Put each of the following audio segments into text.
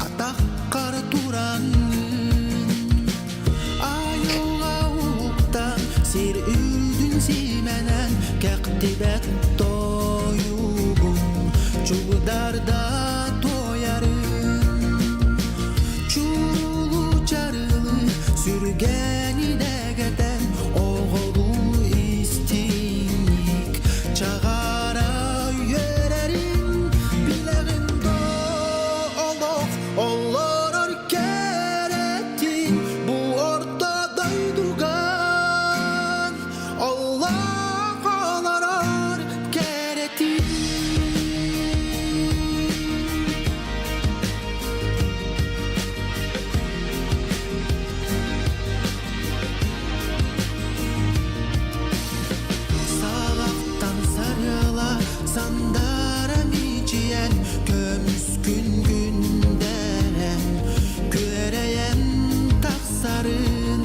Атаххар тураҥҥын Айылҕа уһуктан Сир үрдүн симэнэн Кэхтибэт тойугун Чугдарда туойарын Чуулу чарылы Сүргэни дэгэтэн Оҕолуу истиҥник Чаҕара үөрэрин Билэҕин олох олорор кэрэтин бу орто дойдуга олох олорор кэрэтин. Саҕахтан сарыала сандара мичийэн көмүс күн күндэрэн күөрэйэн тахсарын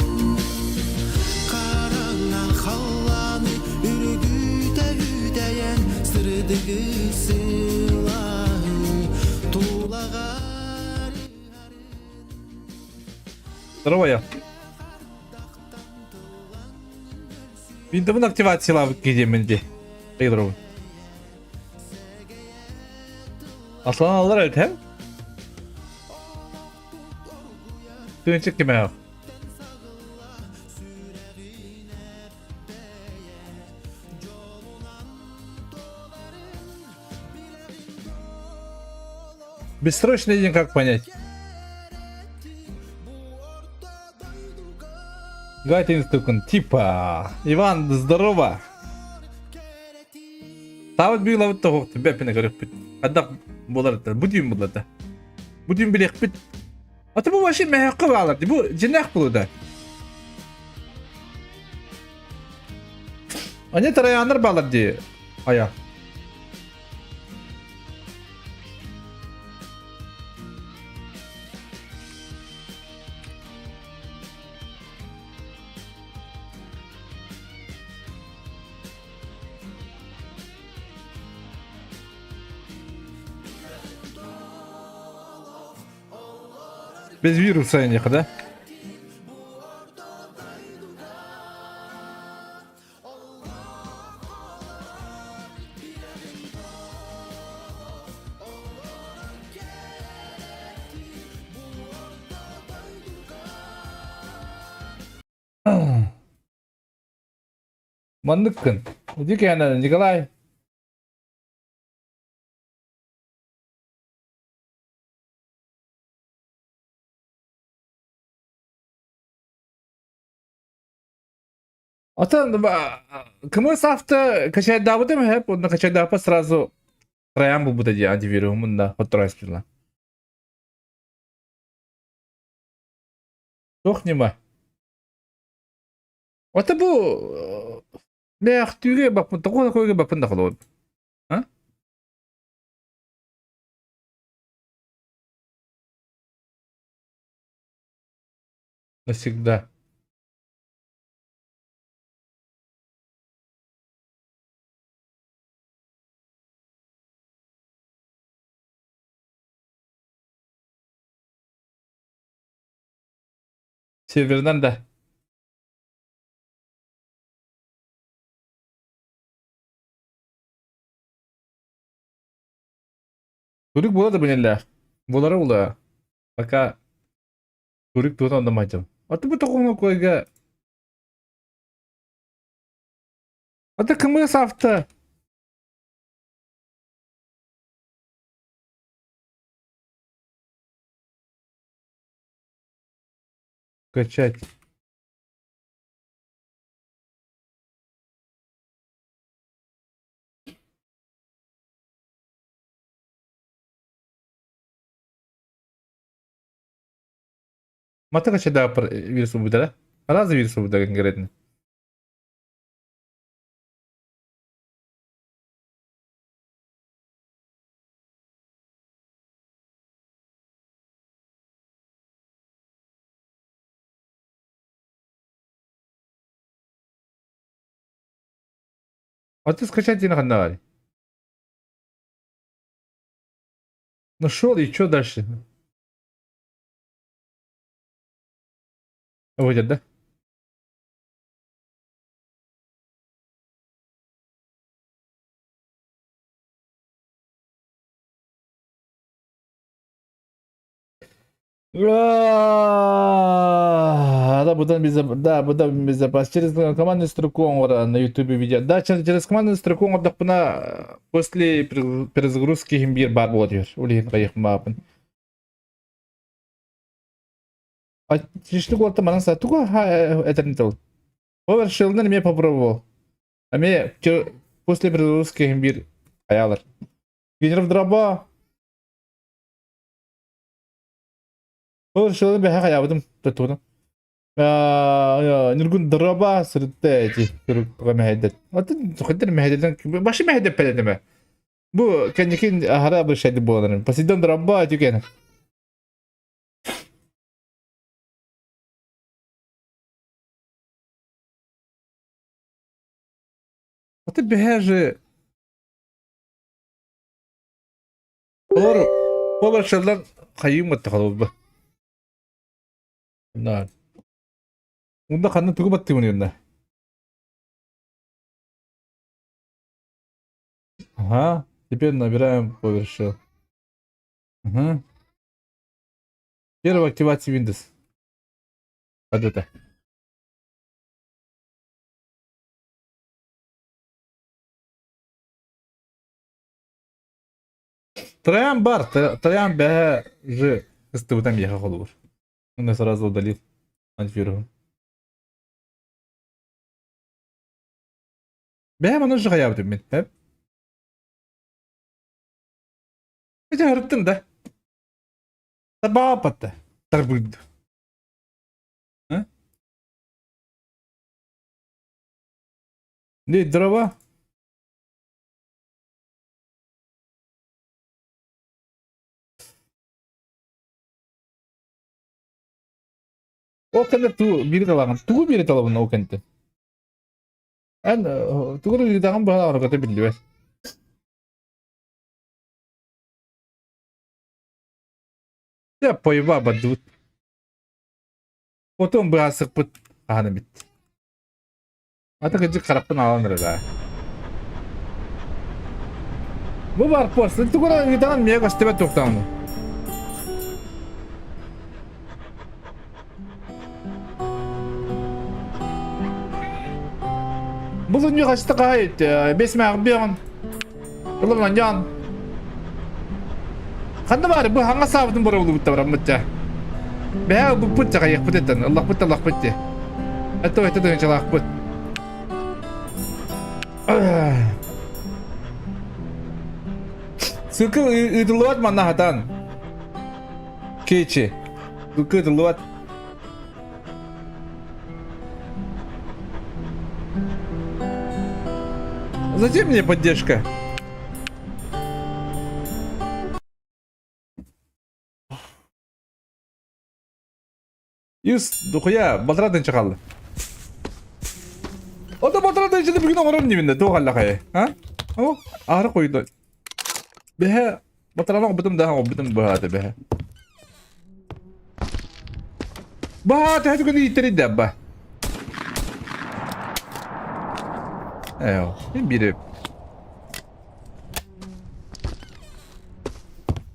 хараҥа халлааны үргүтэ үтэйэн сырдыгы сылааһы тулаҕар Здорово я. Виндовын активациялаабыт киһи диэммин дии. Здорово. Аслан аллар эбит һэм? Тыынчык кимээх. Бессрочный день как понять? Давайте инстукун. Типа. Иван, здорово. Таабыт быылабыт тоҕуохтун бэппинэ көрүөхпүт. Хайдах буолар это? Бу түүн буолар Бу түүн билиэхпит. Ата бу вообще мэһэххэ баалар. Бу дьинээх булуда. Они тараяннар баалар дии. Ая. Без вируса эниэхэ да? Манныккын. Иди кээнэ, Николай. Атын кымыс авто качайдаабытым хэп, онно качайдааппа сразу троян булбута дии антивирус мунна хотторойспутла. Туох ньыма? Ата бу мээхтүүгэ баппын, тоҕо көйгө баппын да холуон. А? Навсегда. Северынан да. Турик була да билэллээх. Булара була. Пока турик тута онномайтым. Аты бу тоҕуҥа койга Аты кымыс авто. Качать. Мата качадааппар вирус убудара. Араас вирус убудара конкретно. А ты скачать диэн ханна баарый? Нашел и что дальше? Выйдет, да? Да, будан да, будан безопас. Через командную строку на YouTube видео. Да, через командную строку оҥордохпуна после перезагрузки иһин биир баар буола түһэр. Ол иһин хайыхмаапын. Отличный уолта манан са тугу этэрин тыл. Повершилны эмиэ попробовал. Эмиэ после перезагрузки иһин биир хайаалар. Генеров дроба Повершилны бэһэ хайаабытым туттубутум. Ньургун дроба сырытта эти туруктуга мэһэйдэт. Атын хэтэр мэһэйдэтэн башы мэһэйдэппэт этим. Бу кэнникин аһара бышайды буоларын. Посейдон дроба түкен. Аты бэһэ же Олор поваршалар хайыым батта холобур. На. Унда ханна тугу баттыыбын юнна? Ага, теперь набираем PowerShell. Ага. Первая активация Windows. Вот это. Троян бар, Троян бэһэ же ыстыбытан биэхэ холобур. Уонна сразу удалил антивируһун. Бэһэ маны же хайаабытым мин. Хэп. Ити харыттым да. Тарбааппатта. Тарбыырды. Не, дрова. Ол кэннэ туу биир талаҕын тугу биир талабын ол кэнтэ эн тугу ыытаҕын быһалаҕын көтө биллибэт дьэ пойба бардыбыт потом быһаасыкпыт хаһан эбит Ата кырдьык харахпын аалан эрэр ээ. Бу бар пост. Тугура ыытаҕын миэ көстүбэт туохтаҕын. Бу күннү хаста хаайыт бес мээҕ биэҕин. Ылыман дьон. Ханна баары бу хаҥа саабытын боробулубут бараммыт Бэһэ ылбыппыт чахайыахпыт этэн, ыллахпыт ыллахпыт дии. Это это тыһыынчалаахпыт. Сылкы ыытыллыбат манна хатан. Кечи. Сылкы ыытыллыбат. Зачем мне поддержка? Ис духуя батыра тынчы қалды. Ота батыра тынчыны бүгін оңырым немінде туох аллахай. А? О, ары қойды. Бэһэ батыраны оҕбутум да оҕбутум быһааты бэһэ. Баһааты хэти күнү ииттеридде абба. Эо, бири.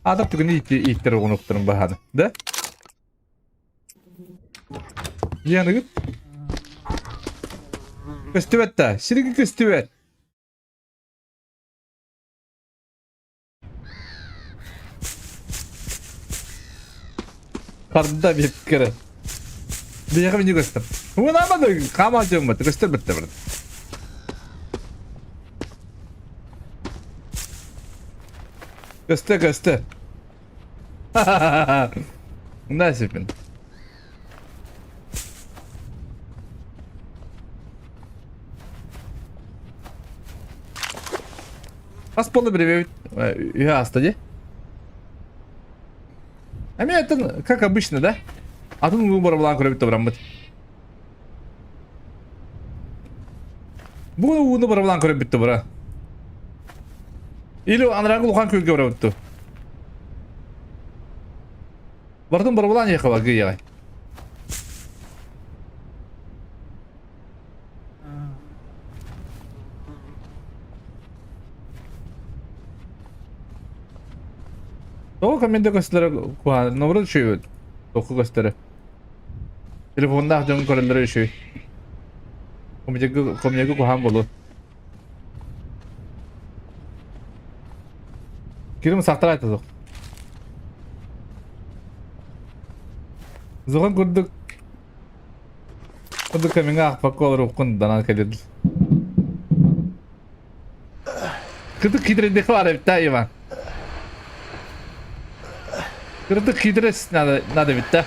Аадап түгүнү ииттер оҕунуктарын баһааны. Да? Яныгыт. Көстүбэт да, сириги көстүбэт. Харда биэккэрэ. Биһиэхэ минни көстөр. Унаамады хаама дьоммут көстөр битте бар. Көстө көстө. Мында сепин. Хас буолла бирэбит үһэ ааста дии. Эмиэ атын, как обычно, да? Атын улуу боробулаан көрөбүт да Бу ууну боробулаан көрөбүт да бара. Или анарааҥы улахан күөлгэ барабыт дуу? Бардым барбалаан ехала гыйаҕай. Тоҕо комменте көстөлөрө куһаҕан, наоборот үчүгэй Току көстөрө. Телефоннаах дьон көрөллөрө үчүгэй. Комедияга куһаҕан буолуо. Кирим сахтар айта суох. Зохан курдук курдук кэмиҥэ аахпакка олоруоххун данан кэлир. Кырдык киитирэйдиэххэ баар эбит да, Иван. Кырдык киитирэс надо, надо эбит да.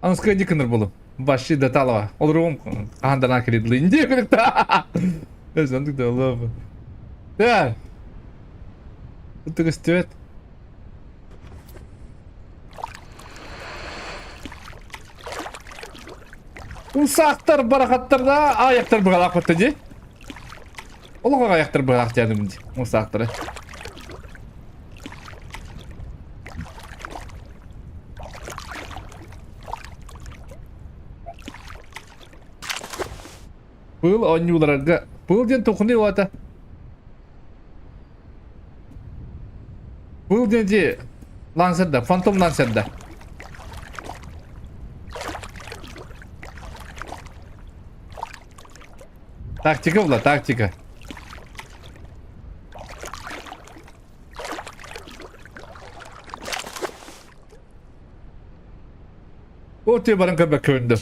Аныска ди кыныр болу. Баши деталова. Олоруум хаһан данан кэлир Инди кырдыкта. Өз ондук да олоп. Да. Кырдык өстүбэт. Усаактар барахаттар да аяктар быгалаах батта дии. Олох аяктар быгалаах диэным дии. Усаактары. Пыл оонньууларга пыл диэн тухуну уата. Пыл диэн дии лансерда, фантом лансерда. Тактика була, тактика. Ortaya баран көрбөккө көрүндү.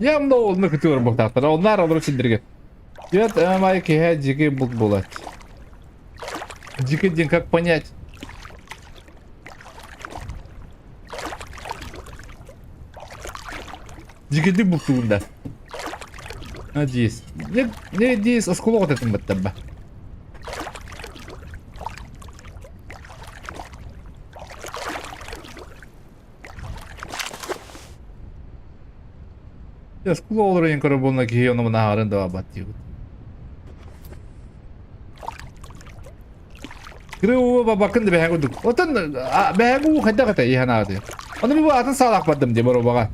Явно олны күтүөр буктаахтар. Оннар олору синдирге. Дед май киһэ дьиги булт булат. Дьиги дин как понять? Дьигидик бултугунда. Надеюсь. Не, не надеюсь, осколок этим баттаба. Осколок олорон көрө буолна киһи ону мына да бат диэбит. Кырыы бабакын да бэһэ курдук. Отон бэһэ уу хайдах этэ иһэн ааты. Ону бу атын саалаах бардым дии боробаҕа.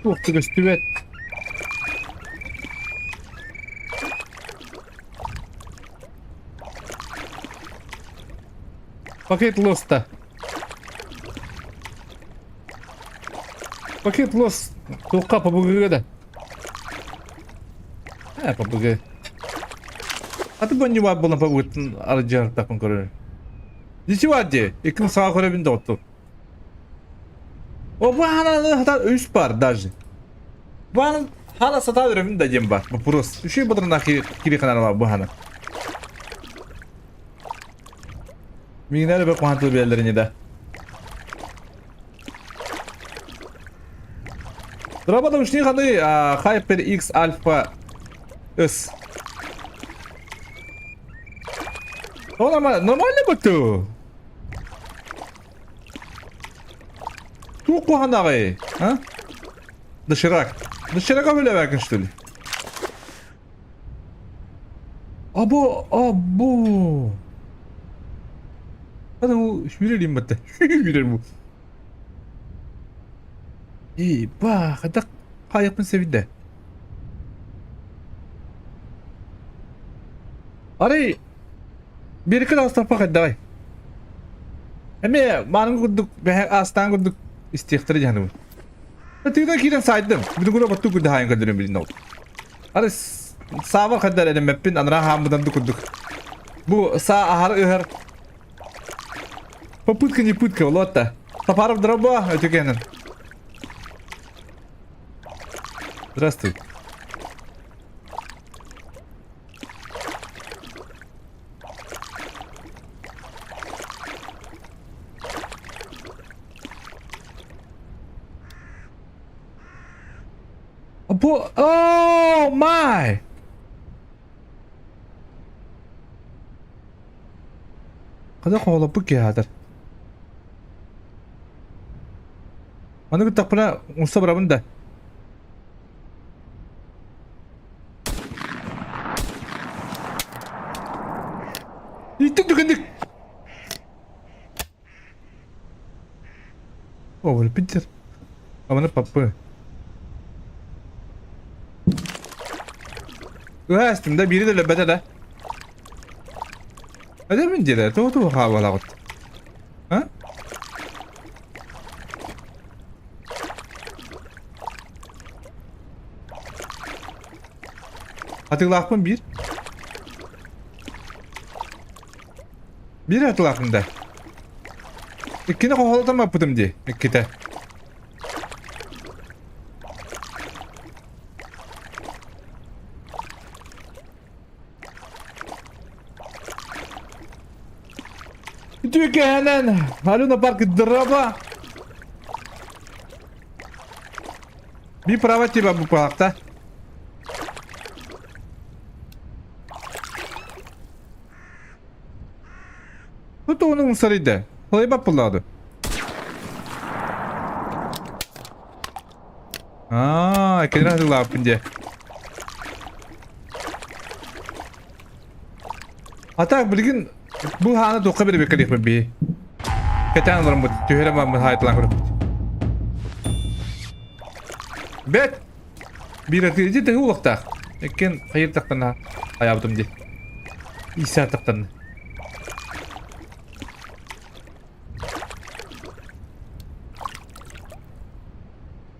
Туох да көстүбэт. Пакет лоста. Пакет лос. Туохха ПБГ да. Э, ПБГ. А ты бонни бар буолан ПБГ-тын арыдьыһартаппын көрөр. Дичи бар дии. Икким саҕа көрөбүн да отту. О, бу хана хата үс бар даже. Бу хана хана сата өрөбүн да диэн бар. Вопрос. Үшүй бодурна кири ханарала бу хана. Миңнәре бер куантыл биэллэрини да. Дробода ушни ханы Hyper X Alpha S. О, нормально, нормально буту. Туох куһанаҕый, а? Доширак. Доширака үлэбэкин что ли? Або, або. Hadi bu yürüyelim bitti. Yürüyelim bu. И ба, хайдах хаайахпын сэбидэ. Арай биэрикэ таҕыстахпа хайдаҕай? Эмиэ маанын курдук бэһэ аастаан курдук истиэхтэрэ дьаһаныбын. Тыынан киирэн саайдым. Бүтүн баттуу курдук хаайан көрдөрүм билин ол. Ары саабар хайдар эрэммэппин анараа хааммытан да курдук. Бу саа аһар ыһар Попытка не пытка, Лотта. Топаров дроба, өтүкенин. Здравствуй. Бу, oh my! Хата хоһолоппут киһи аатар. Аны кыттахпына умса барабын да. Иттик түгэнник. О, Питер. А папы. Ыһаастым да биири да өлөрбөтө да. Эдэмин диэлэ, тугу тугу хаабалаҕыт? А? Атыылаахпын биир. Биир атылаахпын да. Иккини хоһолотон баппытым дии, иккитэ. Үтүөкэһэнэн Алена парк драба. Би права тебя бупалакта. Тут оны умсарыйда. Халайбап буллады. Аа, кэлэр атылааппын дии. А так, билигин бу хааны туохха биэрбэккэ диэхпин биһи. Кэтээн олороммут, түһэрэн бараммыт хаайталаан көрөппүт. Бэт! Биир атыы ити тыһы улахтаах. Иккиэн хайыр тахтана хайаабытым дии. Иисаа тахтанна.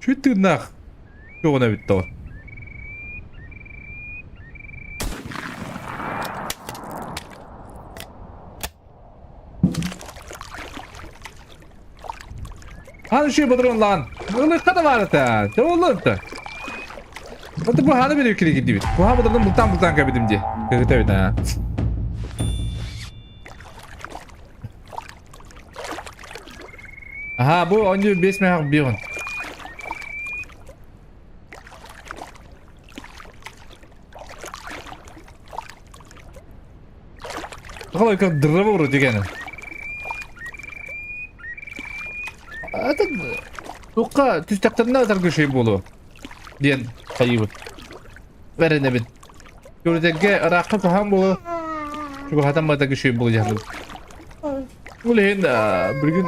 Чуть тыыннаах Тугуна бүттэ ол. Ханы şu бодурун лаан. Ылыкка да бар это. Те олур Вот бу ханы бир кири гидибит. Бу ханы бодурун бултан бултан кабидим ди. Кыгыта бит а. Аха, бу онньу 5 мех бион. Қалай как дрова вроде дегені. Это туққа түстәктәріне атар көшей болу. Диэн хайыбыт. Бәренебит. Көрүтэргэ ыраахха куһаҕан буолуо, чугаһатан барыта үчүгэй буолуо дьаһаллыбыт. Ол иһин билигин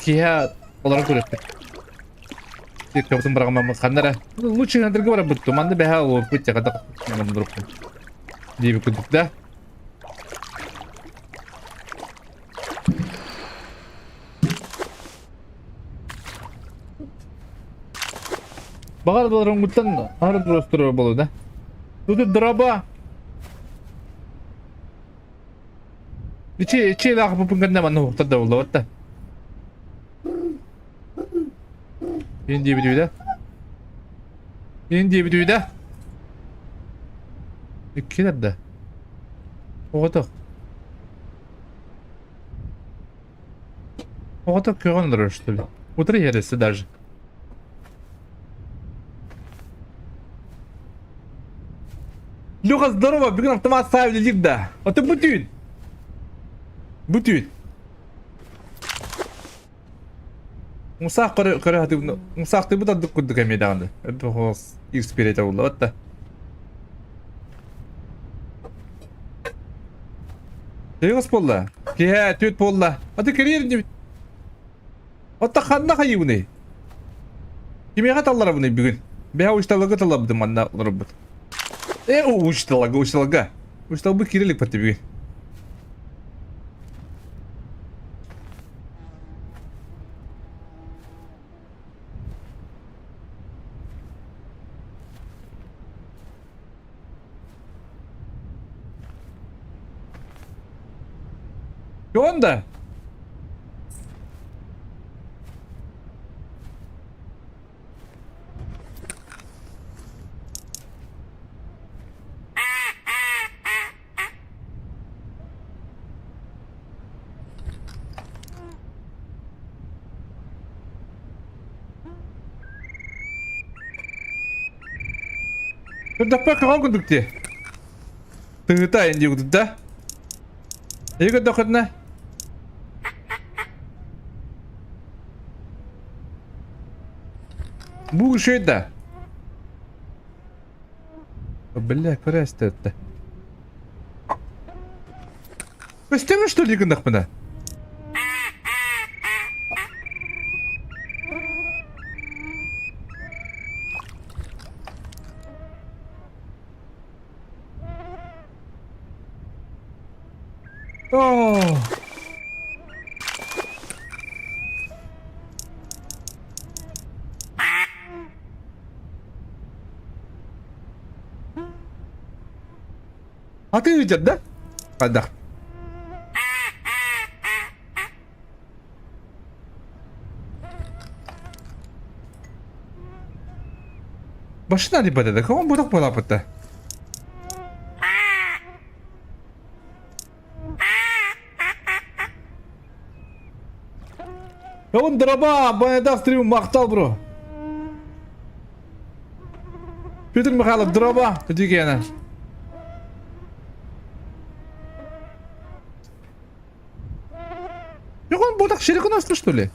киэһэ олорон көрүөхпүт. Кабытын быраҕымаммыт ханна эрэ лучше хандарга барарбыт дуу, манна бэһэ олорбут дьэ манна диэбит курдук да. Баҕар былырыҥҥыттан аһары туруостуруо буолуо да. Тут дроба. Ичи ичи лаах бупун гэннэ манна уһуктар да буолла да. Мин диэбит үдэ. Мин диэбит үдэ. Иккилэр да. Оҕотох. Оҕото көҕөн олорор что ли? Утары иһэр даже. Леха, здорово! Бүгүн автомат ставили лик да. А ты бүтүн. Бүтүн. Мусаах көрө көрө хатыбын. Мусаахтыбыт ардык курдук эмиэ даҕаны. Өбөхос эксперите булла да. Тыгыс буолла. Киһэ түөт буолла. Аты кириэр дибит. Отта ханна хайыбыный? Кимиэхэ талларабыный бүгүн? Бэһэ учталыга талабытым манна олоробут. Э, учталага, учталга. Учталбы кирилик патты бүгүн. Yonda. Көрдөхпө көҕөн курдук дии. Тыһыта эн диэбитин да. Эйи көрдөххүтүнэ. Бу үчүгэй да? Бля, көрөөстөттө. Көстөмүн что ли гыннахпына? Оо. Атыы ыытар да? Хайдах? Башына деп бата да, кому будак болапытта? Оҕун дроба, баядах стрим махтал бро. Петр Михайлов дроба, үтүгена. Yok он так широко нас что ли?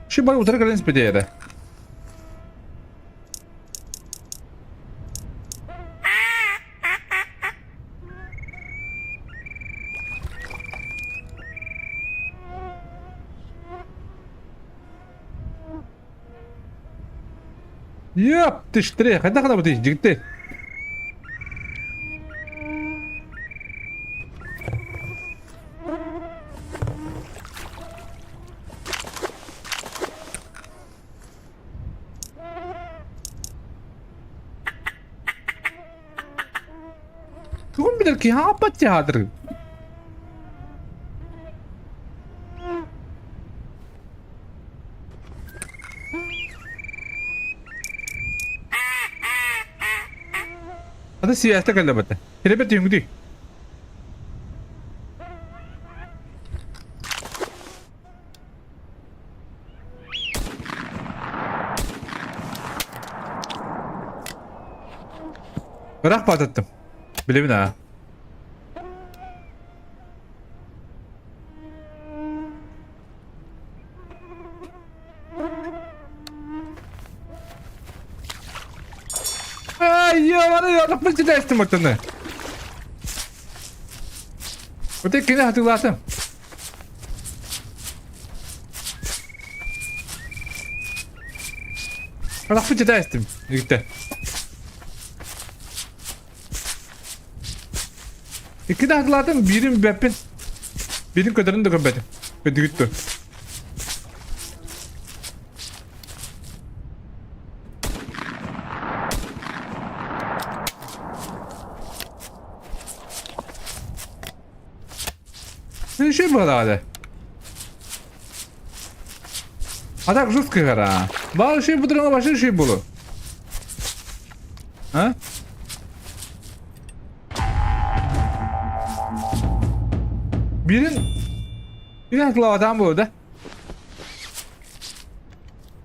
Ши бар утары кэлэн испитиэрэ. Йап, тиштире, хайдах гына бутый, дьигитти. Тугун билэр киһи ааппат театры. Аны сийээстэ кэллэбэтэ. Хиребет түһүҥүтүй. Ыраах баататтым. Билэбин аа. Ай, ебаный, атахпын ситээстим оттону. Вот кини хатылаатым. Атахпын ситээстим, игитте. Икки да хатылаатым, биирин билбэппин. Биирин көтөрүн да көрбөтүм. Көдүгүт дуо? Şey быһалаҕа А так жестко гора. Баар şey бутырыңа башы şey болу. А? Бирин Бирин атылабатаан буолу да.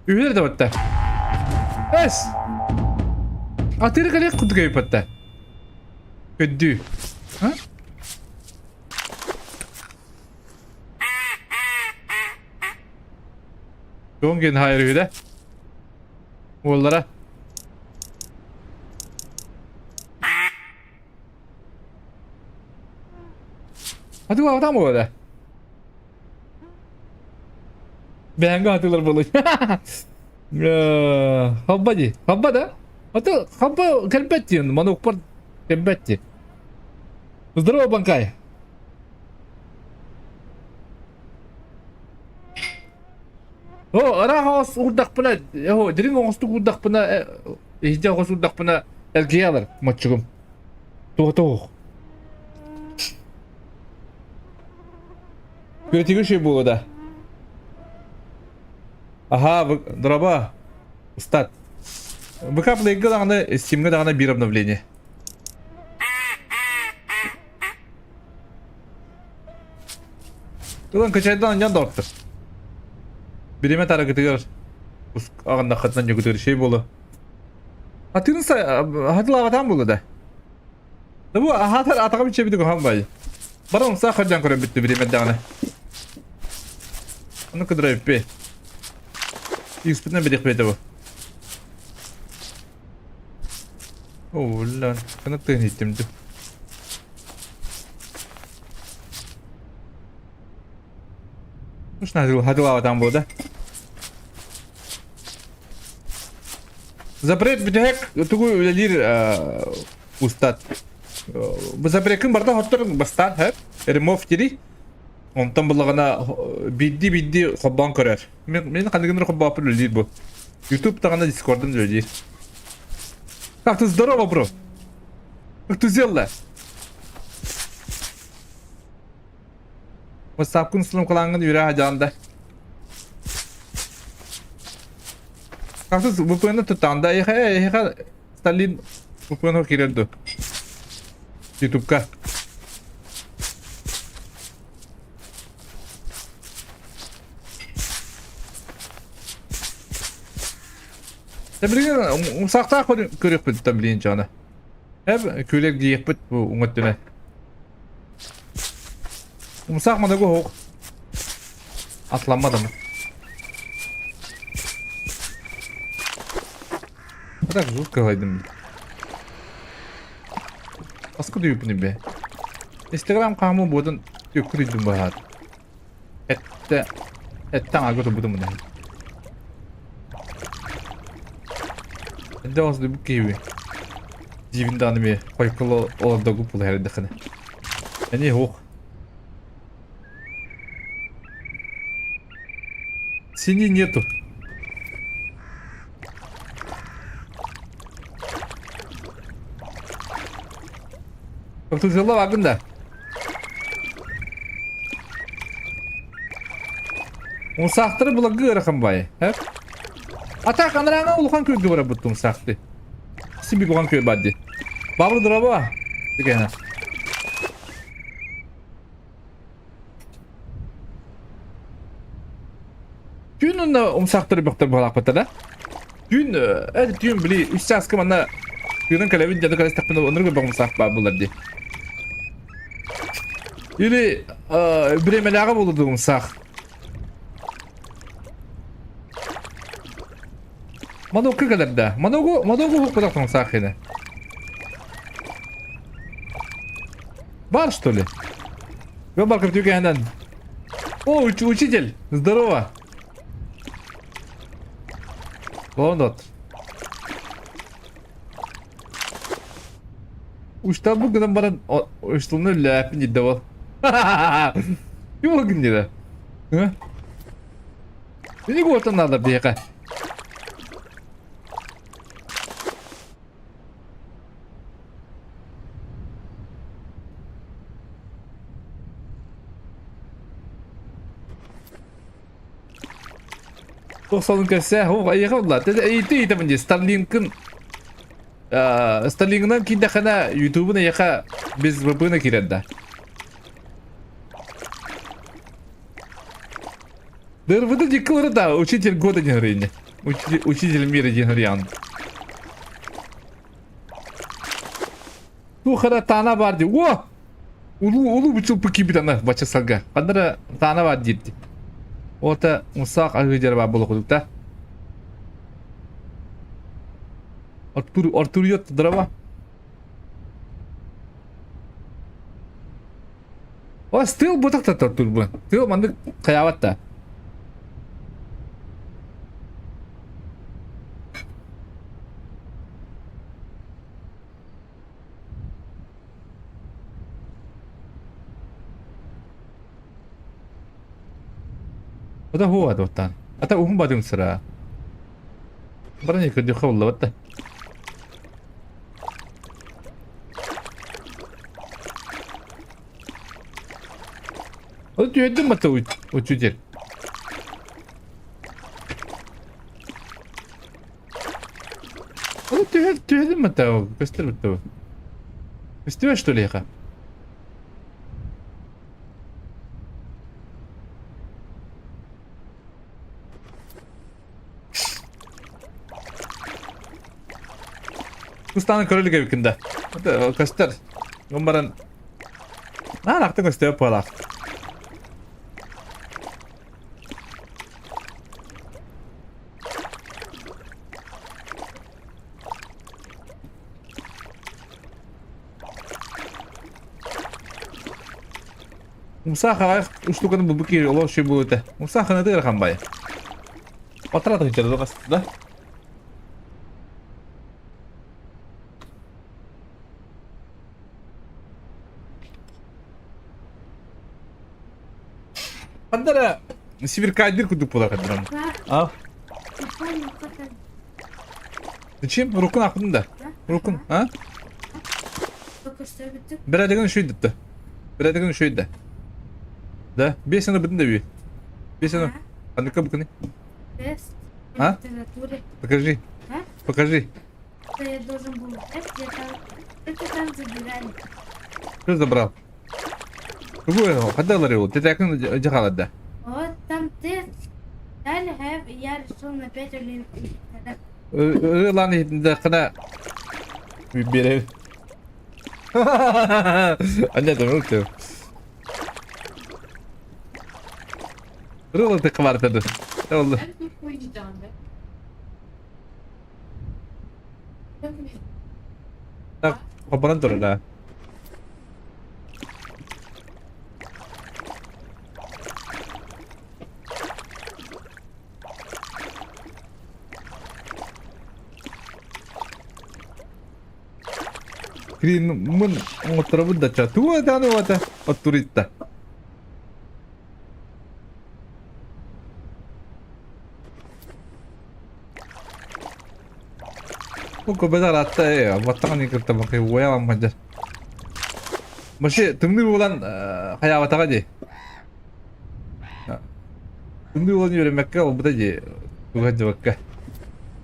Үһүлэр да батта. Эс! Атыры кэлиэх курдук эбит Көддүү. А? Doğum günü hayır bir de. Уоллара. Атылаабатаам буолла. Бэйэҥ атылар буолуй. Халба дии. Халба да? Аты халба кэлбэт диэн, манукпар кэлбэт дии. Здорово, Банкай. О, ыраах оҕус уурдахпына, о, дириҥ оҕустук уурдахпына, иһдьэ оҕус уурдахпына эргийэ алар моччугум. Туох-туох. Күрэтиги үчүгэй буолуо да. Аһаа, дроба. Устат. ВК Play-га даҕаны, Steam-га даҕаны биир обновление. Ылан качайдан анньан да ортор. Биримэ тарагытыгар аҕыннаххытынан ньукутугар шей буолуо. Атыын хатылаабатаан буолла да. Да бу аһаатар атаҕым иччэбити куһаҕан баайы. Бары умсаах көрдөөн көрөн бүттү бириэмэрдэҕинэ. Ону кыдырайыппы. Икспитинэн билиэхпит бу. Оо, lan. Кына тыын иттим ду. Уж хатылаабатаан буолла да. Запрет бүтэһик тугу үлэлиир устат. Бу запреккин барыта хоттор бастаан һэ ремов дири. Онтон буллаҕына биирдии-биирдии холбоон көрөр. Мин ханныгын холбооппун үлэлиир бу. YouTube даҕаны Discord'ун үлэлиир. Как ты здорово, бро? Как ты сделала? WhatsApp-кын ссылкалааҥҥын үөрэ садьаан да. Хахсыс VPN-ы туттаҕын да, эйиэхэ, эйиэхэ Сталин VPN киирэр дуо? Ютубка. Та билигин умсаахтаах көрүөхпүт та билигин дьоно. Эп күлэр диэхпит бу уҥаттына. Умсаах маныгы оһох. Атламмадым. Так жутко кылайдым. Аскы дүйүпүн бе. Инстаграм хаамы буотун түккүрүйдүм баһаат. Этте эттен арга турбутум мына. Эдде осду бу киви. Дивин дааны койкулу олордогу пул хердехine. Эни хух. Синий нету. Как ты взяла вагон, да? Умсаахтары буларга ыарахан баайы. Атак анарааҥа улахан күөлгэ барабыт умсаахты. Сиби улахан күөл баар дии. Бабыр дороба. Дигэнэ. Түүн онно умсаахтары бөхтөр баҕалаахпыттар да? Түүн, э, түүн били үс чааска манна тыынан кэлэбин дьады кэлэстэхпинэ оннук бөх умсаах баар булар дии. Или бириэмэлээҕэ буолуо умсаах. Манокка кэлэр да. Маногу, маногу хуккутах умсаах хинэ. Бар что ли? Бар кэһэнэн. О, учитель, здорово. Вон от. Устан бу гынан баран уштуну үллээппин диде ол. Ким ол гын диде? Ini куотан надо биһиэхэ. Туох солун көрсө, оо, эйиэхэ булла. Эйти ыйытабын дии, Старлинкын Старлингынан киирдэххинэ Ютубун эйиэхэ без VPN киирэр да. ДРВД диккылары да, учитель года диэн ырыйны. Учитель мира диэн ырыйаҕын. Туох эрэ таана баар дии. О! Улуу улуу бучулпу киирбит аны бачча сылга. Ханна эрэ таана баар диирди. Ота умсаах аһыы дьара баар буолуох курдук да. Артур Артур дрова. О, стыл бутах та Артур бу. Тыл маннык хайаабат да. Ата хуа туттан. Ата уһун бадым сыра. Баран көрдөхө болла батта. Ол түйедім батта учитель. Ол түһэр түһэдим батта көстөр батта. Көстүбэ что ли ха? Кустааны көрө илик эбиккин да. Көстөр. Онон баран Наар ахтан көстөө буолаах. Умса хаҕа устуканы булбут киһи олох үчүгэй буолуо этэ. Умса ханыты ыарахан бай. Батара тыһыынча да да. Ханна эрэ сибиркайдыыр курдук буолар ханна. А? Зачем? Рукун ахпытын да. Рукун, а? Бэрээдэгин үчүйдүттэ. Бэрээдэгин үчүйдэ. Да, бес аны бүтүн да бүй. Бес аны. Анныка букыны. Тест. А? Литературе. Покажи. А? Покажи. Что я должен был взять, я там... Это там забирали. Что забрал? Какой его? Когда ларил? Ты так дьахалада. Вот там тест. Дали have, и я решил на 5 или... Ылан иһитинде кына берем. Анне да мүлтү. Рылы тыкы бар dedi. Oldu. Так, хоппанан турар да. Мын оҥотторобут да ча тугу этааны уота оттуруйта. Бу аратта э баттаҕын кытта бакый уойаҕам хадьар. Вообще тымныы буолан хайаабатаҕа дии. Тымныы буолан үөрэммэккэ олбута дии туга дьыбакка.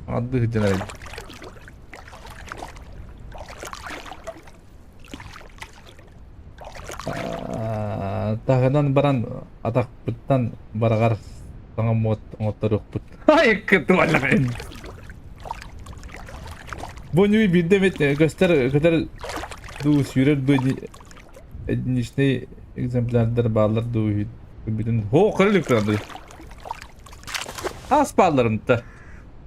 Арды сылдьан Таһынан баран атахпыттан бараҕар саҥа муот оҥотторуохпут. Ай, кытуалаҕын. Бу ньуй биирдэ эмит көстөр көтөр дуу сүүрэр дуу единичный экземплярдар бааллар дуу бүтүн хоо көрө илик Хаас баалларымта.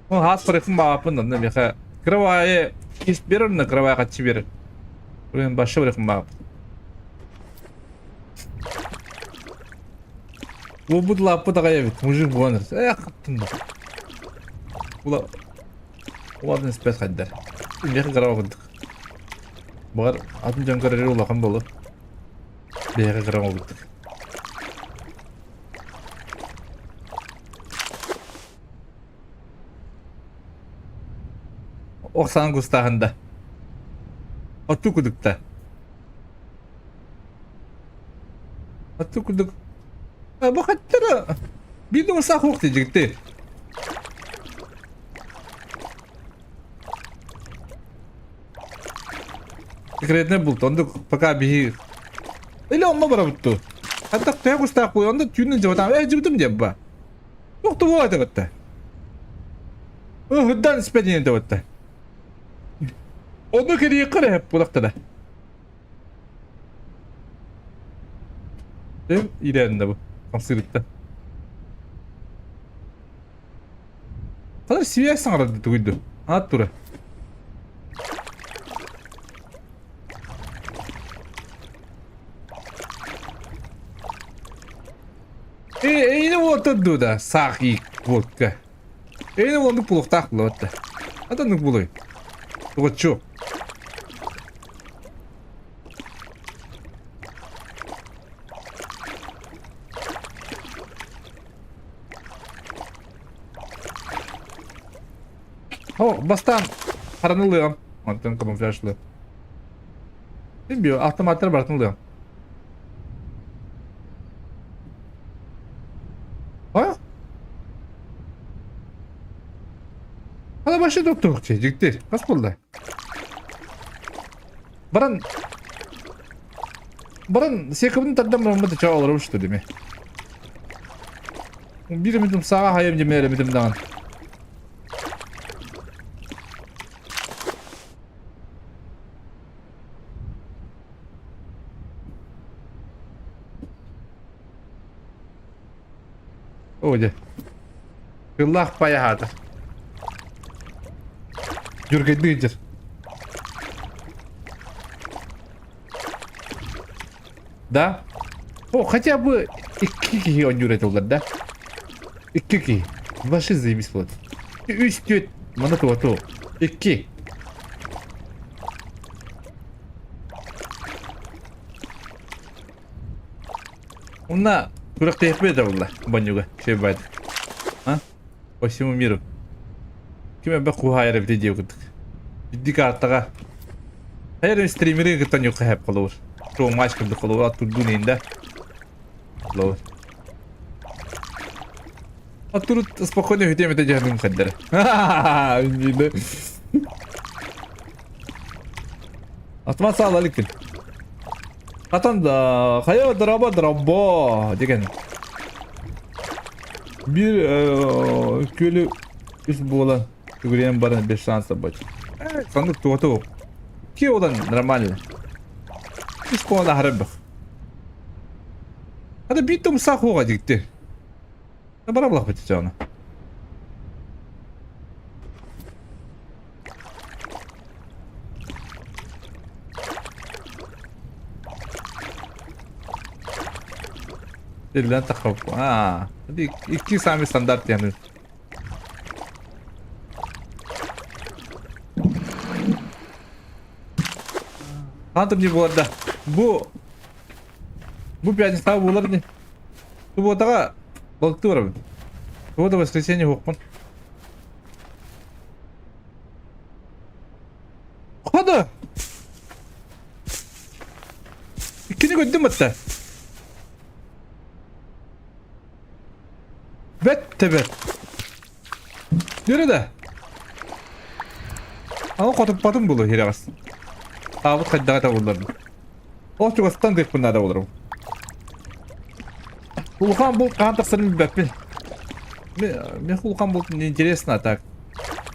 Ол хаас барыхын бааппын онно миэхэ кровайы кис берер на кровай хаччы берер. Блин, башы барыхын бааппын. Уолбут лааппыт аҕай эбит, мужик буолан эрэр. Эх, хаттым. Ула улаатын испэт хайдар. Миэхэ кыра курдук. Баҕар атын дьон көрөрү улахан буолуо. Биһиэхэ кыра курдук. Ох саҥа кустааһында. Оттуу кудукта. Оттуу кудук. Бу хаттара биир да саах уох дьикти. Секретный булт. Оннук пока биһи Или онно барабыт дуу? Хаттах төһө кустаах буй, онно түүнүн дьыбатаам. Э, дьыбытым диэн ба. Туох тугу этэ Ыһыдан испэдиэн этэ Ону кириэххэ эрэ булахтара. Ирээннэ бу. Хамсыырытта. Ханар связь саҥарар тугуйду. Аат тура. Эйни уотта да саах иик водка. Эйни оннук булуохтаах булуотта. Атаннык булуй. Тугоччу. О, бастаан хараны ылыам. Онтон камуфляжлы. Билбио, автоматтар барытын ылыам. А? Ана вообще доктор дьикти. Хас буолла? Баран Баран секабын тардан бараммыт чаа олоробут что ли Биир эмитим саҕа хайам дьэмээр эмитим даҕан. Оо дьэ. Тыллаах пай аһаата. Дьүргэйдик илдьэр. Да? О, хотя бы икки киһи оонньуур этилэр да? Икки киһи. Вообще заебись болады. Үс, түөрт, маны туоту. Икки. Онно күрэхтэһиэхпит этэ буолла Бонньуга, Шебайт. А? По всему миру. Ким элбэх куһаайар эбитий диэ курдук. Бидди картаҕа. Хайа стримеры кытта ньукка хэп холобур. Шоу матч курдук холобур аттурдуун иһин да. Холобур. Аттурут спокойно үтүөм этэ дьаһанын хаддара. Атма саала иликпин. Хатан да хайа драба драбо деген. Биир күөлү үс буолан түгүрүйэн баран без шанса бач. Саннык туоту. Ки олан нормально. Үс буолан аһарыбых. Хата биир тумсаах хуга дикти. Бара булах бит оны. Иллэн тахап. Аа, икки сами стандарт диэн. Хантым не буолар да. Бу бу пятницаҕа буолар ини. Субботаҕа балыктыы барабын. Суббота воскресенье уһукпун. Ходу! Иккини көрдүм батта. Бэт тэбэт. Нүрэ да. Ама хотуппатым булу хирэҕэс. Таабыт хайдаҕа табылларын. Ол чугастан тыыппын наада болорум. Улахан булт хаан тахсарын билбэппин. Мех улахан булт неинтересно, а так.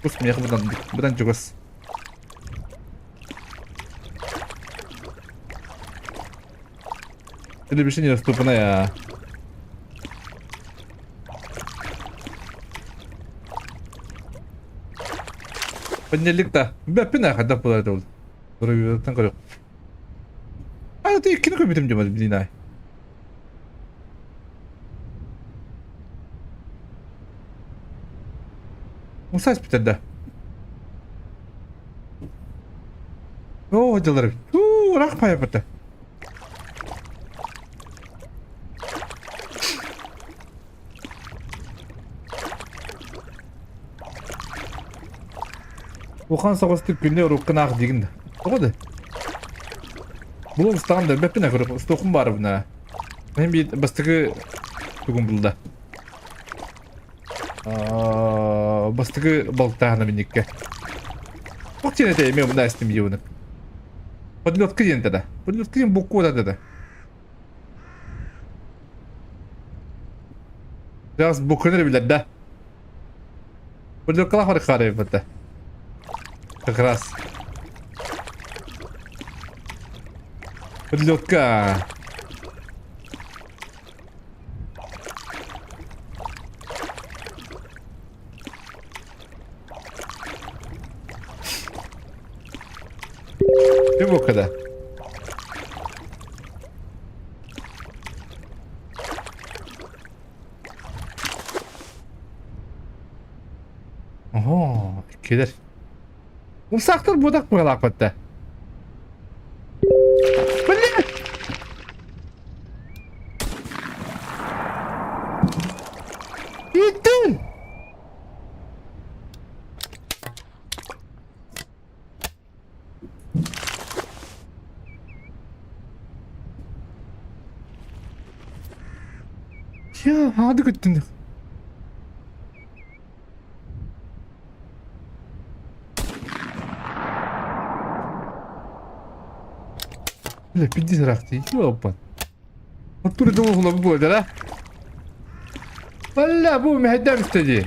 Пусть мех быдан, быдан чугас. Телевизор недоступна я. Понедельник та. Бэппин хайдах буолар ол. Көрүөх. А ты иккини көрбүтүм дьэ блин ай. Муса испитэр да. Оо, дьалар. Уу, ыраах пайаппыта. Улахан соҕустук күннэ уруккун аах диигин да. Тоҕо да? Булуом устаҕын да өлбөппүн ээ көрүп устуохум баарыбына. Мин биир бастакы тугум булда. Бастакы балыктааһына минниккэ. Туох диэн этэй эмиэ мына эстим диэбини. Подлётка диэн этэ да. Подлётка диэн буккуота этэ да. Сейчас буккуну эрэ билэр да. Подлёткалаах барык хаарыйбыта. Как раз. Подлётка. Bir bu kadar. Oho, кэлэр. Умсаахтар буодах быһалаахпатта. Блин! Ииттин! Я, хаады көттүн. Бля, пиздец рахты, ёпа. Оттур думал, хула будет, да? Бля, бу мэһэйдээн истэ дии.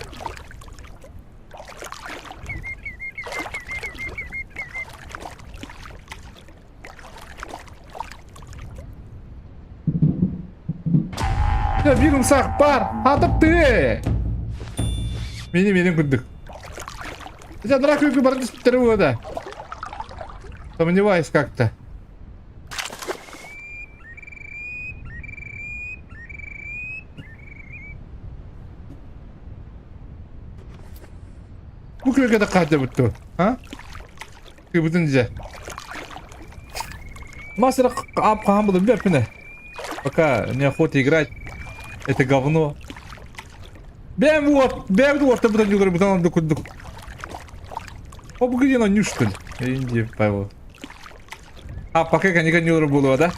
Биир умсаах баар, хаатап тыа! Мини мини курдук. Это дурак күлкү бары түспүттэрэ буолуо да. Сомневаюсь как-то. Бу күөлгэ да хаадьабыт дуо? А? Кыбытын дьэ. Мастер ап хаһан булun бэрпинэ. Пока неохота играть. Это говно. Бэм вот, бэм уорта бутан югары бутан онду курдук. Оп, где на что ли? Инди, Павел. А, пока каника не было, да?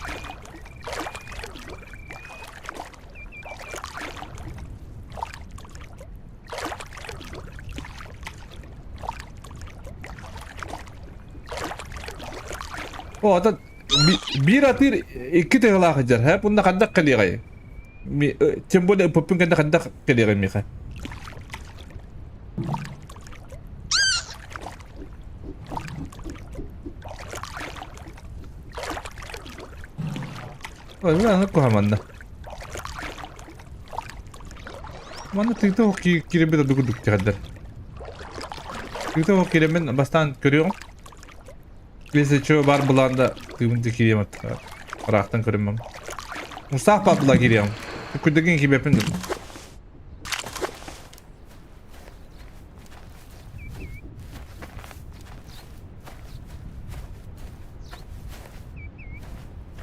О, ата биир атыыр икки тыһылаах сылдьар, һэ, бунна хандах кэлиэҕэй? Тем более ыппыппын кэннэ хандах кэлиэҕэй миэхэ? Ой, мына куһаманна. Манна тыыта ох киирбит ордук курдук тиһэрдэр. Тыыта ох киирэммин бастаан көрүөҕүм. Если чё бар былаанда тыыбын да киириэм ыраахтан көрүммэм. Мустаах баар киириэм. Күрдэгин киирбэппин дуу.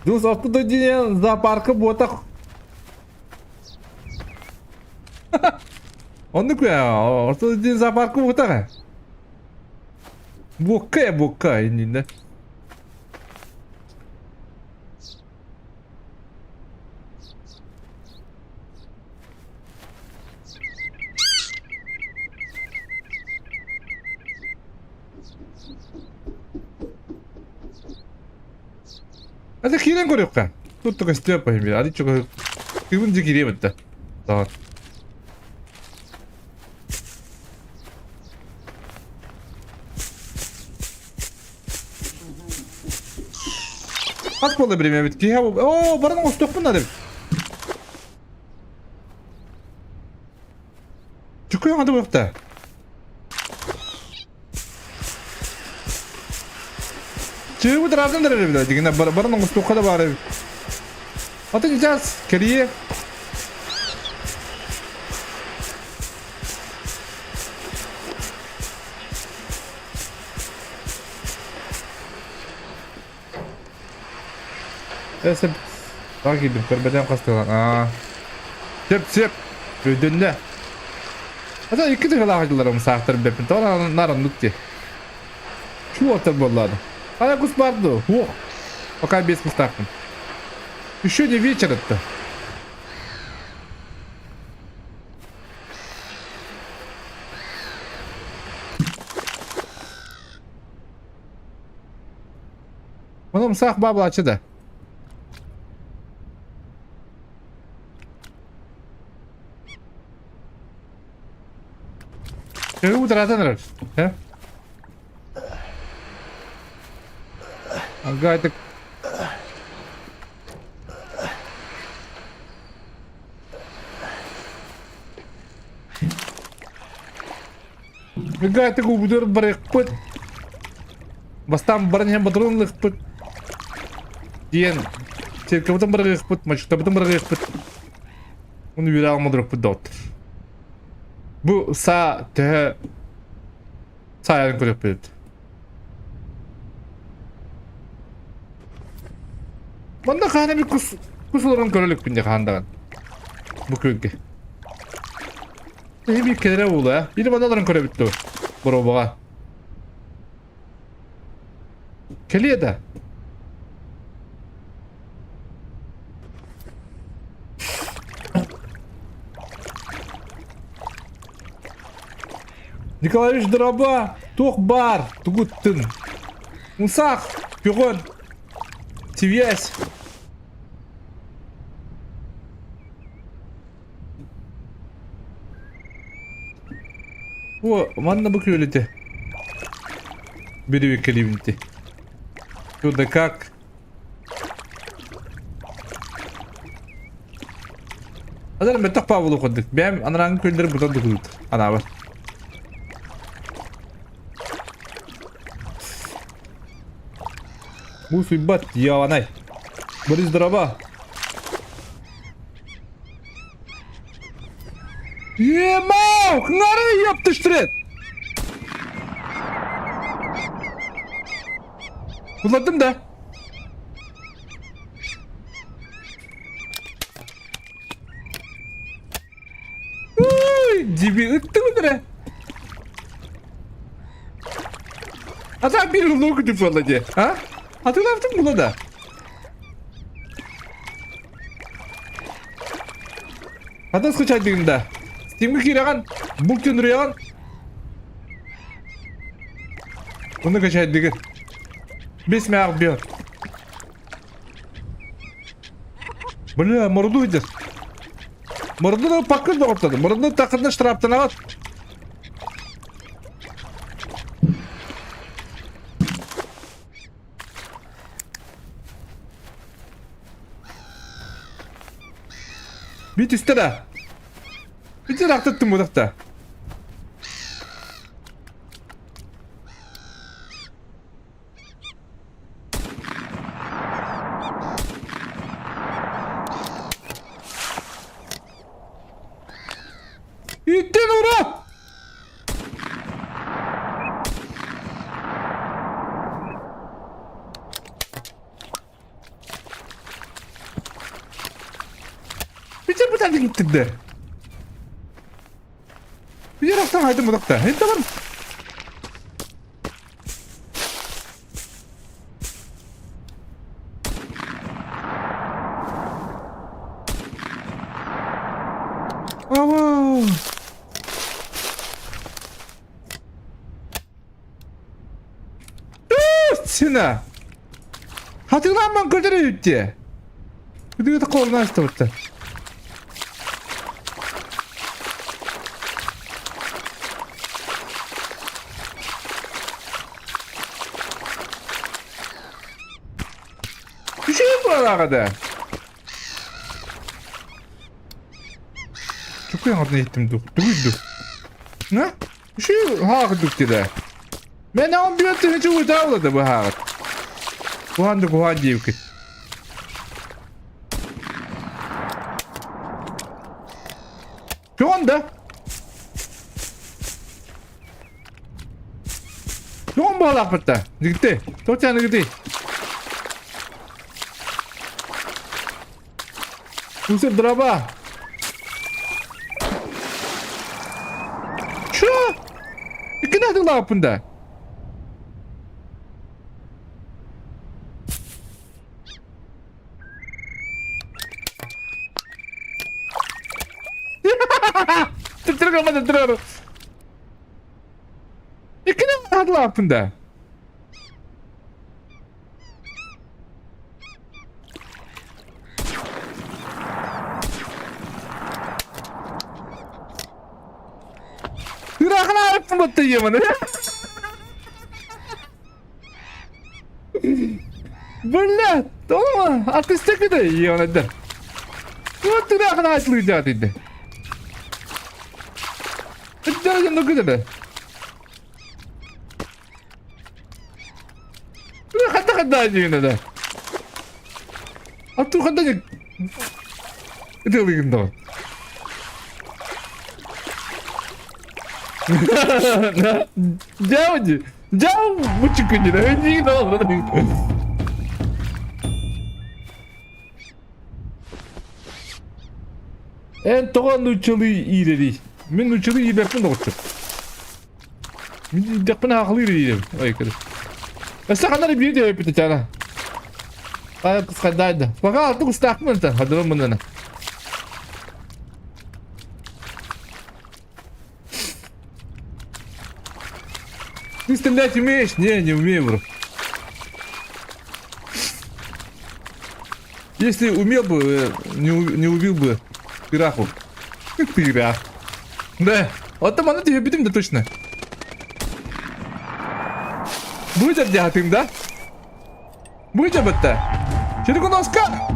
Дус откуда диэн зоопарка буотах Оннук ээ, орто диэн зоопарка буотах ээ. Буокка ээ, буокка иннинэ. Это киирэн көрүөххэ. Тут только степ пойми. Adi чуга кыыбын дьэ киириэм этэ. Давай. Хас буолла бириэмэбит? Киһи Оо, баран оҥостуохпун наада эбит. Чукуй оҥоду буолта. Чыыбыт ыраатан эрэр эбит дигинэ баран оҥостуохха да баар эбит. Атын сейчас кэрийэ. Эсеп Таа киирдим, көрбөтөм хастыылан. Аа. Сөп, сөп. Өйдөннө. Ата икки тыһылаах дьылларым саахтар бэппин. Тоҕо нар оннук дии. Чуотар буоллаады. Хайа кус бар дуу? Уох. Пока без кустаахпын. Еще не вечер это. Оном саах баабылааччы да. Төһө утаратан эрэр? Э? Ага, это... Ыгаатык убудур барыахпыт. Бастаан баран иһэн батарон ылыахпыт. Диэн церковьтан барыахпыт, мачтабытын барыахпыт. Оны үөрэ алмадырыппыт доҕоттор. Бу саа төһө саайарын көрүөхпүт. Манна хаһан эбит кус кус олорон көрө иликпин дии хаһан даҕаны. Бу күөлгэ. Эһи биир кэлэрэ буолуо ээ. Или манна олорон көрөбүт дуо? Боруобаҕа. Кэлиэ да. Николаевич дороба, туох баар, тугуттун. Мусах, көҕөн, связь. О, манна бу күөлүтэ. Бири кэлибинти. Что да как? Азар мөттөх Павлу курдук. Бэйэм анарааҥҥы күөллэри бутан дукулут. Анаабар. Бу суйбат, яванай. Борис здорово. Емау! Хңары ептіштрет! Kullandım да. Ой, диби ыттым эрэ. А так бир лук деп буолла дии. А? Атыылаабытым була да. Хата скачайдыгын да. Стимге киирэҕин, булт түнүрүйэҕин. Оны качайдыгын. Бес мээх бьет. Бля, морду идет. Морду пакын доҕоттоду. Морду такында штрафтанабат. Бит үстэ да. Бит ырахтыттым бу Иттен ура! Бүтэр бутарды киттирде. Бүтэр ахтан хайдым будакта. Это бар. Ава! Сина! Хатыламан көтөрө үтте. Үдүгө колуна астыбытта. Үчүгэй буолааҕа да. Чукуй оҥордон иһиттим дуу? Тугуй дуу? На? Үчүгэй хаах дуу да. Мен он биир тыһыынча уутаабыла бу хааҕыт. Куһаан да куһаан диэбиккит. Тугун да? Тугун буолаахпытта? Дигити. Туочааны гити. Усып дроба. Чё? Иккини атыылаабыппын да. Төптөрү гамма төптөрү. Иккини атыылаабыппын да. Ыраахын аарыппын батта ийэманы. Бля, тома, артистик да ийэманы. Вот ыраахын аачылыйдаат иде. Дөрөжөн нүкүдэ. Хата хата дьиҥинэ да. Артур хата ытыалыгын да. Дяуди, дяу бучукунина, дьиҥинэ Эн тоҕо нууччалыы иирэрий? Мин нууччалыы иирбэппин доҕоччук. Мин иирдэхпинэ аахылыыр иирэбин. Ой, кырыс. Өссө ханна эрэ биир диэбиппит Татьяна. Ай, кысхайдаайда. Пока алтык устаахпын ынтан, хадырым мынына. Ты стрелять умеешь? Не, не умею, бро. Если умел бы, не, не убил бы Пираху. Пирах. Да. Вот там она тебе битым да точно. Будет дьаһатыым да? Будет бытта. Чиргуноска!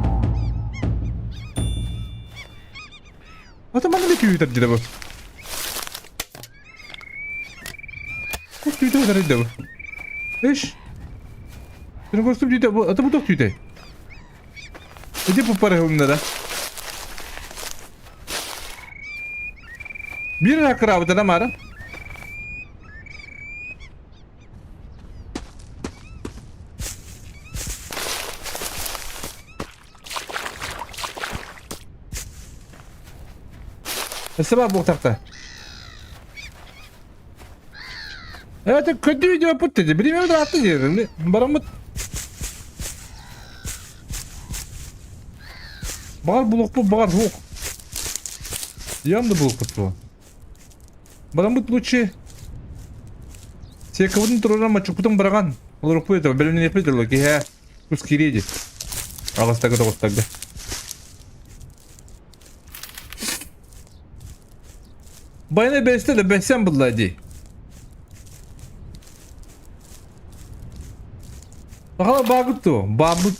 Ата манна да түүтэр дии бу. Кус түүтэ өтөр дии бу. Иш. Сен костюм түүтэ бу ата бу туох түүтэй? Иди пуппара да. Биир аккыраабыта маара. Өссө баар буолтахта. Это көтүү видео пут dedi. Билимем ыраатта диир. Бараммыт. Баҕар булуохпут, баҕар суох. Явно булуохпут буо. Бараммыт лучше Секабытын туруоран мочукпутун быраҕан олорукпут этэ бэлэмнэниэхпит этэ киһэ кус киириэ дии. Аҕыстарга тоҕустарга. Байына бэстэ да бэссэн булла дии. Сахалар баагыт дуо? Баабыт.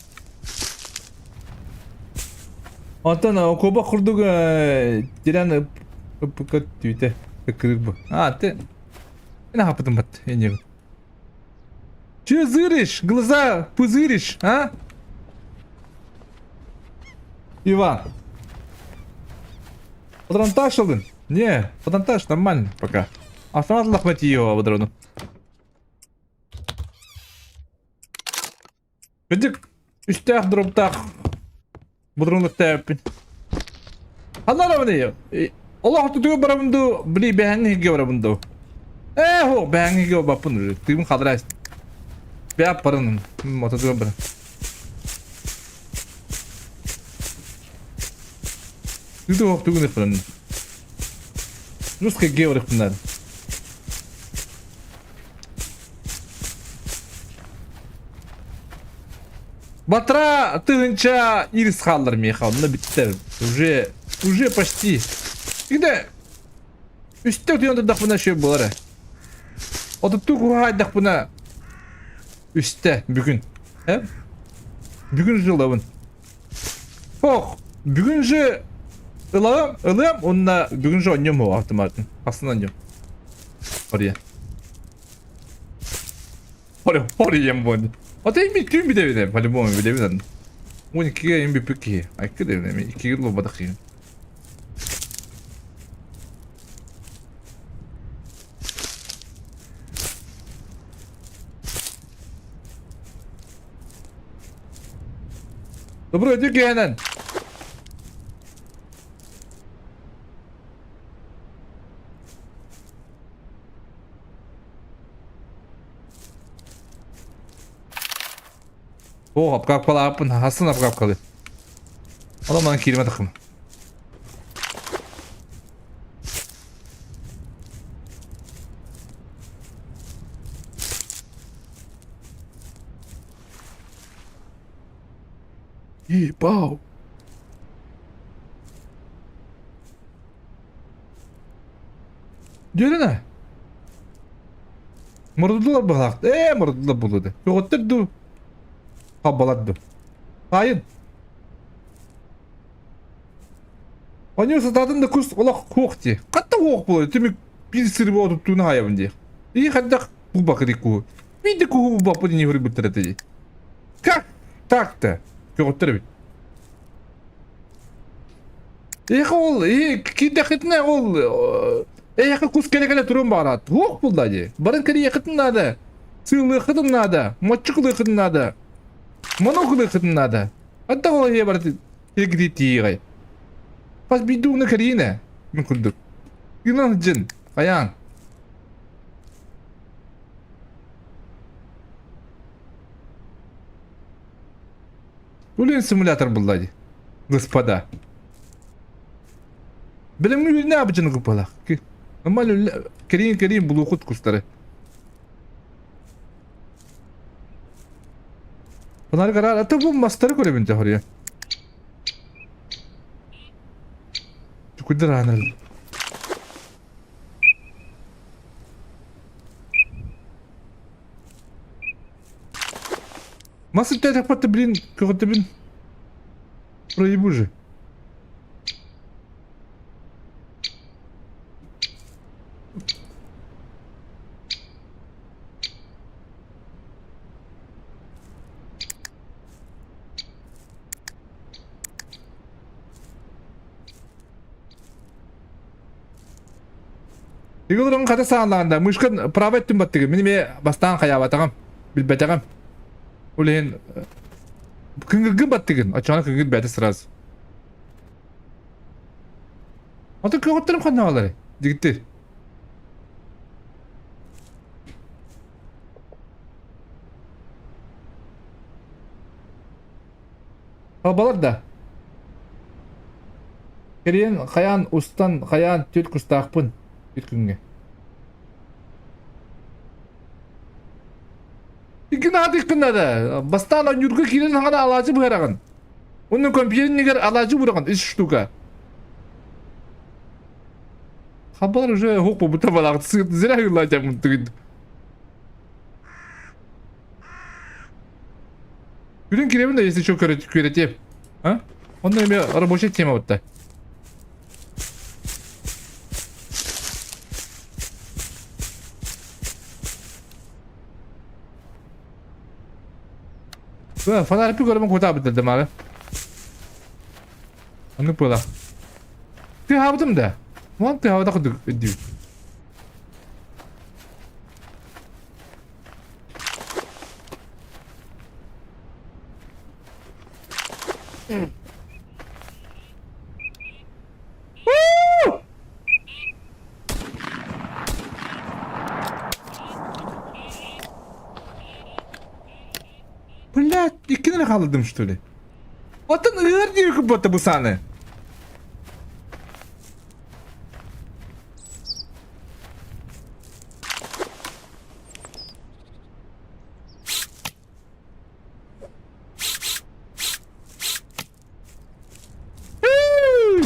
Онтон куобах курдук тирэн ыппыкка түүтэ ыккырыыр бу. А, ты Эн хаппытым бат, эньебин. Че зыришь? Глаза пузыришь, а? Иван. Патронтаж ылын? Не, патронтаж нормально пока. Автомат лахмати его патрону. Кырдьык, үстээх дроптаах бодоруҥнуктаабыппын. Ханна барабыный? Олох ортотугар барабын дуу, били бэһэҥҥэ иһиргэ барабын дуу? Ээ, һуох, бэһэҥҥэ иһиргэ барбаппын уже. Тыыбын хадыра Бэйэ барын, ортотугар баран. Тыты ох тугун ыппын. Русский гео барыппын Батра тыһынча ирис хааллар миэхэ, онно бүттэ. Уже, уже почти. Где? Үстэ утуйан турдахпына үчүгэй буолар ээ. Отуттуу куһаайдахпына үстэ бүгүн. Э? Бүгүн ылабын. Ох, бүгүн же ылам, ылыам, уонна бүгүн же онньом о автоматын. Хасын онньом. Ория. Ория, ория буолла. Ата эми түүн бүтэбин по-любому бүтэбин. 12-ге эми бүппүт киһи. Айкы да эми 2-ге лобадах киһи. Добро, иди киһинэн. О, апкапкалааппын, хасын апкапкалы. Оно манан киирмэ тахым. Ебау. Дьөрүнэ. Мурдулар быһаахт. Ээ, мурдулар булуду. Көҕөттөр дуу. Хаббалар дуу. Айын. Они сатаатын да кус олох хуох дии. Хатта хуох буолар. Түмүк биир сыры отуттууну хаайабын дии. И хайдах булбакы куһу. Биир куһу булбаппын ини хөрбүттэр этэ дии. Как так-то? Көҕөттөр эбит. Эйиэхэ ол киирдэххитинэ ол эйиэхэ кус кэлэ-кэлэ туруон баҕараат. Туох булла дии. Баран кэлиэххитин наада. Сыылыаххытын наада. Моччу кылыаххытын наада. Моно кылыаххытын наада. Антах ол эһиэ барыт тиэгити тиийэҕэй. Хас биирдии уна кэриинэ. Мин курдук. Гынан сылдьын. Хайаан. Блин, симулятор булла дии. Господа. Билимҥи үүнэ абыжын купалах. Нормально кэриин кэриин булуохут кустары. Bunlar karar ata bu мастары көрөбүн тэхория. Чукудар анал. Мас үттээтэхпэт блин көҕүттэбин проебу же. Игорь хата саалаанда мышка право өттүн баттыгы. Мин эмиэ бастаан хайаабатаҕым, билбэтэҕим. Ол иһин кыҥыргын баттыгын, оччоҕуна кыҥыр бэйэтэ сразу. Атын көҕүттэрим ханна баалларый? Дьигиттир. Балар да. Кириэн хайаан устан хайаан түт кустаахпын түт күҥҥэ. Иккин аатыккын да бастаан ойуурга киирэн хаҥана алаадьы быһараҕын. Онно компьютернигэр алаадьы быраҕын үс штука. Хабар уже хук бута балаҕыт зря ыылаатаммын тыгын. Күрүн кирэбин да если что күөрэтиэм. А? Онно эмиэ рабочая тема бутта. Фонарь көрөмүн кутаабыт да мары. Аны пыла. Ты хаабытым да? Вон ты хаабыта кудук өдүү. Блядь, иккини хаалдым что ли? Оттон ыар диир куббота бу сааны.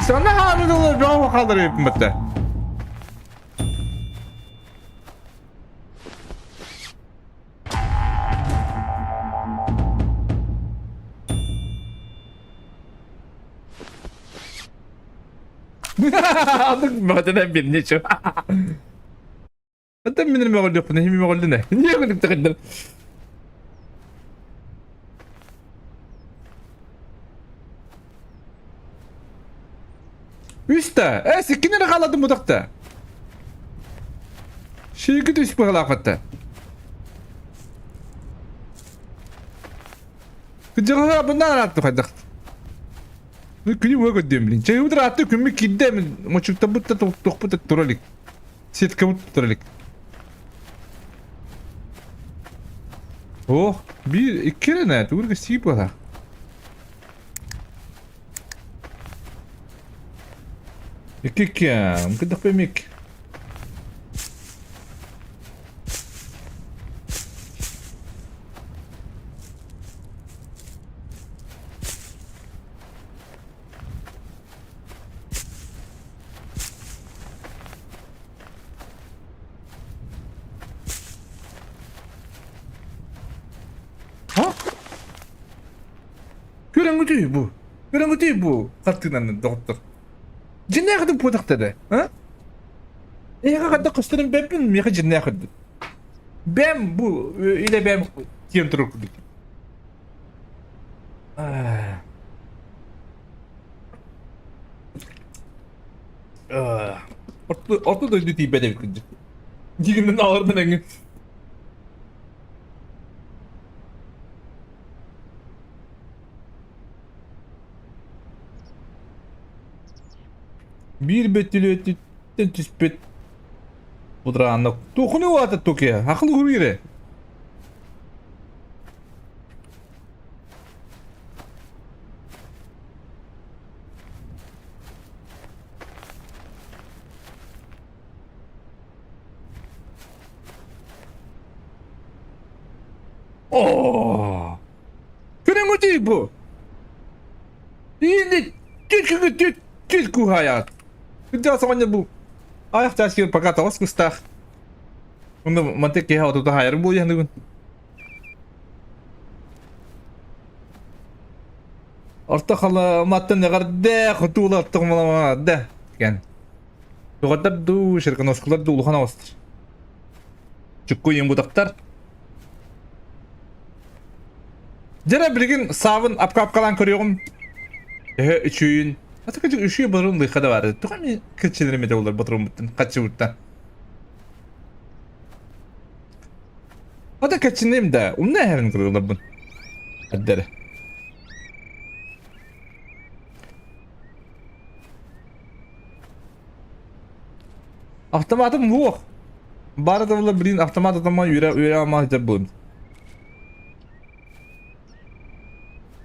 Sana хаалыдылар бөҕө хаалдырыппын бытта. Алдык бөҕөтүнэн бирни чу. Атын минер мөҕүллүөхпүнэ хими мөҕүллүнэ. Niye күлүк тахындар? Үстэ. Э, сиккин эрэ хаалладым бутахта. Шиги түс быһалаахпатта. Кыдьыҕа bundan араатты хайдах. Күнү буга көрдүм билин. Чайыбыт ыраатты күммүт киирдэ мин мочуктабыт да тохпут да тура илик. Сеткабыт тура илик. Ох, биир икки эрэ нэ, тугу сиип буолар. Икки икки, кыдах мик. Ha? Көрөҥҥүтүй бу? Көрөҥҥүтүй бу хартыынаны доҕоттор? Дьиннээх буотахтары, а? Эһиэхэ хайдах көстөрүн бэппин, миэхэ дьиннээх үрдүк. Бэм бу илэ бэм тиэн турар курдук. Орто дойду тиийбэт эбит кырдьык. Дьигинэн алардан эҥин. Биир бөтүлүөтүттэн түспүт Удраанна тухуну уата тукия ахыл гурире. Оо! Көрөҥүтүй бу? Иини түт түт түт куһаят. Күндэ саҕанньа бу. Аяқ тас пока тоҕус кустаах. Онно мантык киһи отута хайар буолуйаныгын. Орто халыматтан эҕэрдэ, хотуула ортоҕумаламаадда кен. Туҕаттар дуу, ширконоскулар дуу улахан оҕустар. Чукку бутактар. Дьэрэ билигин саабын апка-апкалаан көрүөҕүм. Төһө үчүйүн. Ата кыдьык үшүй барын лыйха да баар. Туха ми кыччылар эмете болар батырыммыттан, хаччыбыттан. Ата кэччиним да, умна эһэрин кыргыларбын. Эрдэрэ. Автоматым суох. Бары да блин, автомат атама үөрэ үөрэ амаа буун.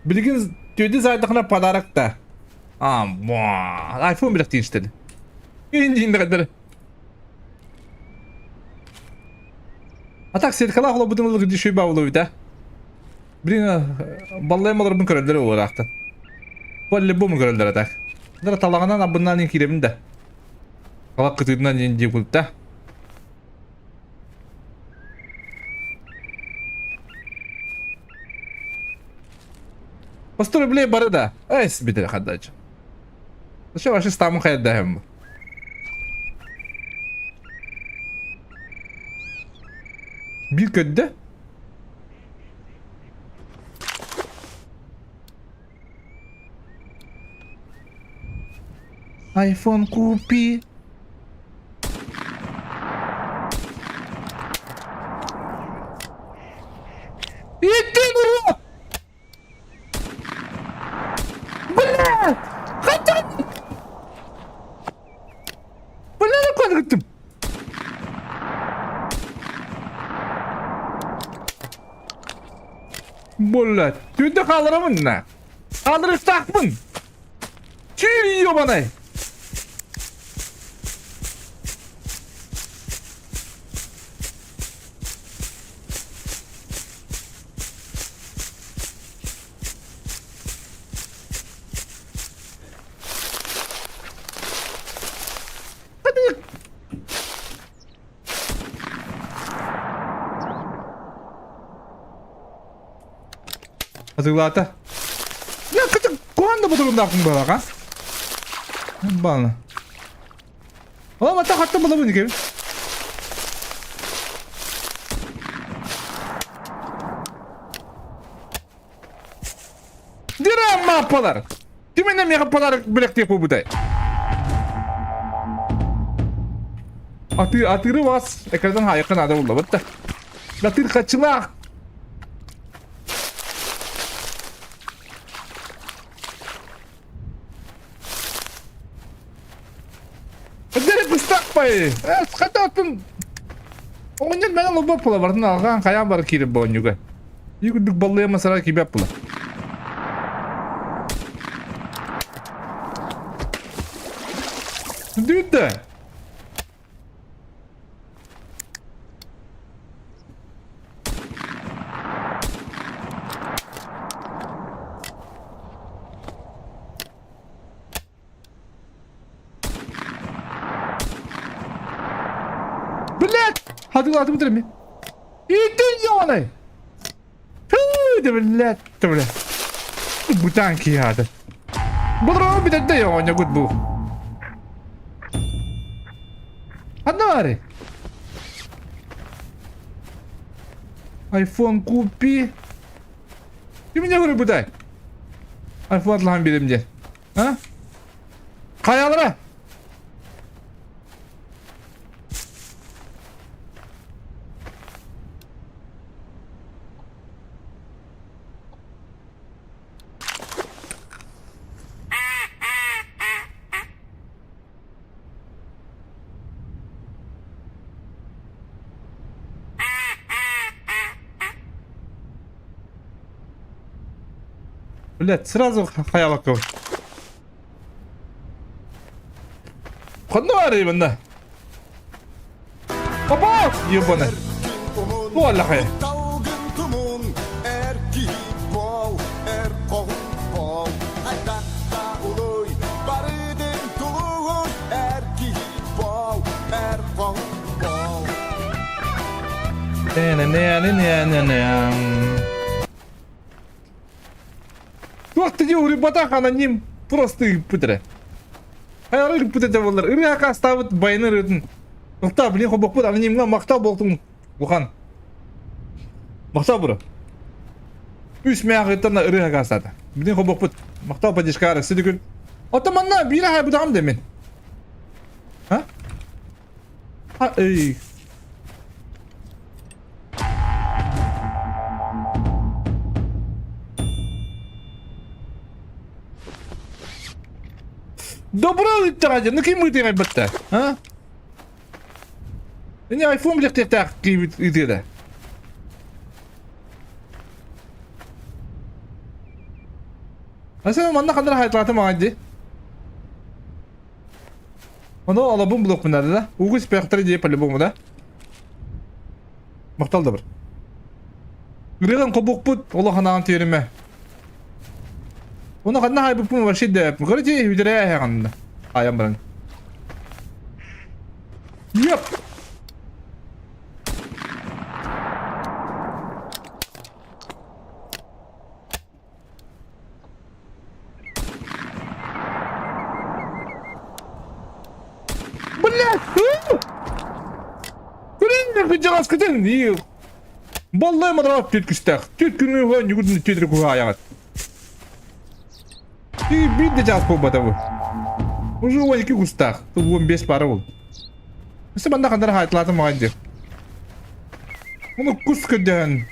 Билигин түөдү заайдахына подарок да. А, iPhone билэхтиин истэди. Индиин да А так сеткалаах олорбутун ылыгы дишүй баулубута. Блин, баллайым олорбун көрөллөр уораахтан. По-любому көрөллөр так. Дара талаҕынан абыннан киирэбин да. Талак кытыытынан диэн дии култа. Постой, блин, бары да. Эс, битер хадача. Зачем вообще стамын хайдаһым? Биир көрдө. Айфон купи. Иди, урод! Бля! Хотя... Бля, куда Бля, түнде қалырамын на. Қалдырыстақпын. Түй, ебаный. Атыылаата. Я кытык куһаан да ботуруҥнаахпын буолаха. Баана. Ола мата хаттан булабын икебин. Дирам маппалар. Киминен миэхэ подарок билэктиэх буолбутай? Атыы атыыры бас экрандан хаайыкка наада буллабыт да. Атыыр хачылаах. Дere быстаппай. Хата атын Оҕонньор мэнэ лобоп була бартын алҕаан хайаан бары киирip боонньуга. Югүрдүк баллыйа масара кибэп була. Дүттэ. Блядь! Хатылаатым бүтэрми. Иитин ёбаный! Фу, да блядь, да блядь. Бутан киһаата. Бұдырау бүтэрдэ оонньогут бу. Ханна баары? Айфон купи. Ты меня говорю, бутай. Айфон атлахан берем де. А? Хайалара! Блядь, сразу хайалаков. Ханна баарый манна? Папа! Ебаный. Туаллахай. Туох да уруйбатах аноним просто ыыппыт Хайары ыыппыт этэ буоллар ырыа акаастаабыт байыны ырыатын Тоқтаа, блин, хобокпут анонимҥа махтал буолтун улахан. Махтал бро. Үс мээҕиттэн ырыа акаастаата. Блин, хобокпут. Махтал поддержкаары сидикүн. Оттон манна биир аһай бутаҕым да мин. А? А, эй. Добро ыыттаҕа дьэ, ну ким ыытыаҕай батта? А? Ини айфон билэхтиэхтээх киһибит ыытыа да. Аса манна ханна хайтлаатым аҕай дии. Ону олобун булуохпун наада да. Уугу испэхтэрэ дии по-любому да. Махтал да бар. Ырыган хобукпут олох анаан түөрүмэ. Ону ханна хайбыппын вообще да. Короче, үдэрээ ханна. Айан баран. Yep. Блядь! Күрэн кыдьаҕаскытын Баллай мадрап түт күстэх. Түт күнү хөн югутун түтүрү куһаайаҕыт. Биир да чаас буолбата бу. Уже 12 кустаах. 15 пара бол. Өссө манна ханнара хаайтылаатым маҕан дии. Ону кус көрдөһөн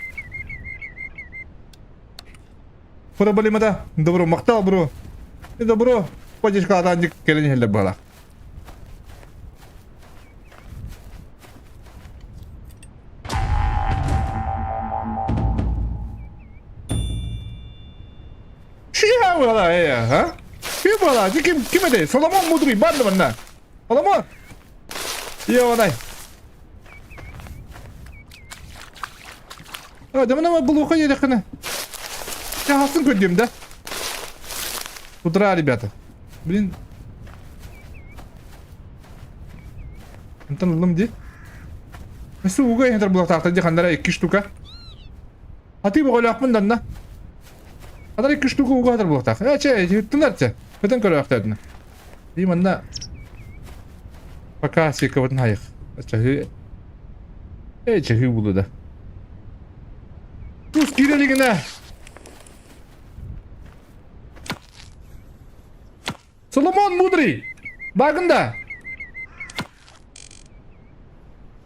Проблемата добро махтал бро. Добро поддержка кэлэн иһэллэр баалаах. Шиха буола э а? Ким буола? Ким ким этэй? Соломон мудрый бар да манна. Соломон. Йоонай. А, да мына булуха елекхіне. Чаһасын көрдүм да. Утра, ребята. Блин. Онтон ыллым ди. Өссө ууга иһитэр булахтаахтар ди ханнара икки штука. Хатыы бөҕөлөөхпүн данна. Ханнара икки штука ууга хатар булахтаах. Э, чэ, үттүнэр чэ. Көтөн көрөөхтөөтүнэ. И манна пока секабытын хайых. Чаһыы. Э, чаһыы булу да. Тус киирэлигинэ. Соломон мудрый! Багында!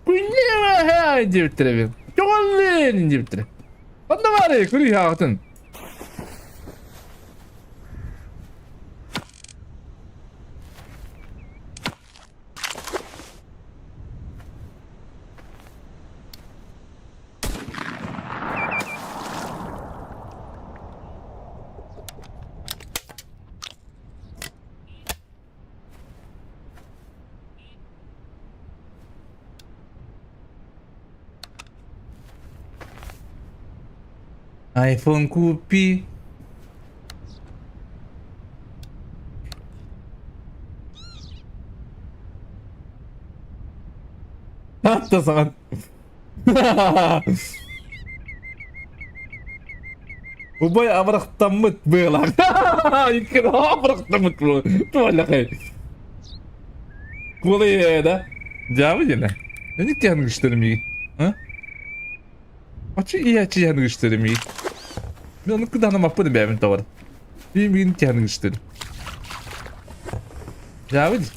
Күннээ диэбиттэрэ Көҕүллүн диэбиттэрэ. Онно баары күрүй хаҕытын. Айфон купи. Атта саҥа. Убай абырахтаммыт быылаах. Икки абырахтаммыт туаллахай. Куолай да? Дьаабы диэнэ. Эник тиһэн гыштырым миги. А? Ачы иһээччи тиһэн гыштырым миги. Мен ону кыдаһына маппын бэйэбин табар. Мин миигин тиһэн гыштырым. Дьаабы ди.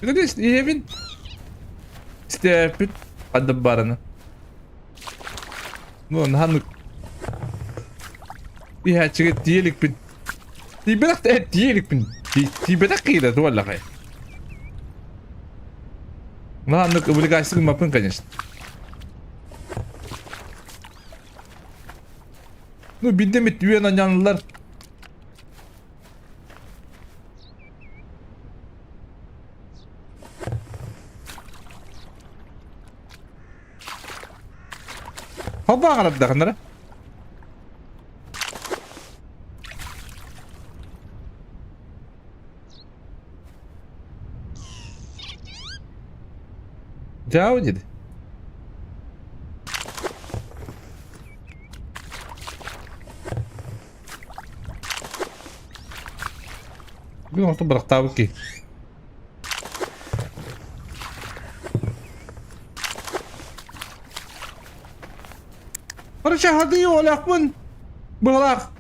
Иһэбин. Истээппит ханна барана. Ну, наһаа иһээччигэ тиийэ иликпин. Тиийбэтэх да тиийэ иликпин. Тиийбэтэх киһи туоллахай. Наһаа увлекайся гыммаппын, конечно. Ну, биирдэ эмит үөн анньаналлар. Хоббаа хараддахынара. Дьаабы диэди. Бүгүн оттон бырахтаабыт киһи. Короче, хады олахпын. Быһалаах.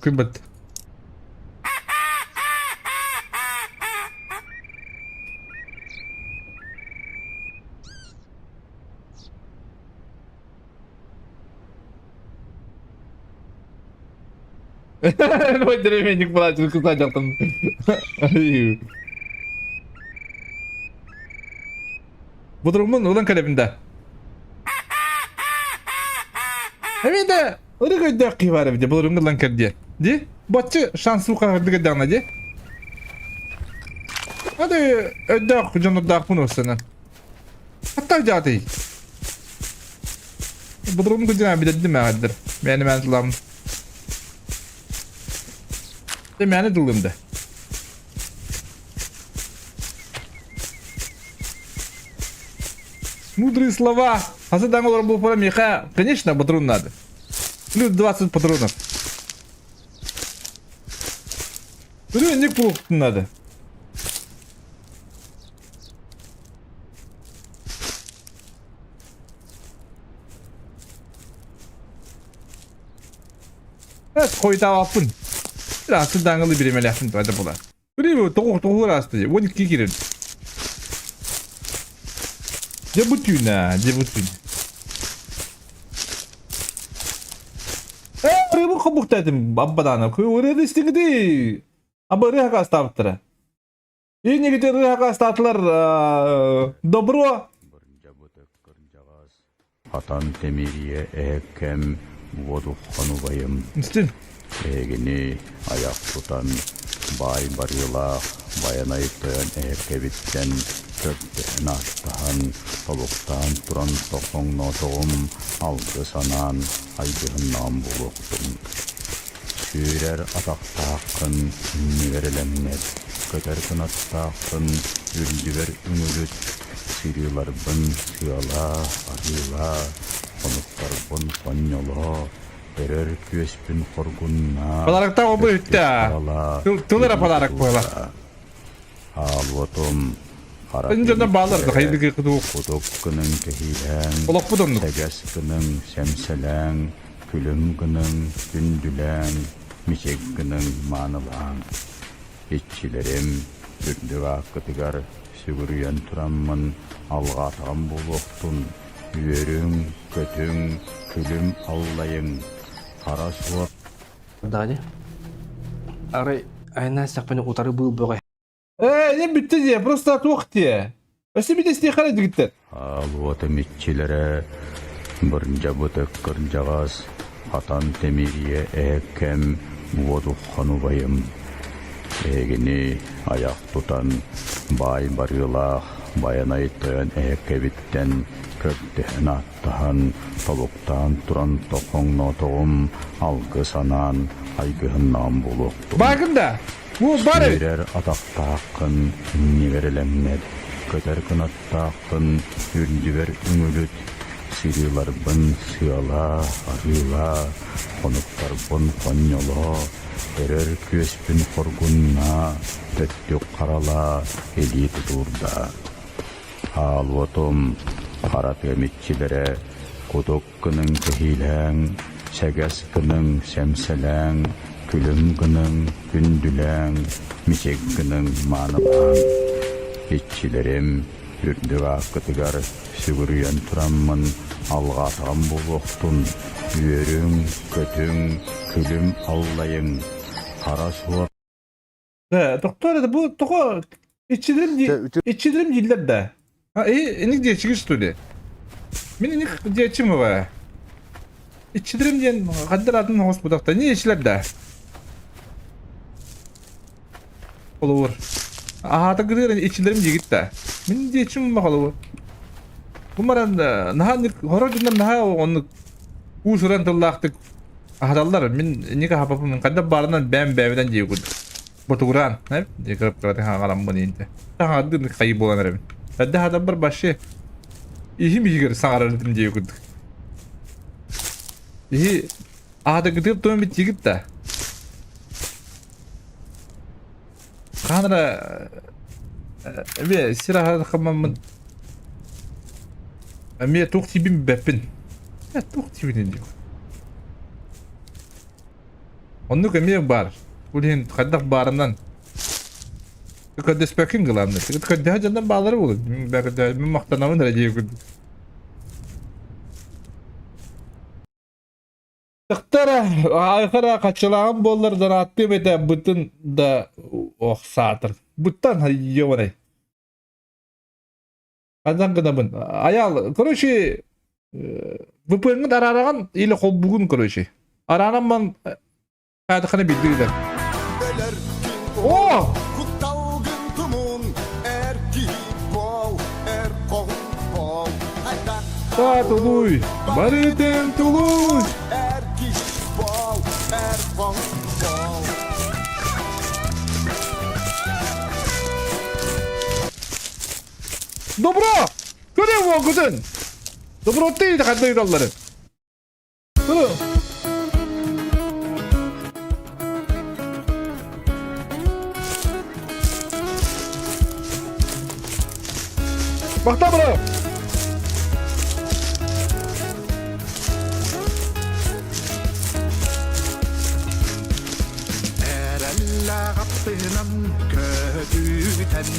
Күн бат. Ой, плачет, кусачал там. Будуруммун ылан кэлэбин да. Эми да ырык өйдөөх киһи баар эбит былырыҥҥы ылан кэр диэ. Ди баччы шанс суукаһырдык эрдэҕинэ ди. Ады өйдөөх дьоннордаахпын уоссанан. Хатта дьаатый. Былырыҥҥы күдьүнэ билэрдим ааҕардыр. Мээнэ мээнэ тылам. Де мээнэ тылым да. Мудрые слова. Хасы даҥ олорон буолпара миэхэ, конечно, патрон надо. Плюс 20 патронов. Үрү буолуохтун надо. Evet, хойутаабаппын. Асы даңылы биремелээхпин туада була. Үрү тоҕу тоҕу ыраасты. 12 кирин. Дьэ бу түүнэ, дьэ бу түүн. Э, рыбы хобуктайтым аббадаана. Ырыаны истиҥити. Аба ырыа хакастаабыттара. Иннигити ырыа хакастаатылар добро. Хатан тэмиэрийэ эһэккэм уодуххан убайым, Истин. Эһигини айах тутан, баай барыылаах Байанай тойон эһэккэбиттэн көрдөһөн ааттаһан, тобуктаан туран тоҥноотоҕум, алгыс анаан айгыһыннаҕым буолуохтун. Сүүрэр атахтааххын иннигэр элэҥнэт, көтөр кынаттааххын үрдүгэр үҥүлүт, сырыыларбын сыалаа, арыылаа, хонуктарбын хонньолоо, өрөр күөспүн хоргуннаа, Подароктаах обу өттүк үттэ. харалаа, Тыл эрэ подарок буола. Хаалуотум, хара Дьоннор баалар да тимирдэрэ, хайдыгы кытуу. кутук гыныҥ кэһиилээҥ, Олохпут оннук. тэгэс гыныҥ сэмсэлээҥ, күлүм гыныҥ күндүлээҥ, мичик гыныҥ маанылааҥ. Иччилэрим, үрдүк ааккытыгар сүгүрүйэн тураммын алҕаатаҕым буолуохтун, үөрүҥ, көтүҥ, күлүм аллайыҥ, хара суор Даҕаны арай айаннаан истэхпинэ утары быыл бөҕө Ээ, не бүттэ дии, просто туох дии. Өссө бүтэ истиэххэ эрэ дигиттэр. Аал-уотум иччилэрэ бырдьабыт кырдьаҕас, хатан тэмиэрийэ эһэккэм уотуххан убайым. Эһигини айах тутан, баай барыылаах Байанай тойон эһэккэбиттэн көрдөһөн ааттаһан, тобуктаан туран тохоҥноотоҕум, алгыс анаан айгыһыннаҕым буолуохтун. Баагын да? Бу бар эбит. Сүүрэр атахтааххын иннигэр элэҥнэт, көтөр кынаттааххын үрдүбэр үҥүлүт, сырыыларбын сыалаа, арыылаа, хонуктарбын хонньолоо, өрөр күөспүн хоргуннаа, төттүк харалаа, илии тутуурдаа. Хаалуотум, хара тыам иччилэрэ, кутук гыныҥ кэһиилээҥ, сэгэс гыныҥ сэмсэлээҥ, күлүм гыныҥ күндүлээҥ, мичик гыныҥ маанылааҥ. Иччилэрим, үрдүк ааккытыгар сүгүрүйэн тураммын алҕаатаҕым буолуохтун, үөрүҥ, көтүҥ, күлүм аллайыҥ, хара суор Да, доктор это бу тоҕо иччилэрим Дьэ, үтүө иччилэрим дииллэр да. А, и иник диэччиги что ли? Мин иник диэччим баба. Иччилэрим диэн хаддар атын оҕус бутахта. Не иччилэр да. Холобур. Аһаата гырыыр иччилэрим диигит да. Мин диэччим холобур. Бу маран наһаа хоро дьоннор наһаа оннук уус-уран тыллаахтык Аһаталлар, мин инник аһаппаппын, хайдах баарынан бэйэм бэйэбинэн дии курдук. Ботугураан, дии кырап-кыратын хаҥараммын инте. Саҥардыын хайы буолан эрэбин. Эрдэ аһатарбар вообще иһим иһигэр саҥарар этим дии курдук. Иһи аһатыгытыыр туом битиигит да. Хаан эрэ эмиэ сир аһа хаммаммын эмиэ туох тиийбин билбэппин. Э, туох тиийбин диэх. Оннук эмиэ баар. Бу иһин хайдах баарынан көрдөспөккүн главное. Көрдөһө дьоннор баалара буолуо. Мин махтанабын эрэ диэбит курдук. Тахтара, айхара хаччылааҕым буоллар донаттыам этэ бытын да ох саатар. Буттан ёбаный. Ханан гынабын. Аял, короче, VPN-гын араараҕын или холбугун, короче. Араанан ман хаатахана билдирилер. О! Та тулуй! Барытын тулуй! Добро! Көрө уолгутун! Доброты хардыыралларын. Көрө. Бахта бро! Эрэллээх көтүтэн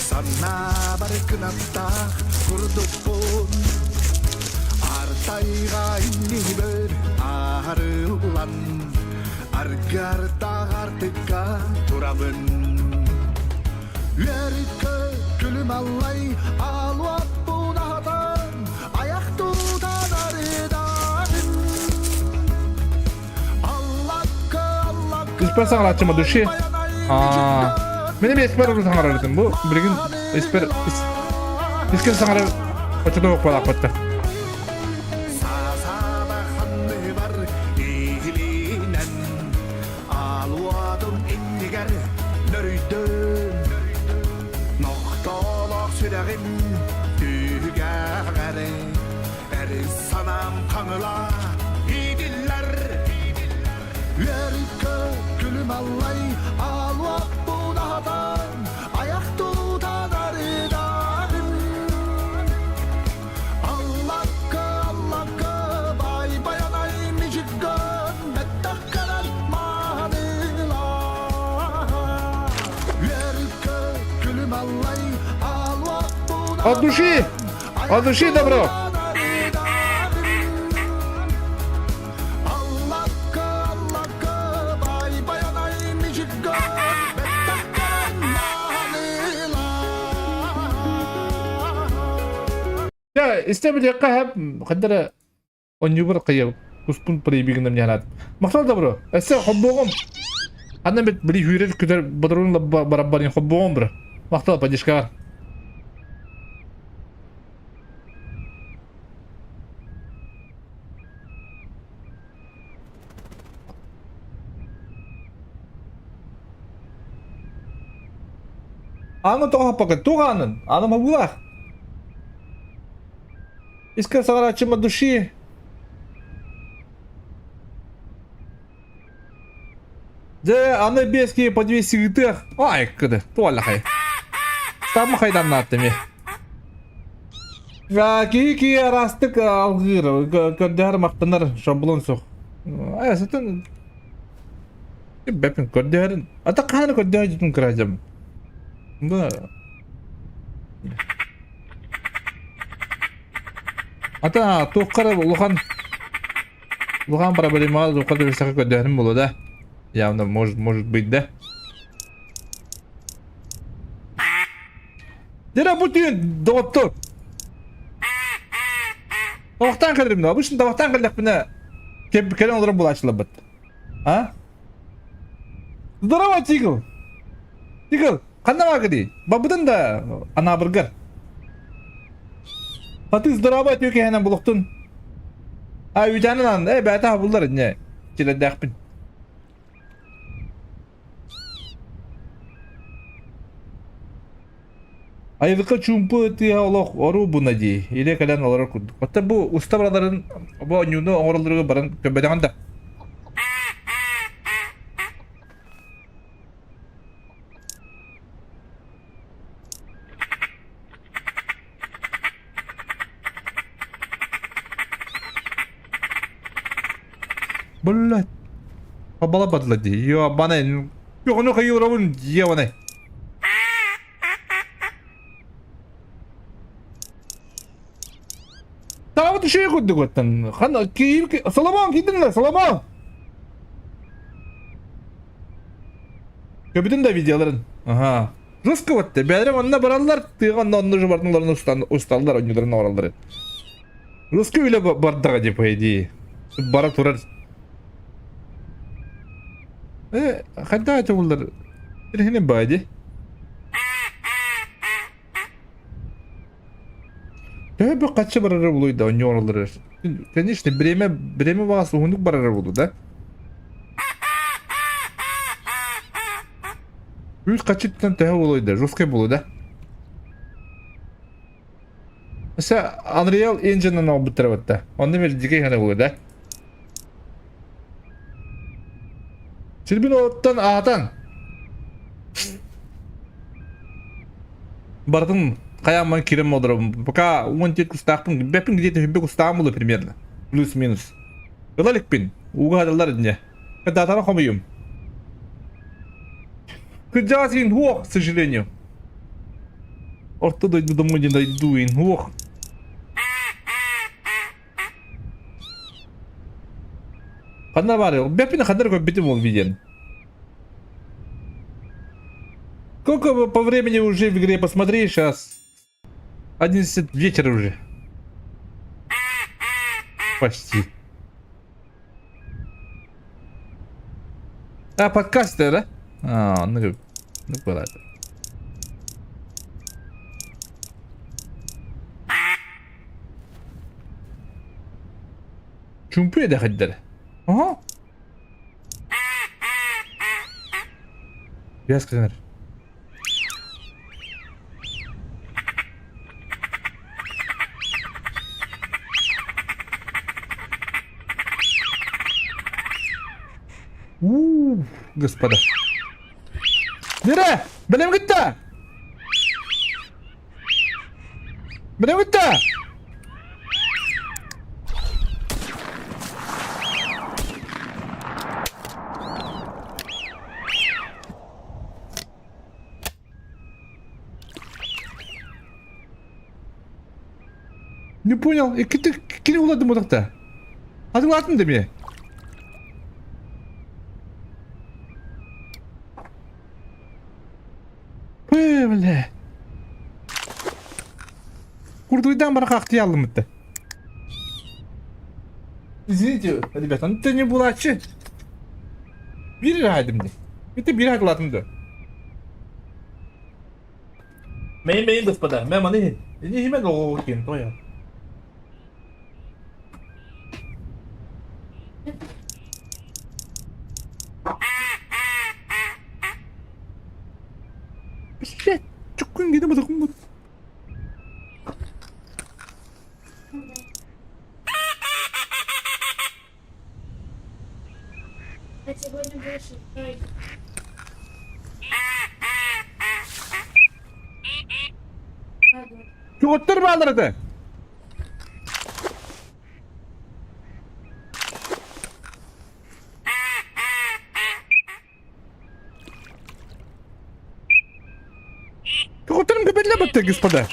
Санаабар кынаттаах курдукпун Артайга иннибэр аарыллан Аргартаах артыкка турабын Үөрүккэ күлүм аллай алуаппун аһатан Аяқ тутан арыдаҕын Аллакка аллакка Испэр саҥарааччыма души. Аа. Мин эмиэ испэр урут саҥарар этим. Бу билигин испэр искин саҥарар оччотуох буолаахпытта. Саасаабаханныбар иһилинэн Алуадым иннигэр нөрүйдүм Нохтолох сүрэҕим түһүгэҕэр Эрин санаам хаҥыла иитиллэр Үөрүккэ күлүм аллай алуаппун аһатан Аяқ тутан арыдаҕын Аллакка аллакка бай баянай мижиккын Бэттэх кэлэн маанылаа Үөрүккэ күлүм аллай алуаппун От души! От души добро! Дьэ, истэ билиэххэ хэп хандара онньуубар кыйа куспун проебигинам ньанаат. Махтал добро. Өссө хоббуоҕум. Анна бит били хүүрэр күтэр бодорун бараббарын хоббуоҕум бро. Махтал поддержкаҕар. Ааны тоҕо хаппакын? Туох аанын? Ааным хабыылаах. Искра саҕарааччыма души. Дьэ, аны биэс киһи по 200 ыытыах. Ай, кыды, туоллахай. Там хайданнаат эми. Киһи киһи араастык алгыыр, көрдөһөр махтанар шаблон суох. Ай, сытын бэпин көрдөһөрүн. Ата хааны көрдөһөр дьитин кыраажам. Да. Ата туоххара улахан улахан проблемаҕа туохха түбэстэххэ көрдөһөрүм буолуо да. Явно может может быть да. Дера бу түүн доҕоттор. Табахтаан кэлэрим да. Обычно табахтаан кэллэхпинэ кэлэн олорон булааччыларбыт. А? Здорово, Тигл! Тигл, ханна бааргыный? Барбытын да Анаабыргар. Хаты здорово түөкэһинэн булуктун. А үүтээнин э бээтэ хабыллар инне килэрдээхпин. Айылыкка чуумпу тыаһа олох оруу буна дии, илэ кэлэн олорор курдук. Оттон бу уста бараларын бу оонньууну оҥороллоругар баран көрбөтөҕүн да. Блядь. Побалабадла дии. Ёбаный. Йоҕону хайыырабын ебаный. Таабыт үчүгэй курдук оттон. Хан Соломон киирдин да, Соломон! Көбүтүн да видеоларын. Аха. Жестко вот бэйэлэрэ манна бараллар, тыаҕа онно онно же бардыларын усталлар, онньуларын оҥороллор. Русский үлэ бардаҕа дии по идее. Бара турар. Э, хайдах это буллар? Ирхини бади. Төһө бу хаччы барара булуй да онньуораллар. Конечно, время время баҕас уһуннук барара булу да. Үс хаччыттан төһө булуй да, жесткай булу да. Өссө Unreal Engine-ын албыттара батта. Онно бер дикэй гына булу да. Сирбин оттон аатан. Барытын хайаамман кирем олором. Пока 14 кустаахпын, бэппин где-то хүббэ кустаам булу примерно. Плюс-минус. Ыла иликпин. Ууга хадаллар инне. Датаны хомуйум. Кырдьаҕас иин хуох, к сожалению. Орто дойду домой не дойду иин хуох. Ханна баар? Бэппин ханна көрбүтүм ол видеоны. Сколько по времени уже в игре посмотри сейчас. 11 вечера уже. Почти. А, подкаст, да? А, ну, ну, понятно. Чумпу эдэхэддэр. Ага. Biraz кытынар. У, господа. Нere? Бэлэм гытта! Бэлэм гытта! Не понял, иккити кини уладым утахта. Атылаатын да мне. Бля. Курдуйдан барахахты яллымытты. Извините, ребята, ну ты не булачы. Биир эрэ дии. Ити биир хакылаатым да. Мейин мейин господа, мен маны не химен оҕо киин тоя. Блять, чуккун гиде бадакым бут. А сегодня больше. Ой. Чугуттар баалар этэ. Чугуттарым көбөллө бытты, господа.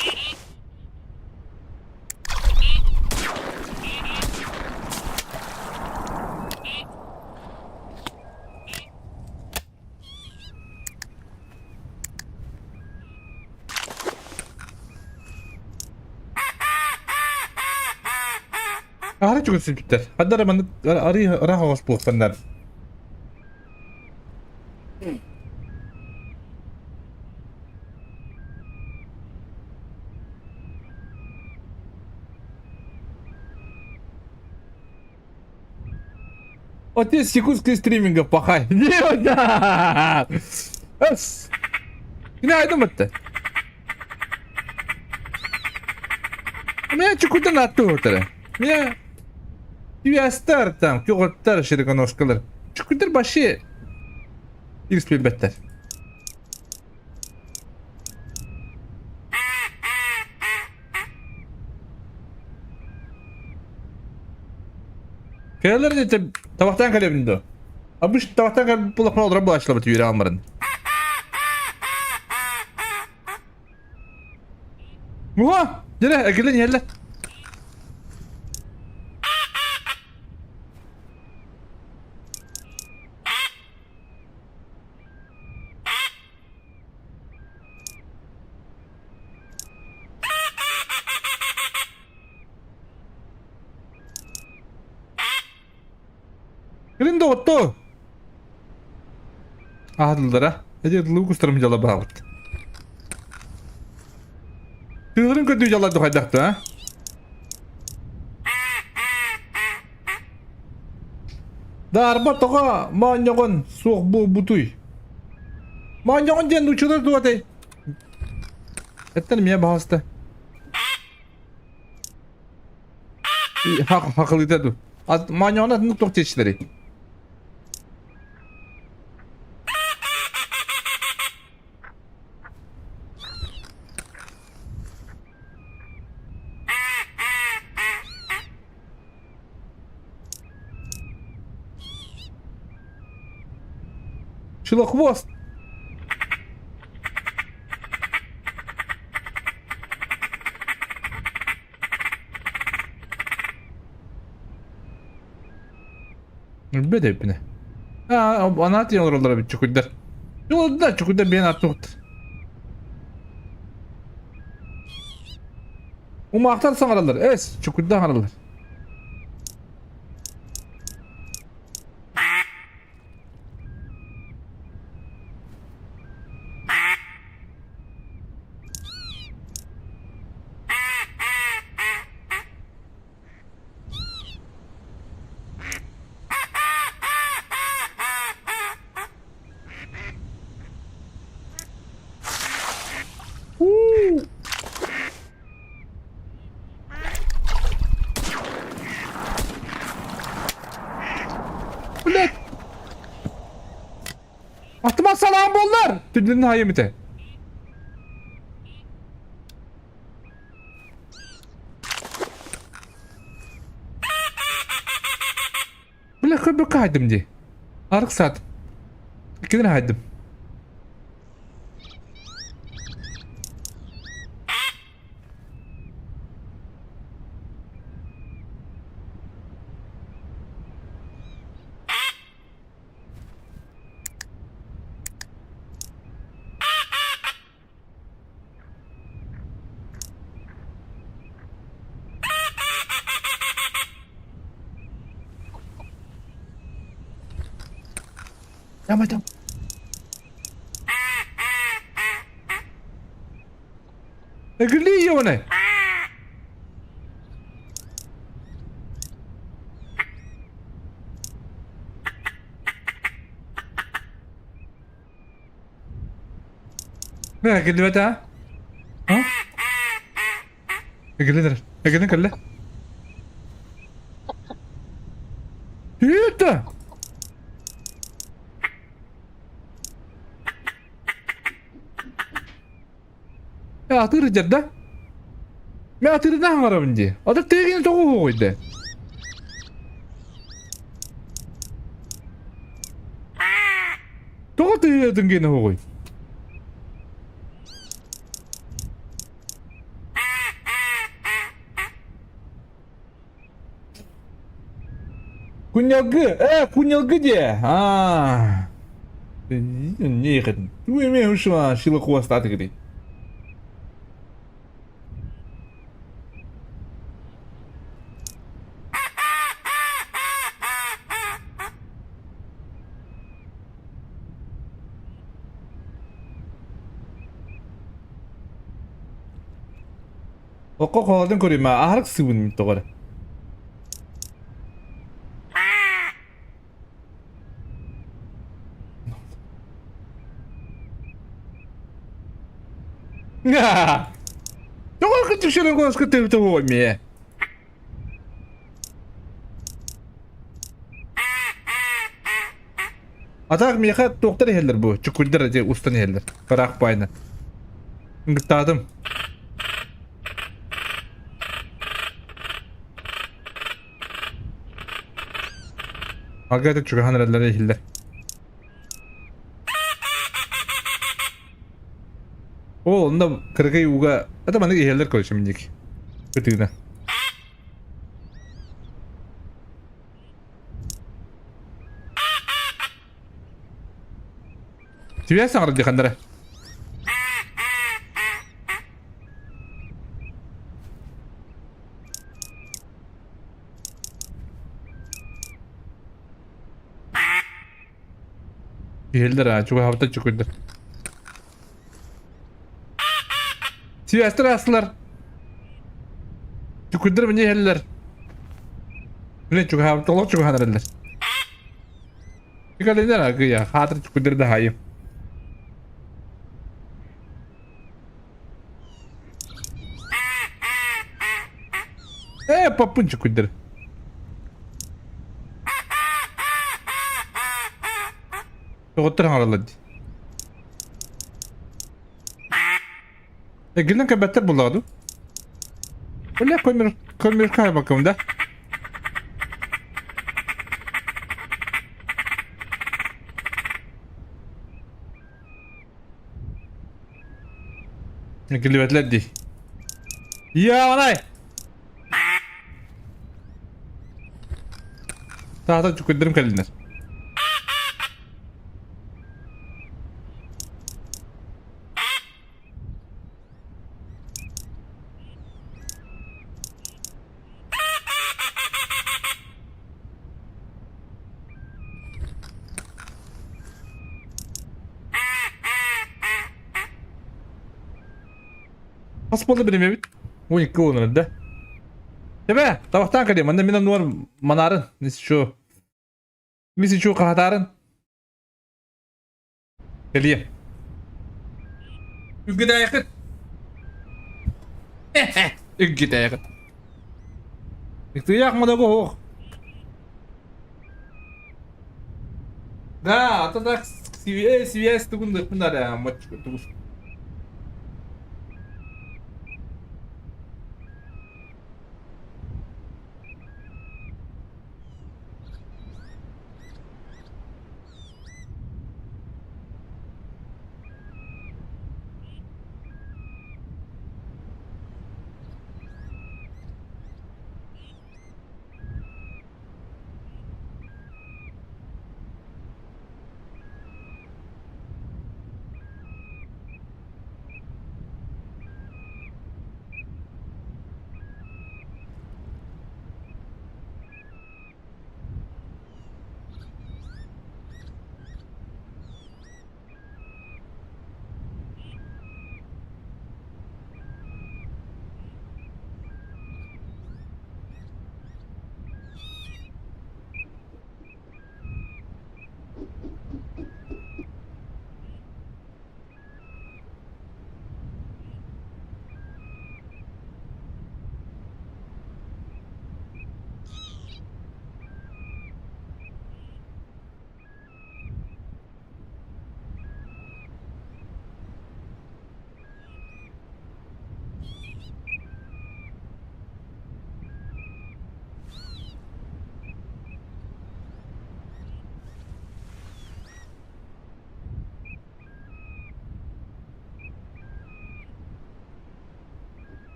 Аһара чугас силбиттэр. Ханна маннык арыы ыраах оҕус буолсаннар. Отец якутских стримингов пахай. Эс. Кини айдым этте. Меня чукутан атту өтөрө. Меня Түйэстэр там, кюҕуттар широконожкалар. Чукутар вообще илспэбэттэр. Кэлэр дете табахтан кэлэбин до. Обычно табахтан кэлбит булахпын олорон булаачылабыт үөрэ алмарын. Муха! Дьэ, экилен иһэллэр. Тыын доҕоттоо! Аһатыллара. Эти луу кустарым дьала баабыт. Тыыларын көрдүү дьаллар хайдахты, а? Даарба тоҕо моонньоҕон суох буолбутуй? Моонньоҕон диэн нууччалар дуо этэй? Эттэн эмиэ баҕаста. Хахылыта ду. Моонньоҕон атыннык туох диэччилэрий? Шилохвост! Билбэт эбиппинэ. Аа, анаат диэн олороллор эбит чукуйдар. Да, чукуйдар биэн аттыбыт. Умаахтар саҥараллар. Эс, чукуйдар саҥараллар. Блять! Атыма салаан буоллар! Түннүн хайым ите. Бля, көбөккө хайдым дии. Арык саат. Иккиден хайдым. Давай, давай. Эгли ёне. Эргиллибэтэ а? Эргиллэн эрэр. Эргиллэн кэллэ. Это! Атыыр дьэр да? Мен атыырынан хаҥарабын дии. Ата тыгын тоҕу уһугуйда. Тоҕо тыгын гин уһугуй? Кунньалгы, э, кунньалгы диэ. Аа. Не Ту эме ушла шила хвостатый говорит. Окко холодун көрүмэ, аһарык сыбын тоҕор. Тоҕо кытышырын куоска төбүтэ буолмие. Атаах миэхэ туохтар иһэллэр бу? Чукуйдар эти устан иһэллэр. Ыраах байна. Ыҥыттаатым. Ага чугаһан эрэллэрэ иһиллэр. Ол онно кыракый ууга это маннык иһэллэр короче минник. Ытыына. Тебя саҥарар диханнара. Иһэллэр аа, чугаһаабыта чукуйдар. Сибээстэр аастылар. Чукуйдар эмиэ иһэллэр. Блин, чугаһаабыт, олох чугаһаан эрэллэр. Икалинер агыя, хаатыр чукуйдар да хаайым. Ээ, паппын чукуйдар. Доҕоттор хаҥараллар дии. Эгилин кэбэттэр буллаҕа дуу? Бля, көмір, көмір кайбакым да? Эгилибэтлэр дии. Яанай! Таата чукуйдарым кэллинэр. Хас буолла билимэбит? 12 уонунан да. Тебе, табахтаан кэлиэ, манна мин оннугар манаарын, нисчу. Мисичу хаһатаарын. Кэлиэ. Үгүдээхит. Үгүдээхит. Ытыйах модогу хуох. Да, а то так связь тугун дыхпын да тугус.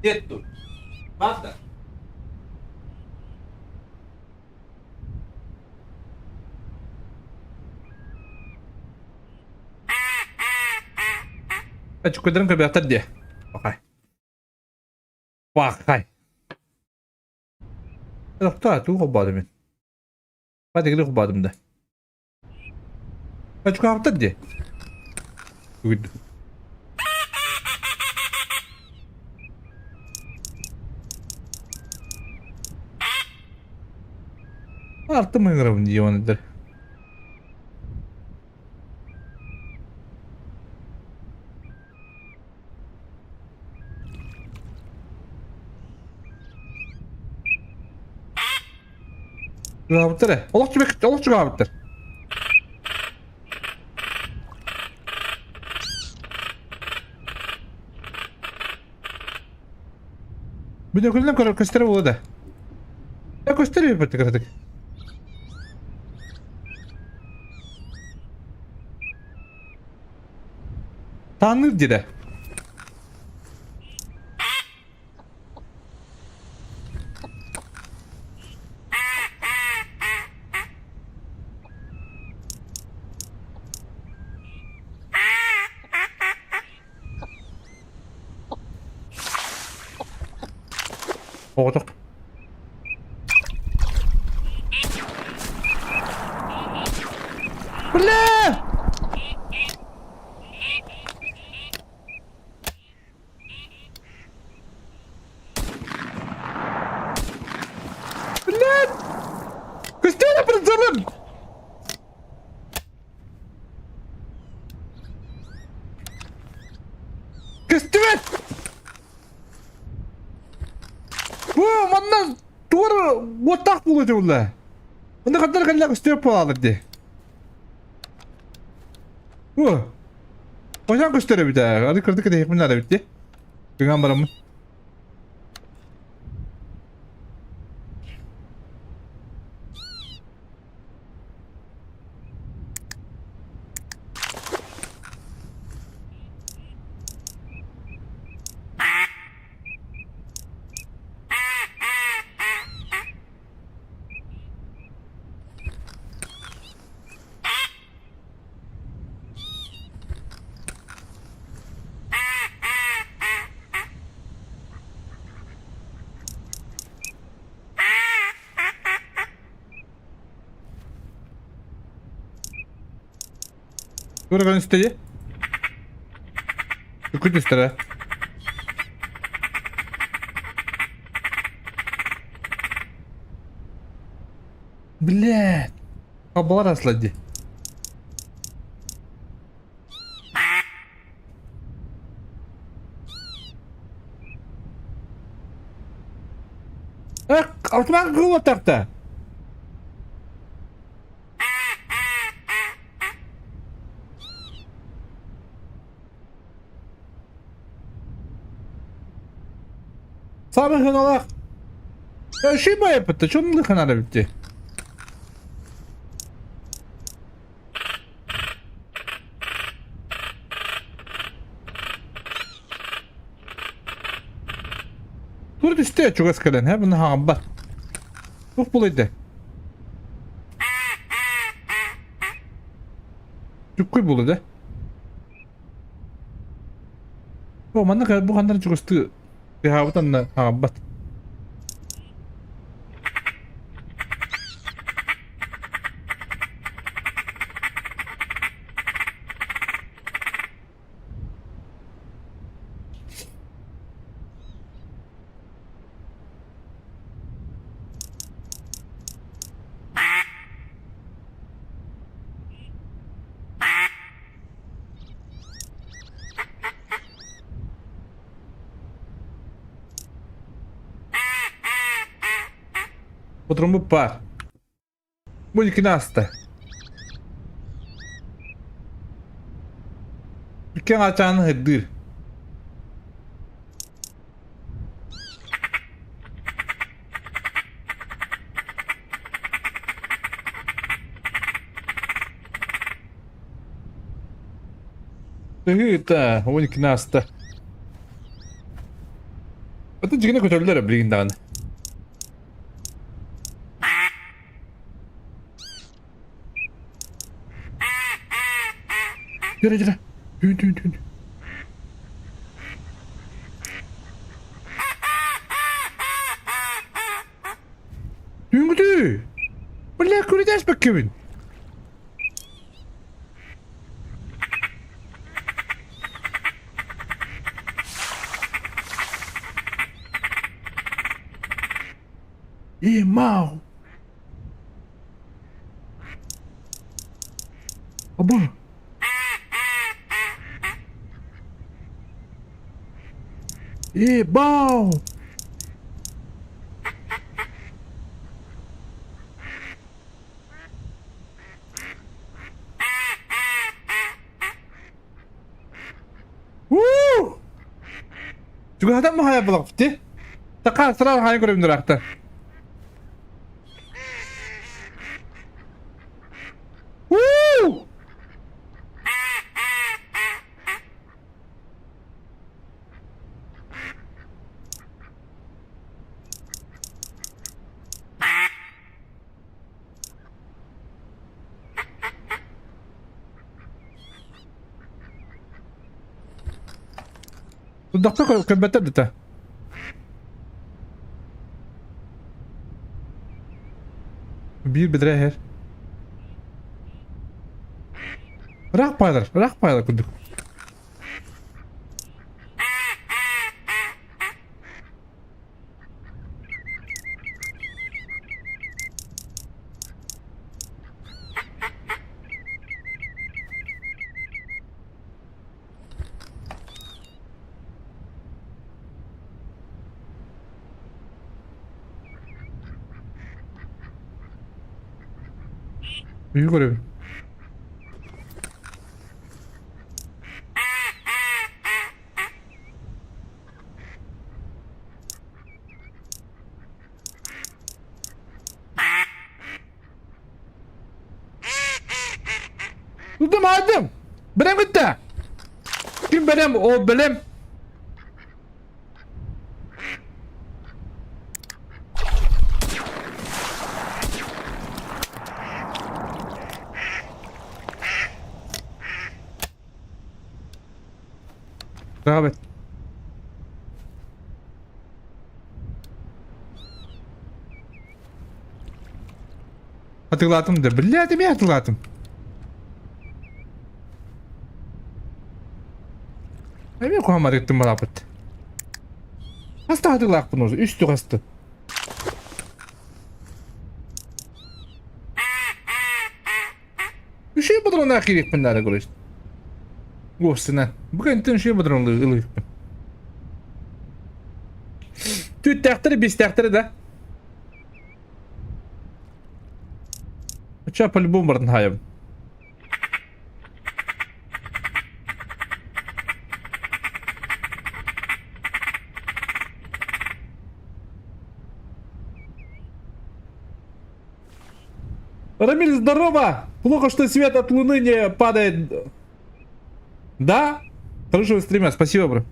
Диэт Баата. Чукуйдарым көбөөхтөр диэ. Бакай. Бакай. Тохтоо, туу холбоодум мин. Бадыгылы холбоодум да. Чукаабыттар дии. Артым ыҥырабын дии онудар. Чугаабыттар ээ. Олох чугаабыттар, олох чугаабыттар. Бүнөкүлүнэн көрөр көстөрө буолуо да. Э көстөр үппэт кыратык. Таанныыр дире. Оҕотох. Бля! Блядь! Кристина прицелым! Көстүбэт! Бу манна туор уоттаах буолуо этэ буолла. Онно ханна кэллэ көстүбэт буолаалар дии. Бу. Қашан көстөр эбит ээ. Аны кырдык кэтэһиэхпин наада эбит дии. Тыҥаан бараммын. Тура истэйэ. Күт истэрэ. Блядь. Хабалар асла дии. Эх, автомат кылбаттарта. Саамай сыаналаах. Үчүгэй байыппыт чоннулук ханара битти. Тур түстэ чугас кэлэн, һэ, бұны хаҥабат. Тух булайды. Түккүй булды да. О, манна бу ханнар чугастыы тыаһаабыт анна хаҥабат. Утром баар. Бу иккини ааста. Икки аҥаачааны сырдыыр. Тыһыыта, 12 ааста. Атын дьиҥинэ көтөллөр билигин даҕаны. Жүре жүре. Түүн түүн түүн. Түүнгүтүү! Бля, күрүтээспэккэбин. Ээ, мау! Аба! Ээ, бау! Уу! Чугаһатан махайа булахпыт Така сразу хайа көрөбүн ыраахта. Уу! Дохто көрбөттөр да. Биир бэдэрээ иһэр. Ыраах паайлар, ыраах паайлар курдук. Үйү көрөбүн. Тутум алдым. Бэлэм кытта. Ким бэлэм, ол бэлэм. Рахмет. Атыылаатым да, блядь, эмиэ атыылаатым. Эмиэ куһаҕан барыттым балаапыт. Хаста атыылаахпын уже, үстү хасты. Үчүгэй бодорунаах киириэхпин наада көрөс. Гостина. Бу кэнтэн үчүгэй бодорун ылыахпын. Түүттээхтэри, биэстээхтэри да. Ча по-любому бардын хаайабын. Рамиль, здорово! Плохо, что свет от луны не падает. Да? Хорошего стрима, спасибо, бро.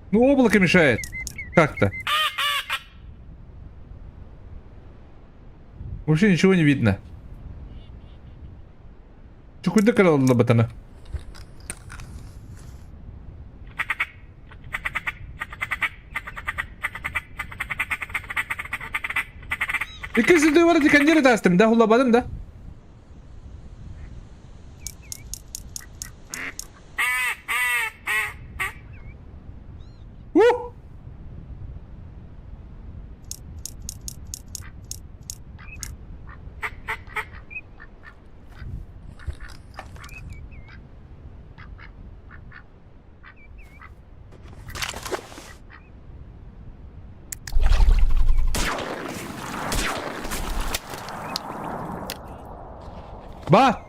Ну, облако мешает. Как-то. Вообще ничего не видно. Чукуйда каралла батана. Иккис дывар дикандер тастым, да, хулабадым, да? Ух! Ба!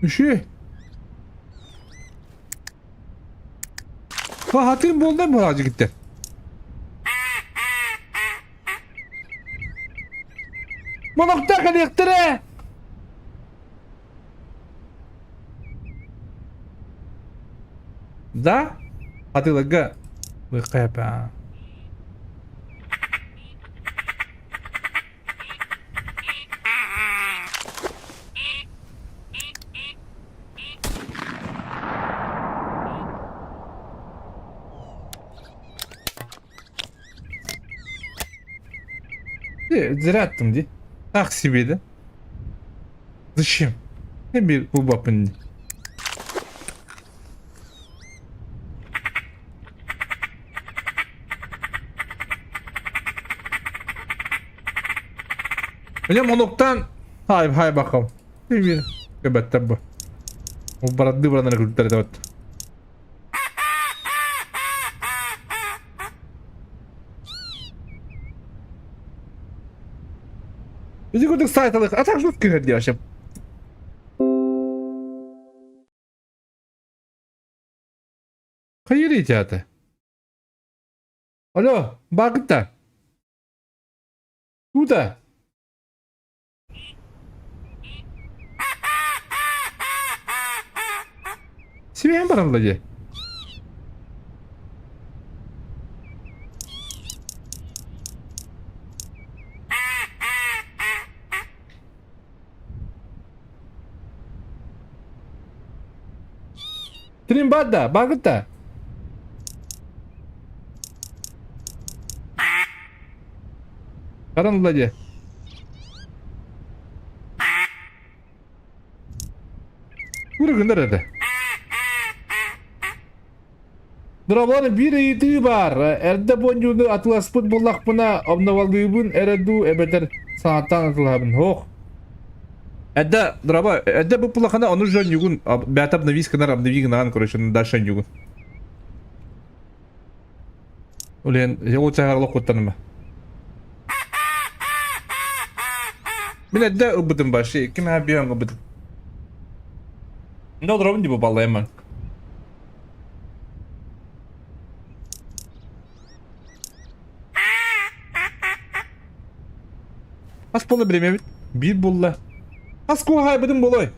Үшүй! Хатыым буолла бу жигиттэр. Монохтор кэлиэхтэрэ! Да? Хатыыларга быыккайапа. Зря аттым дии. Так себе да. Зачем? Мен bir булбаппын дии. Бile моноктан хай хай бакам. Bir көбөттөр бу. Бу барады баранары күлүктөр деп. Ити курдук сайталык а так жутко дии вообще. Хайырый театр. Алло, багыта. Куда? Сибиэн баралла дии. Стрим бар да, бааргыт да? Каран ылла дии. Күрүгүнэр этэ. Дробон биир ыйытыы баар. Эрдэ бонньууну атыласпыт буллахпына обновалыыбын эрэ дуу эбэтэр саҥаттан атылаһабын. Ох. Эрдэ, дроба, эрдэ бу пулахана ону жонньугун, бэйэтэ обновись гынар, обнови гынаан, короче, дальше онньугун. Улен, ол чаһар олох куттаныма. Мин эрдэ ылбытым баши, ким ха биһан ылбытым. Не олоробун дии баллайыман. Хас буолла бириэмэбит? Биир буолла. Хас куоһаайбытым буолуой?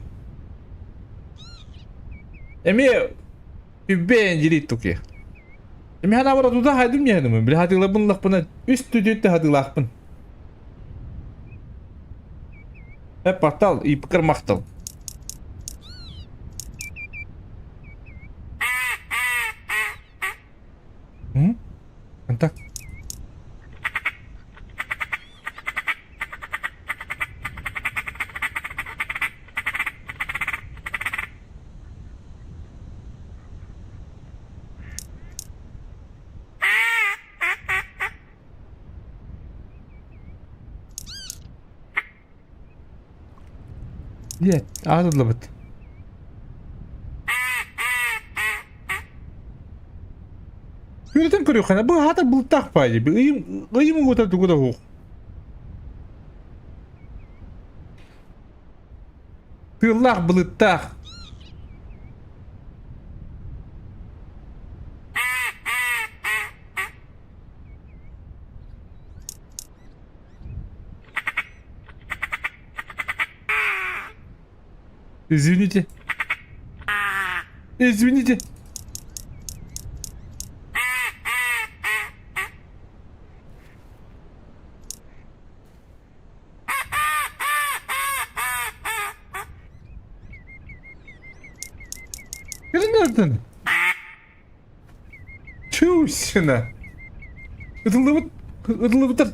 Эмиэ үббээн дьириит туки. Эмиэ ханаабар отуда хайдым диэхиним. Били хатыылабын лахпына үс түтүттэ хатыылаахпын. Э, портал, ипкер махтал. М? Контакт. Диэт, аатыллыбыт. Күрэтэн көрүөххэ, бу аата бултаах баайы. Ыйым ыйым угута тугу да уһук. Тыыллаах былыттаах. Извините. Извините. Кэлин Чуусина. Ытыллыбыт, ытыллыбыттар.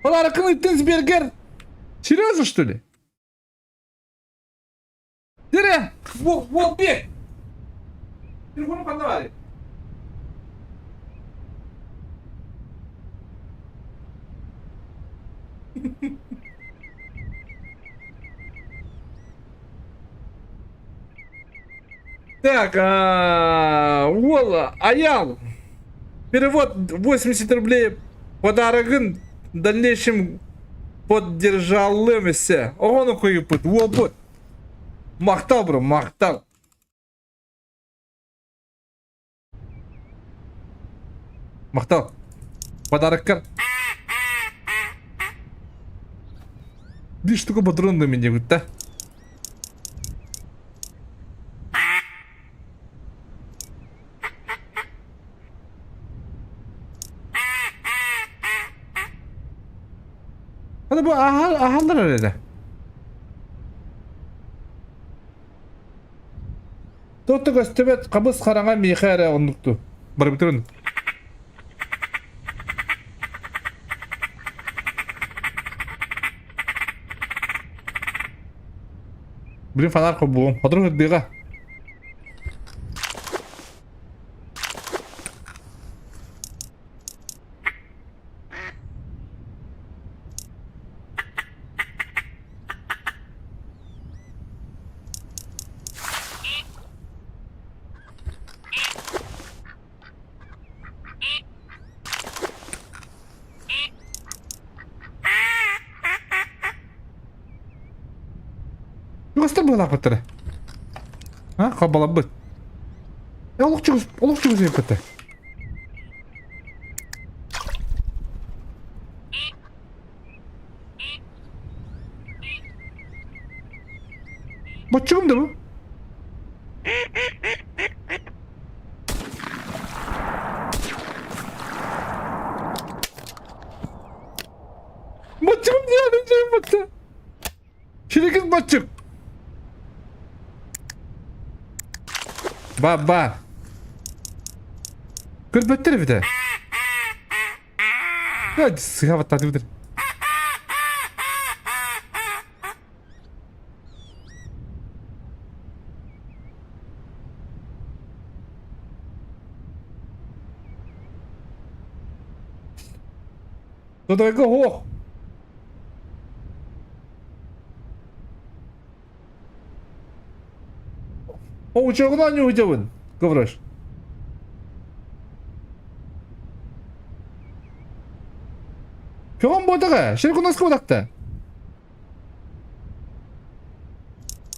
Подарокын ыттын Сбергер. Серьезно, что ли? Дире, вот бек. Телефону ханна баар? Так, уол, Аял, перевод 80 рублей подарогын в дальнейшем поддержалымся. Оҕону куйуппут, уолбут. Махтал, бро, махтал. Махтал. Подароккар. Биир штука патрон меня да? Hadi bu ahallar öyle. Туох да көстүбэт, хабыс хараҥа миэхэ эрэ оннукту. Барыбытын. Блин, фонарь холбуом. Хотур сырдыга. Чугастар быһалаахпыттара. А, хабалабыт. Э, олох чугас, олох чугас эппиттэ. Боччугум да бу? Боччугум диэн дьиэм батта. Ширикин боччук. Ба-ба. Көрбөттөр эбитэ. Сыһа баттаатыбытыр. Тутайга суох. Оучугунан ньуһдьабын, говоришь. Көҕөн буотаҕа, ширкунаска бодакта.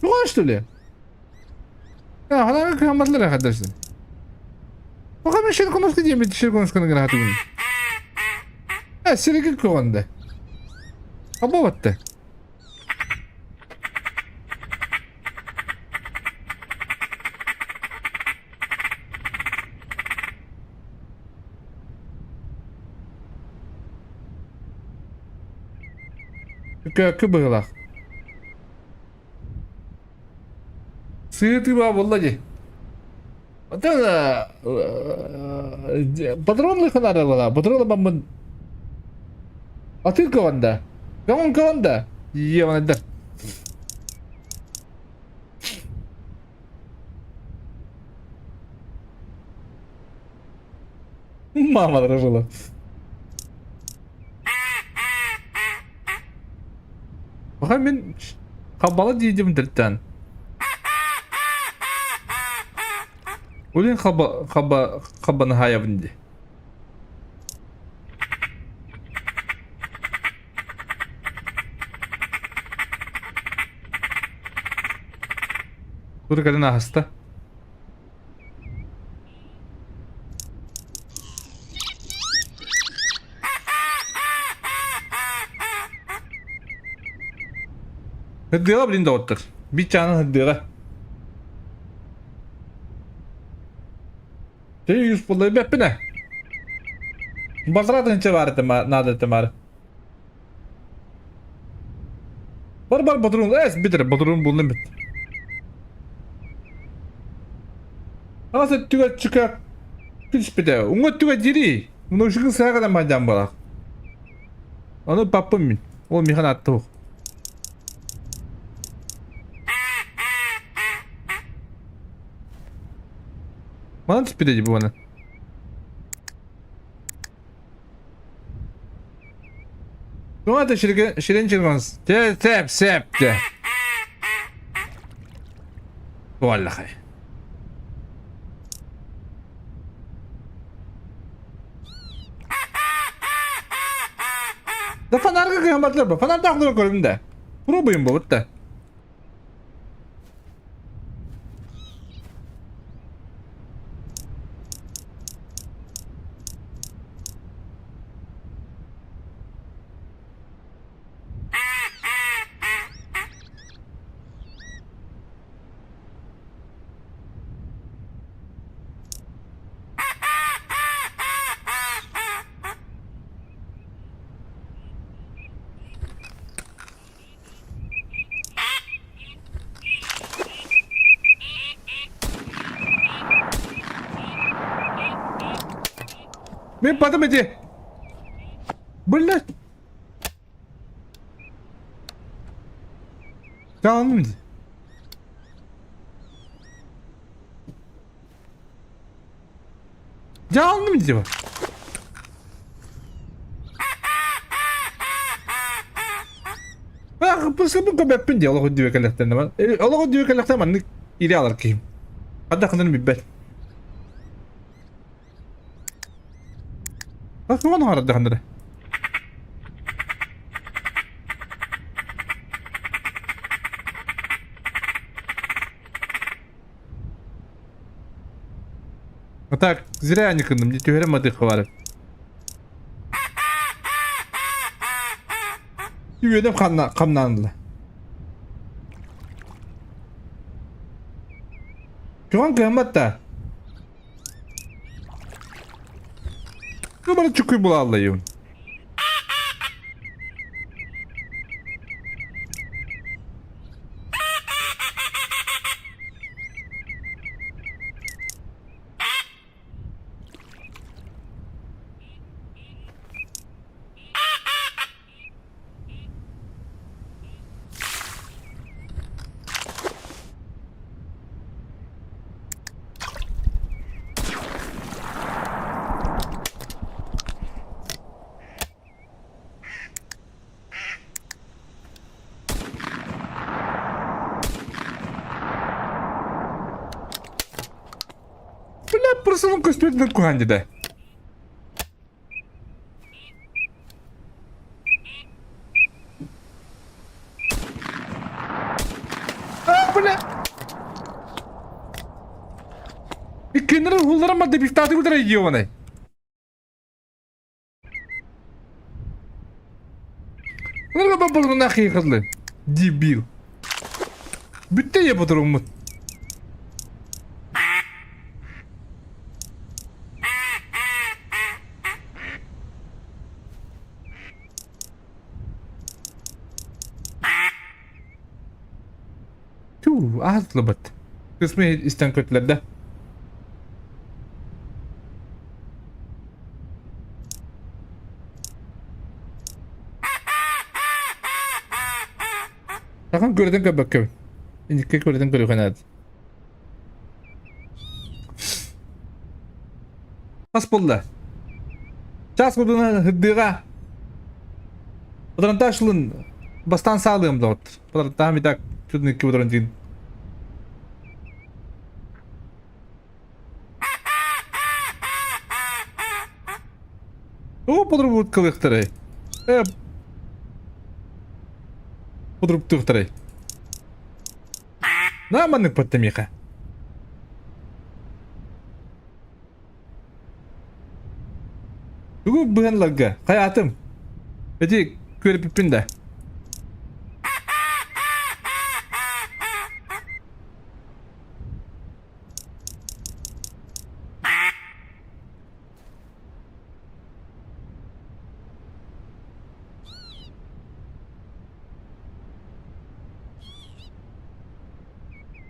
Көҕөн что ли? Ханаҥа кыһамматылар хаддарсын. Пока мен ширкунаска диэмит ширкунасканы гынаатыгын. Э, сиригин көҕөнде. Або батта. Көккү быһыылаах. Сыытыы баа буолла дии. Оттон патронлы ханаралала, патрон баммын Атыр көҕөнда. Көҕөн көҕөнда. Иеванайдар. Мама дрожила. Баха мин хаббала диидим диртен. Улин хаба хаба хабаны хаябын ди. Тур кэлэн аһаста. Һырдыаҕа блин доҕоттор. Биир чаанан һырдыаҕа. Ты юз буолла бэппинэ. Балтараа тыһыынча баар этэ наада этэ баар. Бар бар ботурун эс битер ботурун булдум бит. Аас өттүгэр чыка түспүтэ. Уҥа өттүгэр дири. Мунушугун сааҕынан мадьан балах. Ону паппым мин. Ол михан аттух. Манан түспүтэ дии бу манан. Ну это ширин чиргонс. Те сеп сеп те. Валлахай. Да фонарга кыһамматылар бу. Фонардаах дуран көрүм да. Пробуем бу бутта. Мин потом эти... Блядь. Tamam. Canlı mı diyor? Бу көбөппүн дии олох үрдүбэ кэлэхтэн олох үрдүбэ кэлэхтэн маннык илэ алар киһим. Хадда ханан билбэт. Ханан харадда ханнары. А так, зря не кынным, не түһэрэ мадыха бар. Үөнем ханна хамнаанла. Күн кыаммат да. Бары чукуй булааллайын. Бля, прысылын көстүбэтин куһаан деді. А, бля! Иккеннерин хулларам да бифтаты кудара ебаный. Дебил. Бүттэ я потуруммут. Түү, аһыллыбыт. Кысмы истэн көтүлэр да. Сахан көрөтөн көрбөккөбүн. Иникке көрөтөн көрүөхэ наада. Хас буолла? Час курдугунан хырдыыга Патронтаж ылын бастаан саалыам доҕоттор. Патронтаһым и так чудно икки патрон дигин. О, подругут кылыктары. Э, подругтуктары. На маннык паттамиха. Тугу быһан Хайатым. Эти көрүппүн да.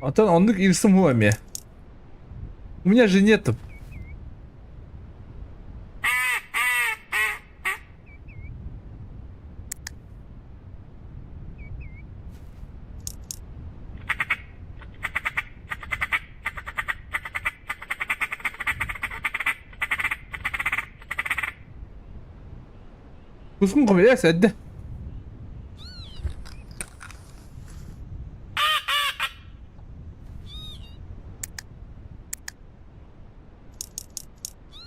Антон, оннук ирсым хуа У меня же нету. Кускун хомуйа сэрдэ.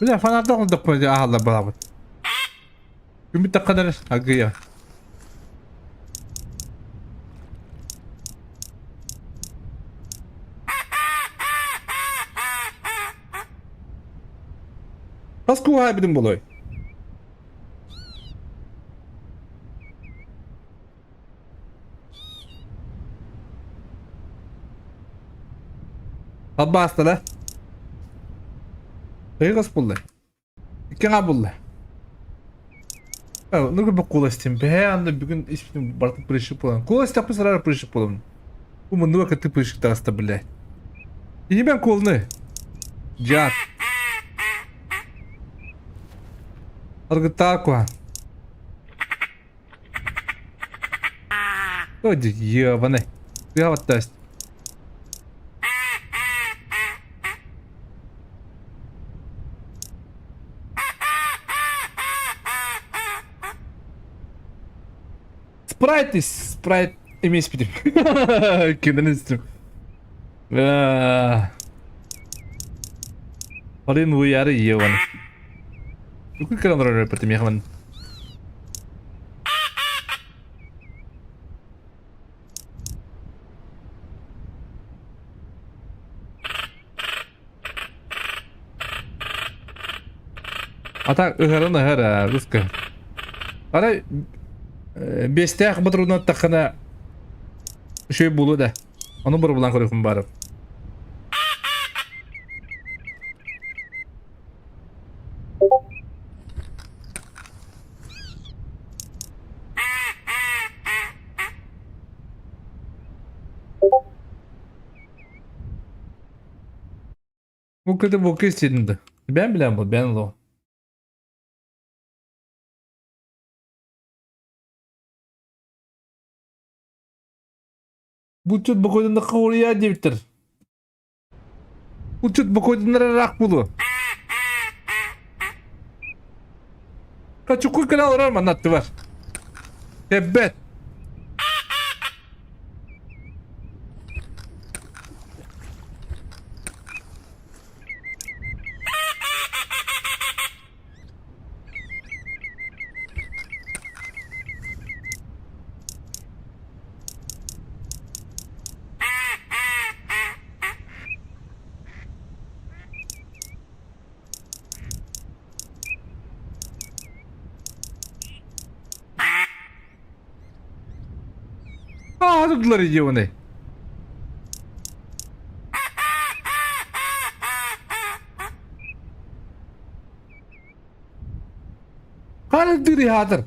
Бля, фонарда олдохпуна дии аһаллар балабыт. Күммүт тахханар аргыйа. Хас кууһаа эбитин болой? Албаастара. Ыйгас булла. Икки булла. Ну бы куластим. Бе анда бүгүн испитим барты пришип болан. Куласть тапы сразу пришип болам. Бу мунду ты пришип таста, блядь. И не колны. Дьят. Аргытаакуа. Ой, ебаный. Я вот тест. Спрайт спрайт эмеспитим. Кинен истим. Блин, уяры ебаный. Үкү кыран репортим яхман. А так ыһарын ыһар руска. Арай бестээх ботурунан таххана үчүгэй буолуо да. Ону боробулаан көрүөхпүн баарым. Бу кыты бу кыз сидинди. Бен билен бу, бен ло. Булчут бокойдунда кауруя диэбиттэр. Булчут бокойдуннар ыраах буолуо. Чукуй кэлэ олорор манна аттыбар. Тэббэт. Аһатырдылар идеоны. Хардыр иһаатыр.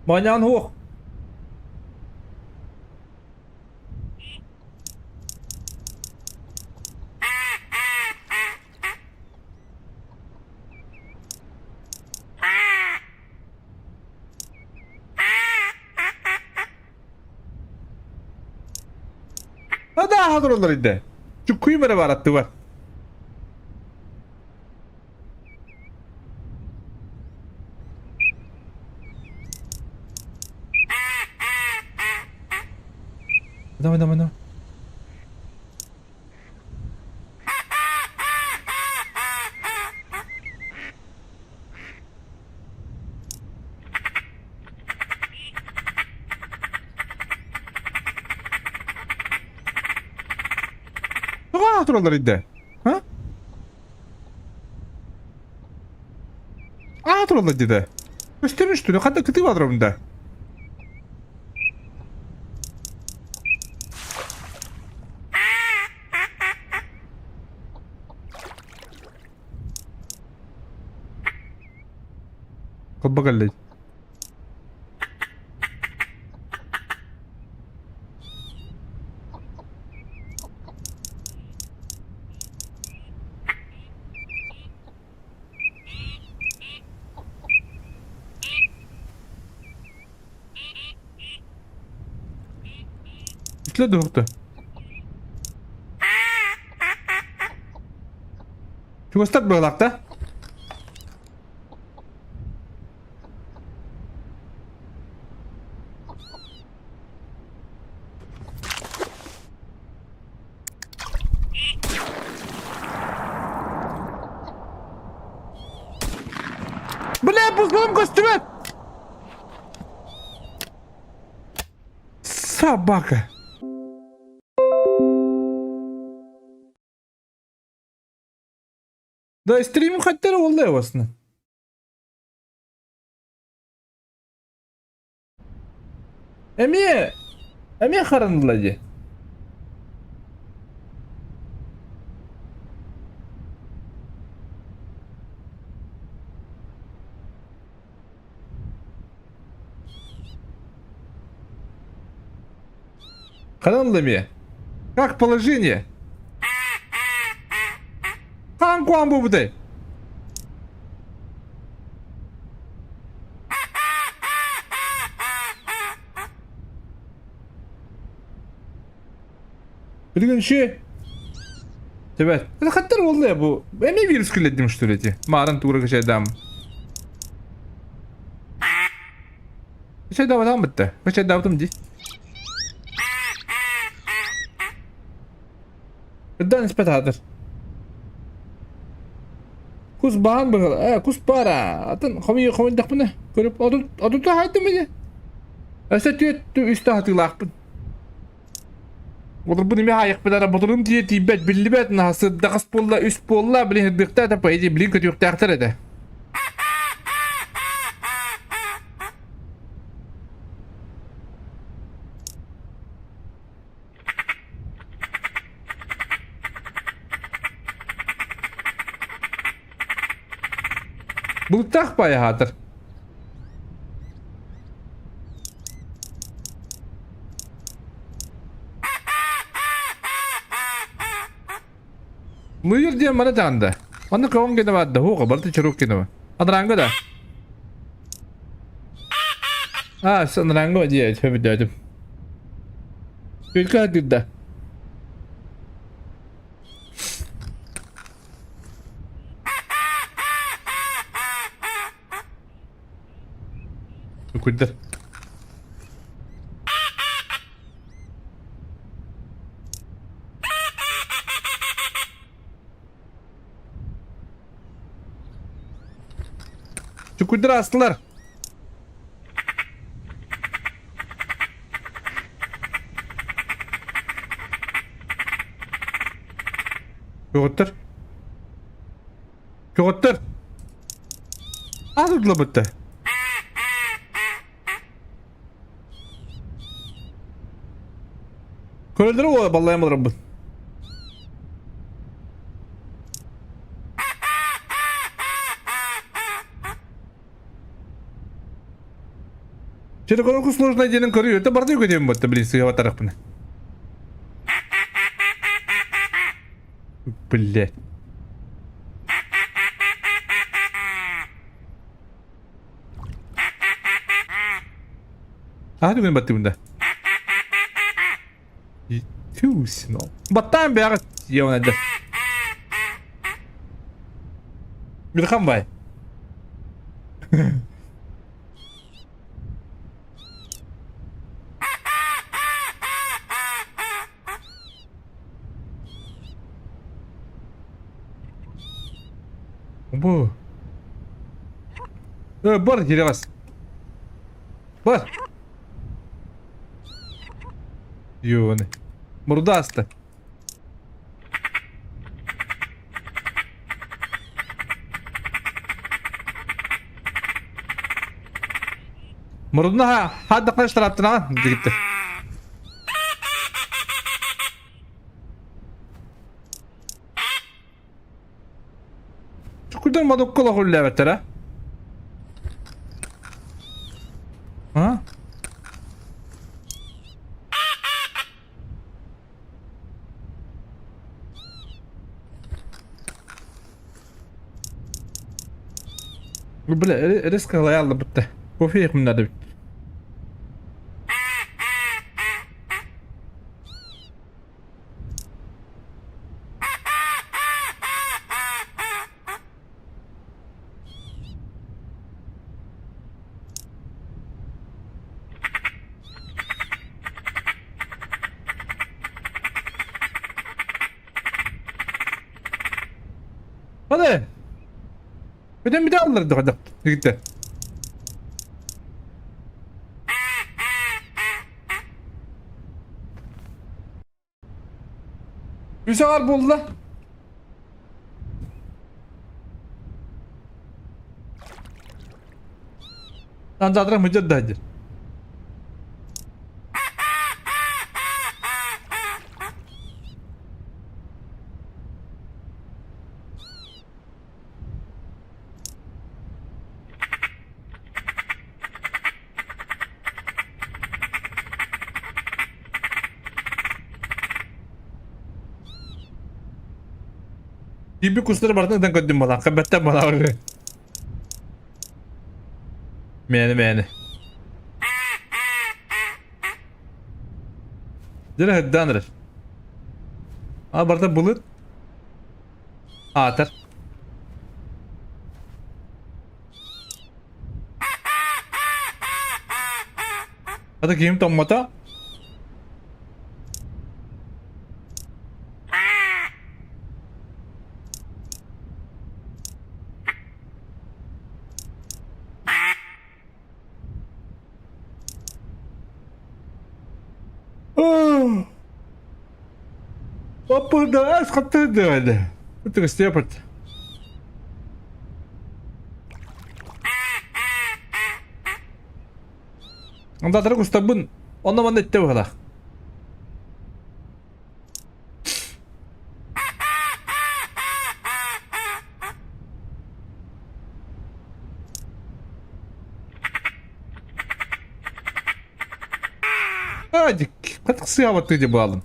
Манян хуох. Хадааха тураллар идэ. Чуккуйум эрэ баар аттыбар. Давай, давай, давай. Тоҕо тураллар идэ? А? Аа тураллар деді. Көстөрүн үстүнэ ханна кытыы баадырабын да. Колба кэллэй. Үтүлэ дуһукта. Чугастар быһалаах да? Бля, бузлом көстүбэт! Собака! Да, стримим хаттара уолла явасына. Эмиэ, эмиэ харанылла дии. Харанылла эмиэ. Как положение? Хаан куан буолбутай? Билигин ши. Тебет. Это хаттар болду бу. Эме вирус киледим что ли эти? Марын тура кышайдам. Кышайдабатам битте. Кышайдабытым ди. Ырдан испэт аатыр. Кус баан быһыл, э, кус баара. Атын хомуйу хомуйдахпына көрүп отута хаайтым ини. Өссө түөт үстэ хатыылаахпын. Олорбун эмиэ хаайахпын ара ботурум тиийэ тиийбэт биллибэт наһа сырдаҕас буолла үс буолла билин ырдыахтаа этэ по идее билин көтүөхтээхтэр этэ. Бултаах баайаһаатар. Мыйыр диэн маны таанда. Манна көҕөн генэ баар да, хуоҕа барыта чорук генэ бар. Анараҥҥа да. Аа, анараҥҥа дии, сөбүлээтим. Күлкэ сатыыр да. Күлдэр. Чукуйдар астылар. Көҕүттэр. Көҕөттөр. Аат бытта. Көрөллөрө уола баллайан олоробун. Чэ, короче, сложно диэнин көрүү. Это барды үгүдүм бутта, блин, сыһа батарахпына. Блять. Аа түгэн баттыбын да. Tusen. Баттаан бэҕэ явнады. Билхан бай. Бу. Э, бар кирэҕэс. Бар. Ёны. Мурдаста. Мурдуна хаддахна штараптына дигитте. Чукудан мадуккала хүллээбэттэрэ. А? Бля, резко лаялла бутта. Кофе надо бит. Hadi. Бүтэн бүтэ аллар да Gitti. Үс аҕар буолла. Андаатара мыдьыр да дьир. Тиби кустары бартын ытан көрдүм балан, кабаттан балан. Мэни мэни. Дьэ хыддаан эрэр. А барда былыт. Аатар. Хата киһим тоҥмото. Папа, хаттырды. Это степот. Андатары кустабын, онно манна итте быһалаах. Адик, хатык сыабаттыы деп баалым.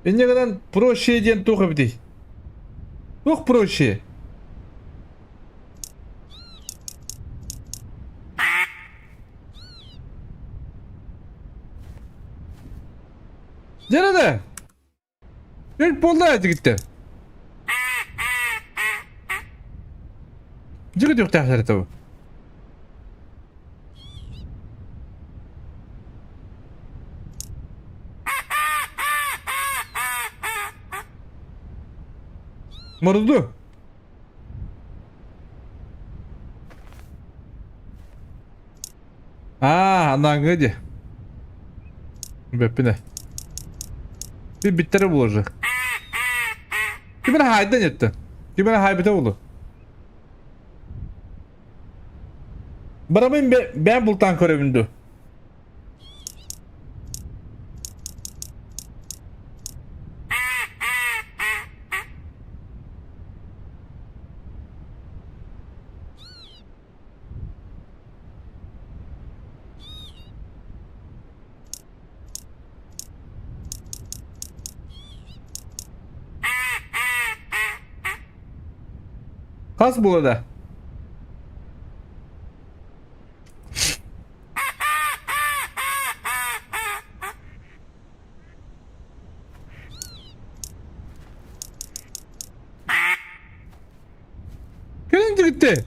Инньэ гынан проще диэн туох эбитий? Туох проще? Дьэ да! Бэл буолла дьигиттэр. Дьиги түөхтээхтэр этэ Морду. Анааҥҥы дии. Бэппинэ. Ти биттэрэ буолар. Ким эрэ хаайдан еттэ. Ким эрэ хаайбыта буолуо. Барабын бэйэм бултаан көрөбүн дуу. Хас буолла? Кэлин дьигитти.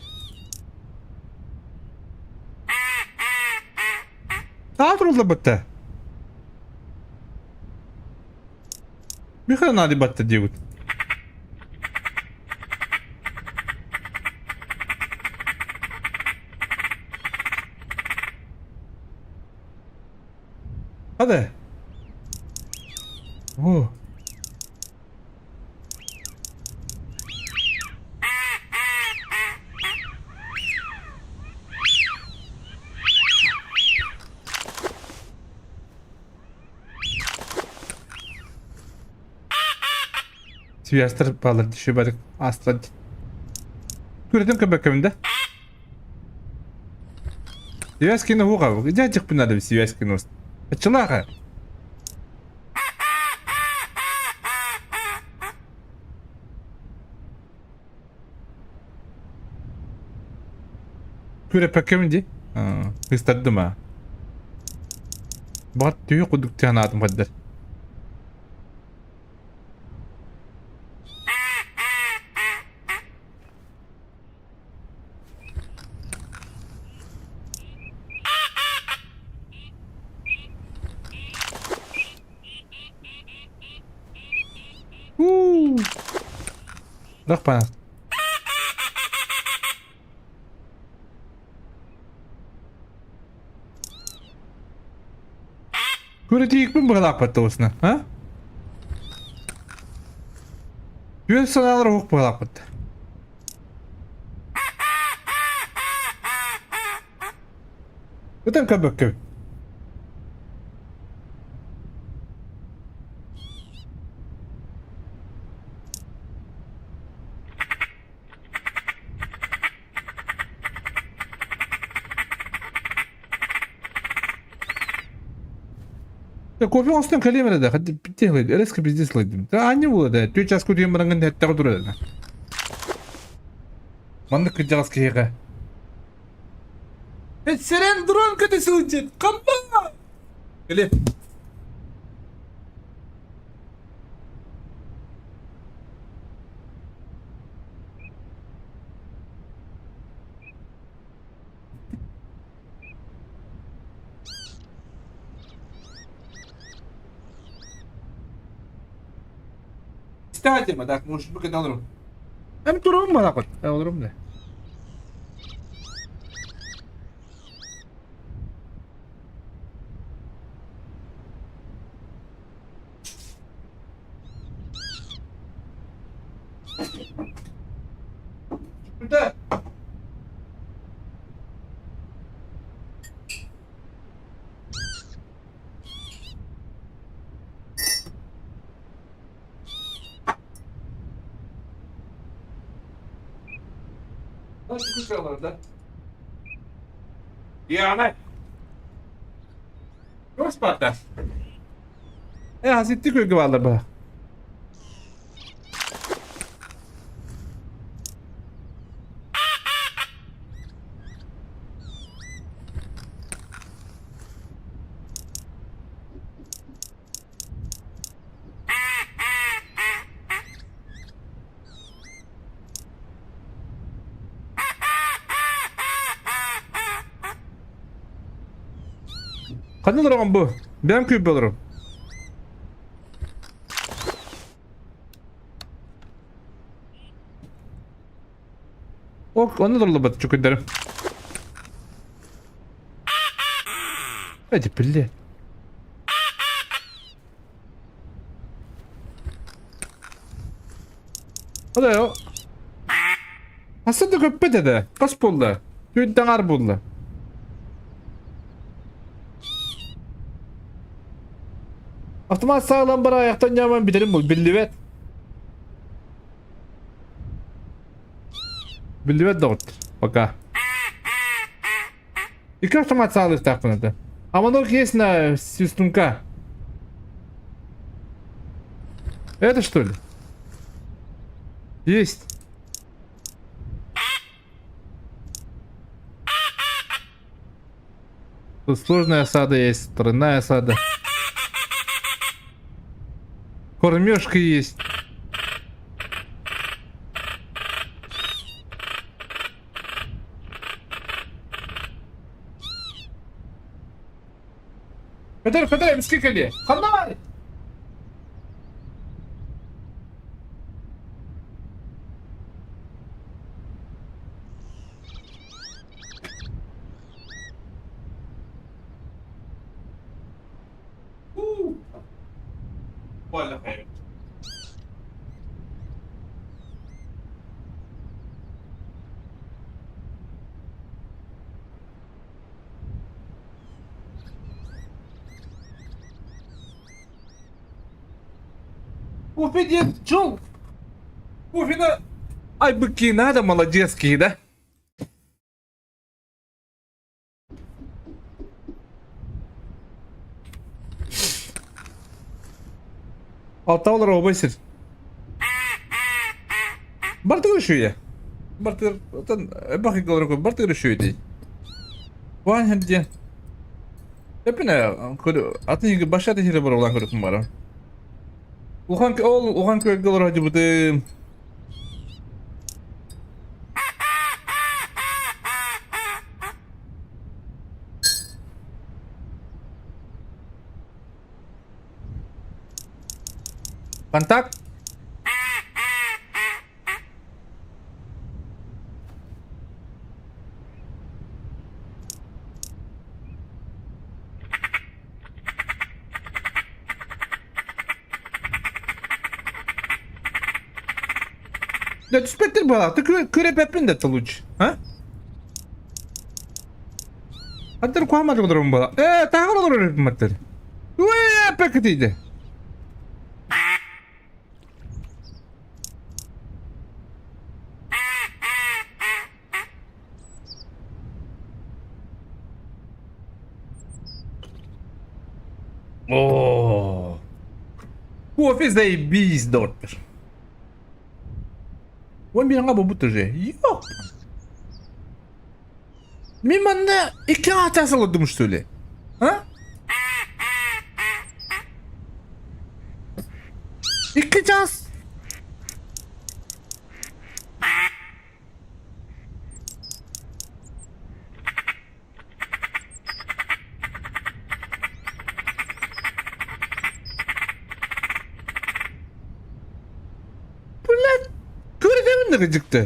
Таатырыллыбытта. Михаил наадыйбатта диэбит. Hadi. Oh. Связтар баалар дешеварик астра Күрэтин көбөккөбүн да. Связкины уға, дядя надо связкины. Ачылаға. Күрэппэккэбин дии. Кыстардым аа. Баҕар түһүү курдук тыанаатым хайдар. Уу. Рахпана. Күрэтиикпин быһалаахпат тоҕусна, а? Үөл санаалар уһук быһалаахпат. Ытан көрбөккүн. Кофе оҥостон кэлиэм эрэ да, резко пиздец лайдым. Да аанньа буолла да, түөрт чааска утуйан бараҥҥын эттэҕэ турар да. Маннык кырдьаҕас киһиэхэ. Сэрэн дрон көтө сылдьар, хампа! Кэлиэ. Кстати, так, может быть, алырым. Эм турум балакот. Алырым да. Да. Да? Яна. Господа. Э, хаситти көргө баалар ба. Ханна олороҕун бу? Бэйэм күүппэ олорум. Ок, онно олоруллубат чукуйдарым. Эти бля. Hadi Хаса да көппөт этэ. Хас буолла? Түүн таҥар буолла. Автомат саалан бара аяқтан ньаман бүтерим бул биллибэт. Биллибэт доҕоттор. Пока. Икки автомат саалыахтаахпын это. А манок есть на свистунка. Это что ли? Есть. Тут сложная осада есть, тройная осада. Кормежка есть. Көтөр, көтөр, эмискэ кэлиэ. Ханна Кофе диэн дьол. Кофены айбыккии надо молодецкий, да? Алта олор оҕобой сир. Бартыгар үчүгэйэ. Бартыгар отон элбэх ыйга бартыгар үчүгэй дии. Ваня диэн. Эппинэ атын иһигэ башка атын сире бар улахан көрүкүм бара. Улахан ол улахан күөлгэ олоро сылдьыбытым. Контакт. Да түспэттэр буолаах. Күрэпэппин да лучше. А? Аттар куһааммат олорорум буолла. Ээ, таһаҕар олорор эбиппин аттар. Уэ, пэкэтийде. О, кофе заебись, доктор. Он биир буолбут уже. Йоп. Мин манна икки аатаас олордум что ли? А? Икки чаас. Блядь, көрөтөбүн да кыдьыкты.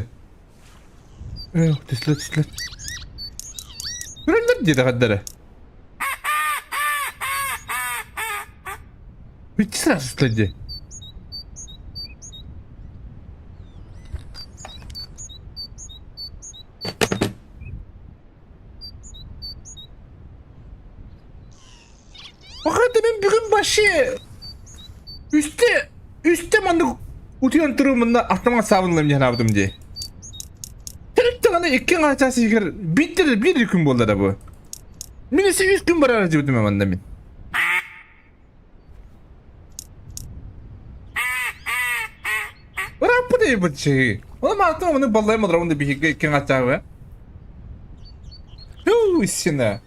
Түслэ түслэ. Көрөллөр диэтэ хардара. Иччи сразу түслэ дии. Пока мин бүгүн вообще үстэ үстэ маннык утуйан туруммунна автомат саабынлым диэн аабытым дии. Төрүт даҕаны икки аҥаар чаас иһигэр биирдэр биир күн буолла да бу. Мин өссө үс күн барар дьибитим манна мин. Ырааппыт эйбит чиһи. Оны мааттым оны баллайым олорабын да биһиги икки аҥаар чааһы. Туу, истина.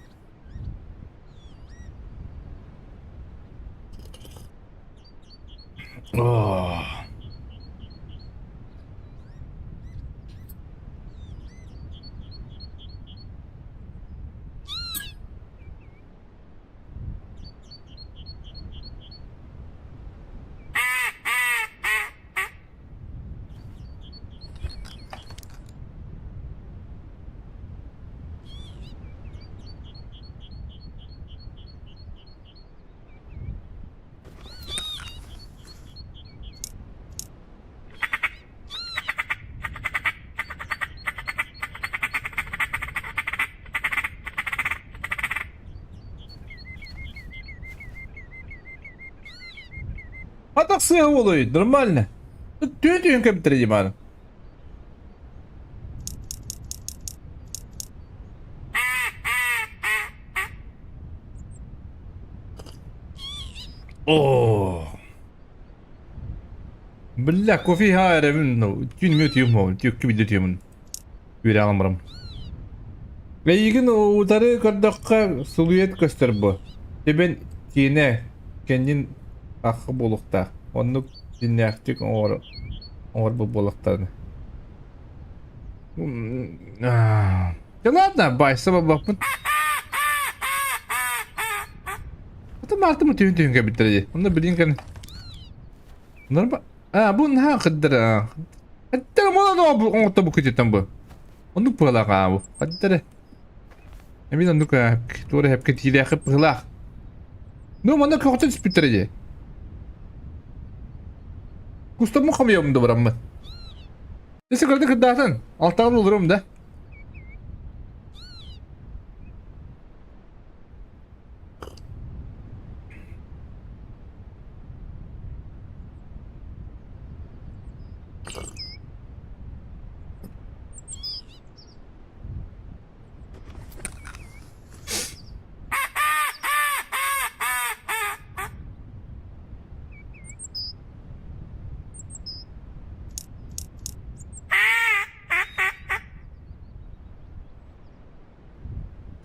О. Атах сыа буолуй, нормально. Түүн-түүн кэбиттэрэ дии мааны. Оо. Бля, кофе ха эрэбин, түүн мүө түйүм хоҕун, түөккү билде түйөмүн. Үөрэҕин барам. Эйигин утары көрдөххө силуэт көстөр бу. Тебен киэнэ кэннин ахы буолуохтаах. Оннук дьиннээхтик оҥор оҥорбут буолуохтарына. Да ладно, байса бабаппын. Ата маартым түүн түүн кэбиттэр дии. Онно билин кэн. Норма. А, бу наһаа кыддара. Эттэр мола бу оҥотто бу күтүттэн бу. Оннук быһалаах аа бу. Хаддара. Эмин оннук туора хэпке тиилээхи быһалаах. Ну, манна көҕүтэн түспүттэрэ дии. Кустаммын хомуйабын да бараммын. Десе көрдө кырдаатын. Алтаҕын олорум да.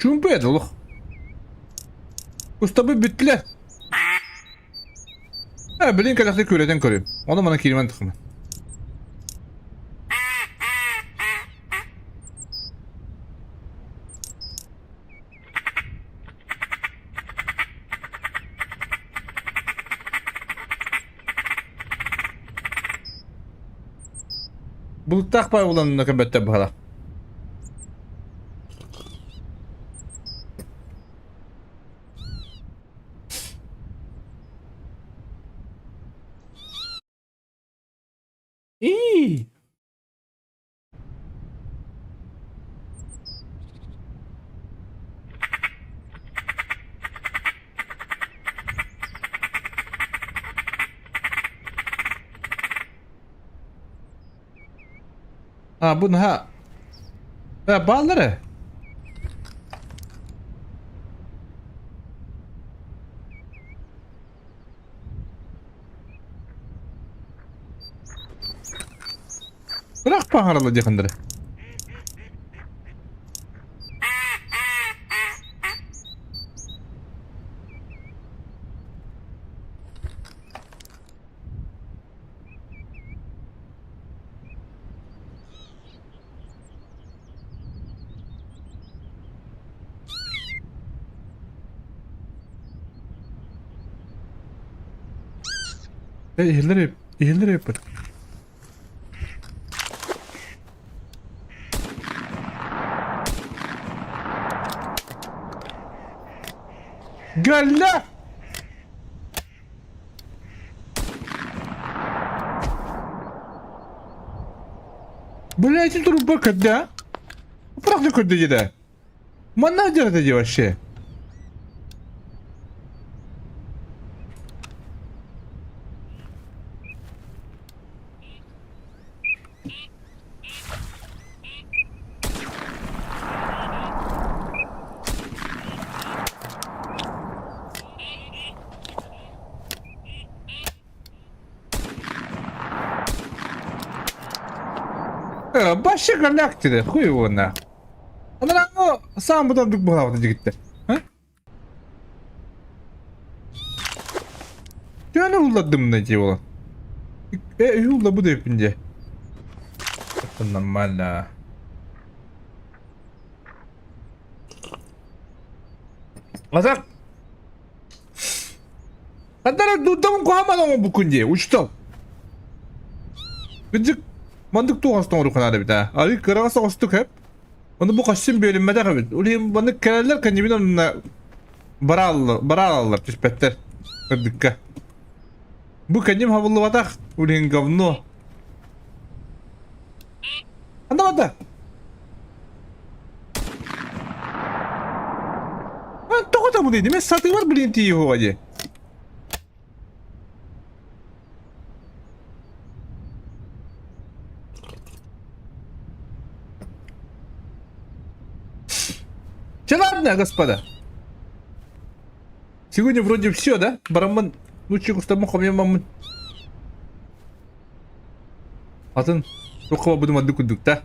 Чуумпу этэ олох. Устабы бүттүлэр. Э, билин кэлэхти күрэтэн көрүм. Ону мана киирмэн тахмын. Бултаах бай буланна көмөттө баһала. Ии! А, бу наһаа Э, бааллар ээ. Бырах паһарала диэхиннэрэ. Иһиллэр иһиллэр эппит. Галля! Бля, эти труба когда? Правда когда деда? Манна дьарыта дии вообще. Башы голяк диде, хуй его на. Анараңы сам бұдан дүк бұғалады жігіттер. Төні улладым мына дей ола. Э, улла бу деппин Это нормально. Азак. Хантара дуддамын куһаман бу күн дии, учтал. Кырдьык, мандык туох оҥоруохха наада эбит аа. Арыы кыраҕа соҕустук хэп. Ону бу костюм бүөлүммэтэх эбит. Ол иһин маннык кэлэллэр кэннибин онно барааллар, бараалаллар түспэттэр кырдыкка. Бу кэнним хабыллыбатах, ол иһин говно. Анда барда. Тоҕо табылый, мен сатыыбар блин тиийиһуоҕа дии. Че ладно, господа. Сегодня вроде все, да? Бараммын, лучше кустаммын хомуйаммын. Атын туохха барбытым арды курдук да.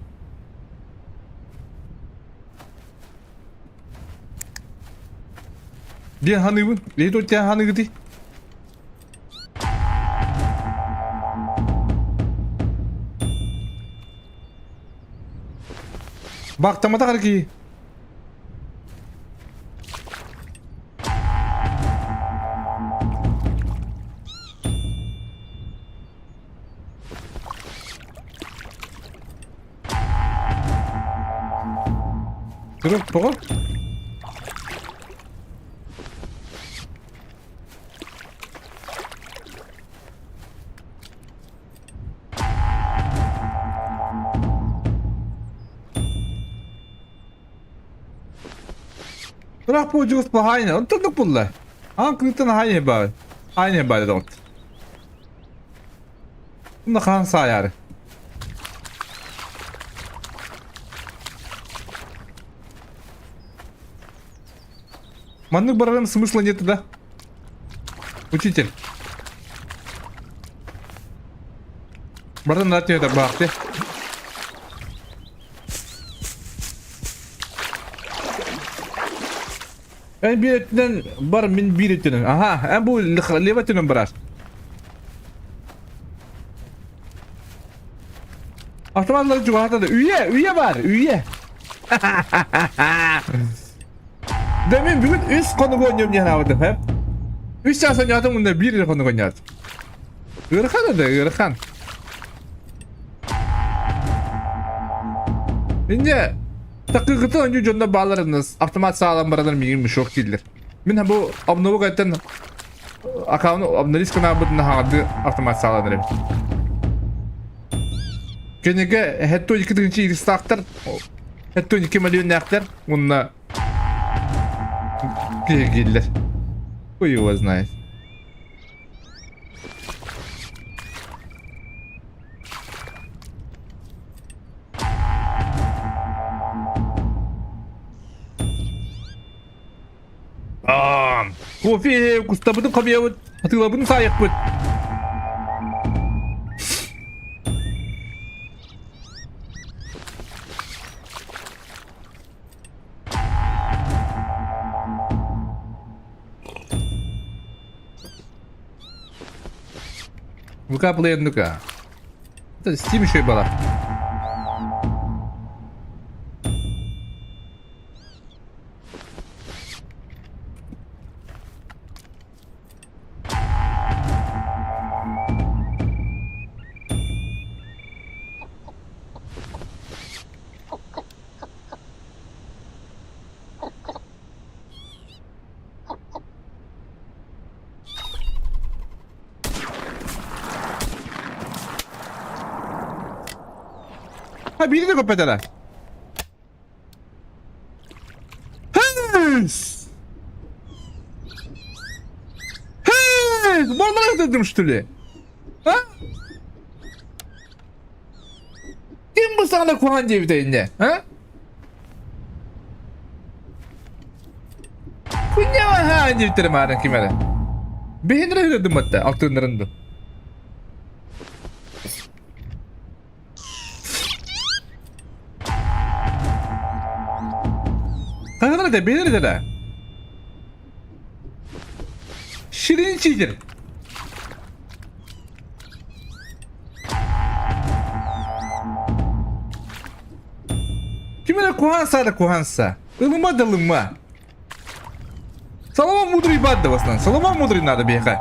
Диэн ханыыбын. Эһи туох диэн ханыыгытый? Бактаматах эрэ киһи. Кырып тоҕо? Ыраах буолдьугус баһаайына, онтон булла. Аан кыыттан аһаайын баар. Аайын баар доҕот. Мына хаан саайаары. Маннык барарым смысла нет да? Учитель. Братан, дать это бахты. Эн биир өттүнэн бар, мин биир өттүнэн. Аха, эн бу лево өттүнэн барар. Автоматлары чугаһата да. Үйэ, үйэ бар, үйэ. Да мен бүгүн үс хонук оонньуом диэн аабытым, хэп. Үс чаас оонньоотум уонна биир эрэ хонук оонньоотум. Ыарахан да, ыарахан. Инде такыгытын оонньуу дьонно бааларыныз автомат саалан баранар миигин мешок дииллэр. Мин бу обновок эттен аккаунт обновить гынаабытын хаҕарды автомат саалан эрэбит. Кинигэ хэтто 2 тыһыынча иристаахтар, хэтто 2 миллионнээхтэр уонна киһиргииллэр. Хуй его знает. Кофе кустабытын хомуйабыт, атыылабытын саайыахпыт. ВК Play ну-ка. Это Steam еще и была. Ha biri de köpetele. Hız! Hız! Vallahi dedim что ли? Ha? Ким бу саҕана куһаҕан диэбитэ иннэ? А? Күннэҕэ ха диэбиттэрэ маарын ким эрэ. Бэһин эрэ үрэдим атта алтыыннарын ду. Хаһан этэ бэһин эрэ да. Ширин читер. Ким эрэ куһаан да куһаанса. Ылыма да ылыма. Соломон мудрый бат да в основном. Соломон мудрый надо биһиэхэ.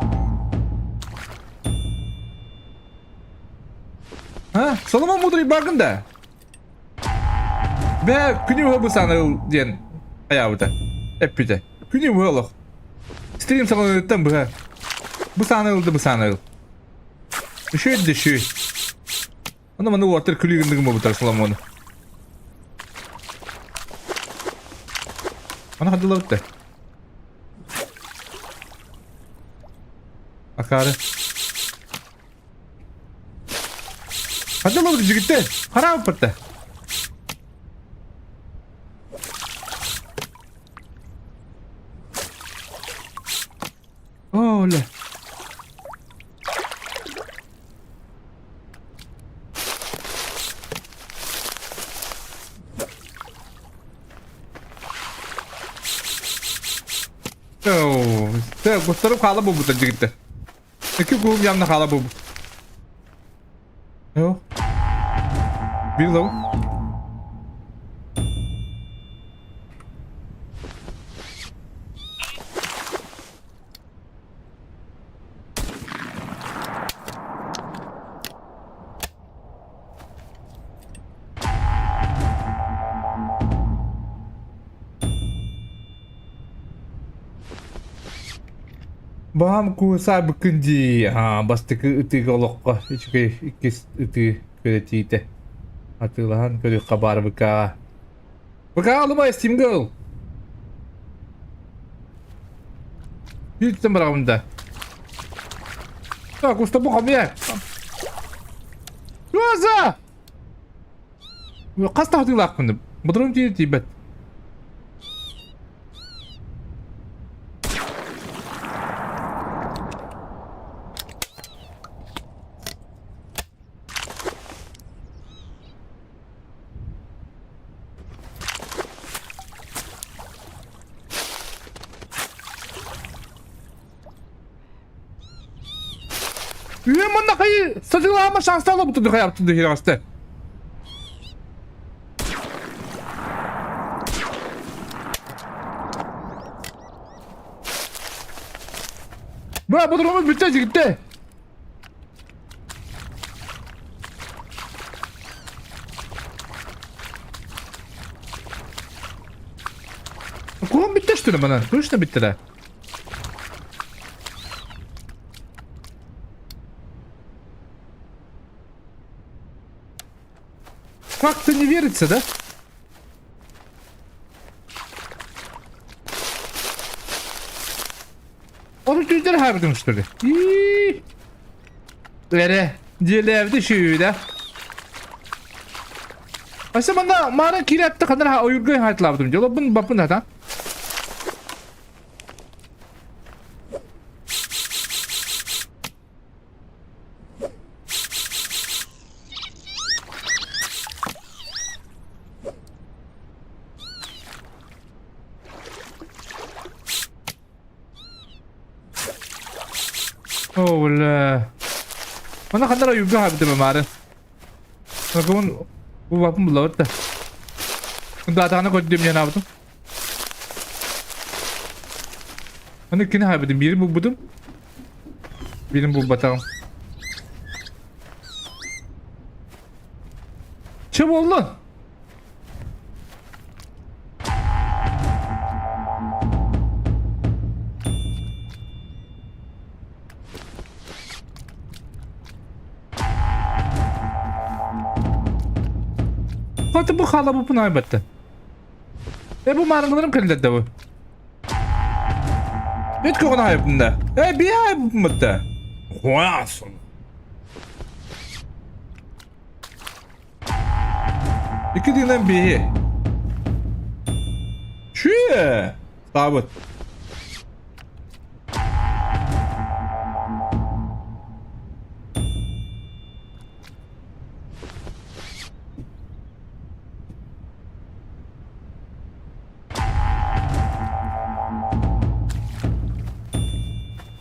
А? Соломон мудрый бааргын да? Бээ, күнү быһа бу сааны ыл диэн айаабыта. Эппитэ. Күнү быһа олох. Стрим саҕаланыыттан быһа. Бу сааны ыл да бу сааны ыл. Үчүгэй да үчүгэй. Ону маны уолаттар күлүү гынныгым буолбуттар Соломону. Аны хадылабыт да. Акаары. Хадылабыт жигиттер. Хараабыт да. Оля. Кустарым хаала буолбуттар дьигиттэр. Икки куһум ямна хаала буолбут. Yok. Bir lavuk. Баһаам куусаабыккын дии, аа, бастакы ытыыга олоххо үчүгэй иккис ытыы күрэтиитэ. Атыылаһан көрүөххэ баар ВК-ҕа. ВК алымай Steam-га ыл. Бииртэн быраҕабын да. Так, уста бу хомуйа. Роза! Хас таһытыылаахпын? Бодрум тиийэ тиийбэт. Үйэ манна хайы сатылаама шанстаала бутуду хайаптыды хираҕасты. Бра, бодромун бүтте жигитте. Куһум бүтте что ли манан? Точно бүтте да? Как-то не верится, да? Onu düzdür harbiden что ли? Эрэ, дьиэлээбити сүүйдэ. Аса манна маара киирээпти ханар ойуурга хаайталаабытым дьоло бун баппын хата. Оо, бля. Манна ханна эрэ ойуурга хаалбытым маары. Накыбын бу буллабыт да. Даатаҕына көрдүм диэн аабытым. Аны кини хаалбытым, биирин булбутум. Биирин булбатаҕым. Че буоллун? Хата бу хаалабыппын айбатта. Э бу маарыҥыларым кэллэр да бу. Эт көҕүн айбытым да. Э бие айбыппын да. Хуасын. Икки тыынан биһи. Чүө! Саабыт.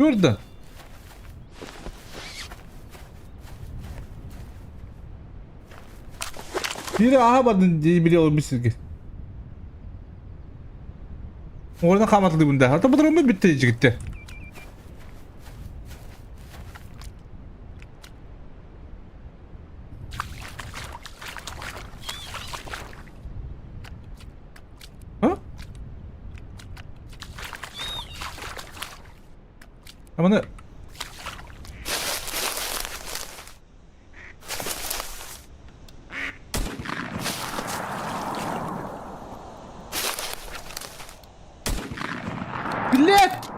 Көрдүн. Biri aha бардын дии биле олорбут сиргэ. Орна хааматылыбын да. Ата бодороммут бүттэ жигиттер. А? Аманы Блядь!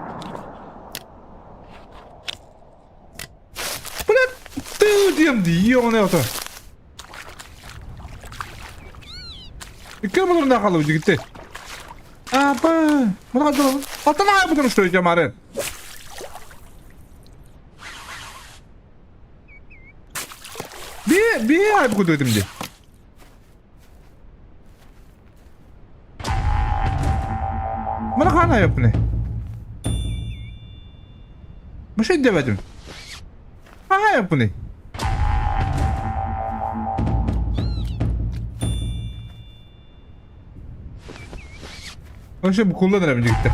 Блядь, ты диэн ёбаный ото. Икки бұлырында қалып жігіттер. Апа, мұны қалдырып. Алтын ай бұдың что марын. Бие, бие айбы кудуэтим ди. Мана хаан айаппыны? Бу дебетим. Хаан айаппыны? Вообще букулла нэрэ билигитте.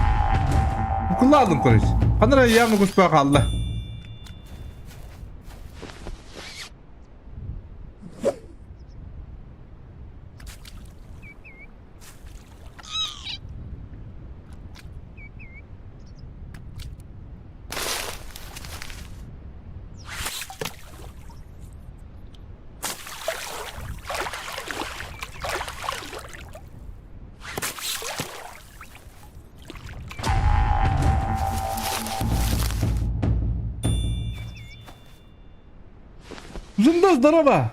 Букулла алдым короче. Ханара явно куспа хаалла. Зунда, здорово!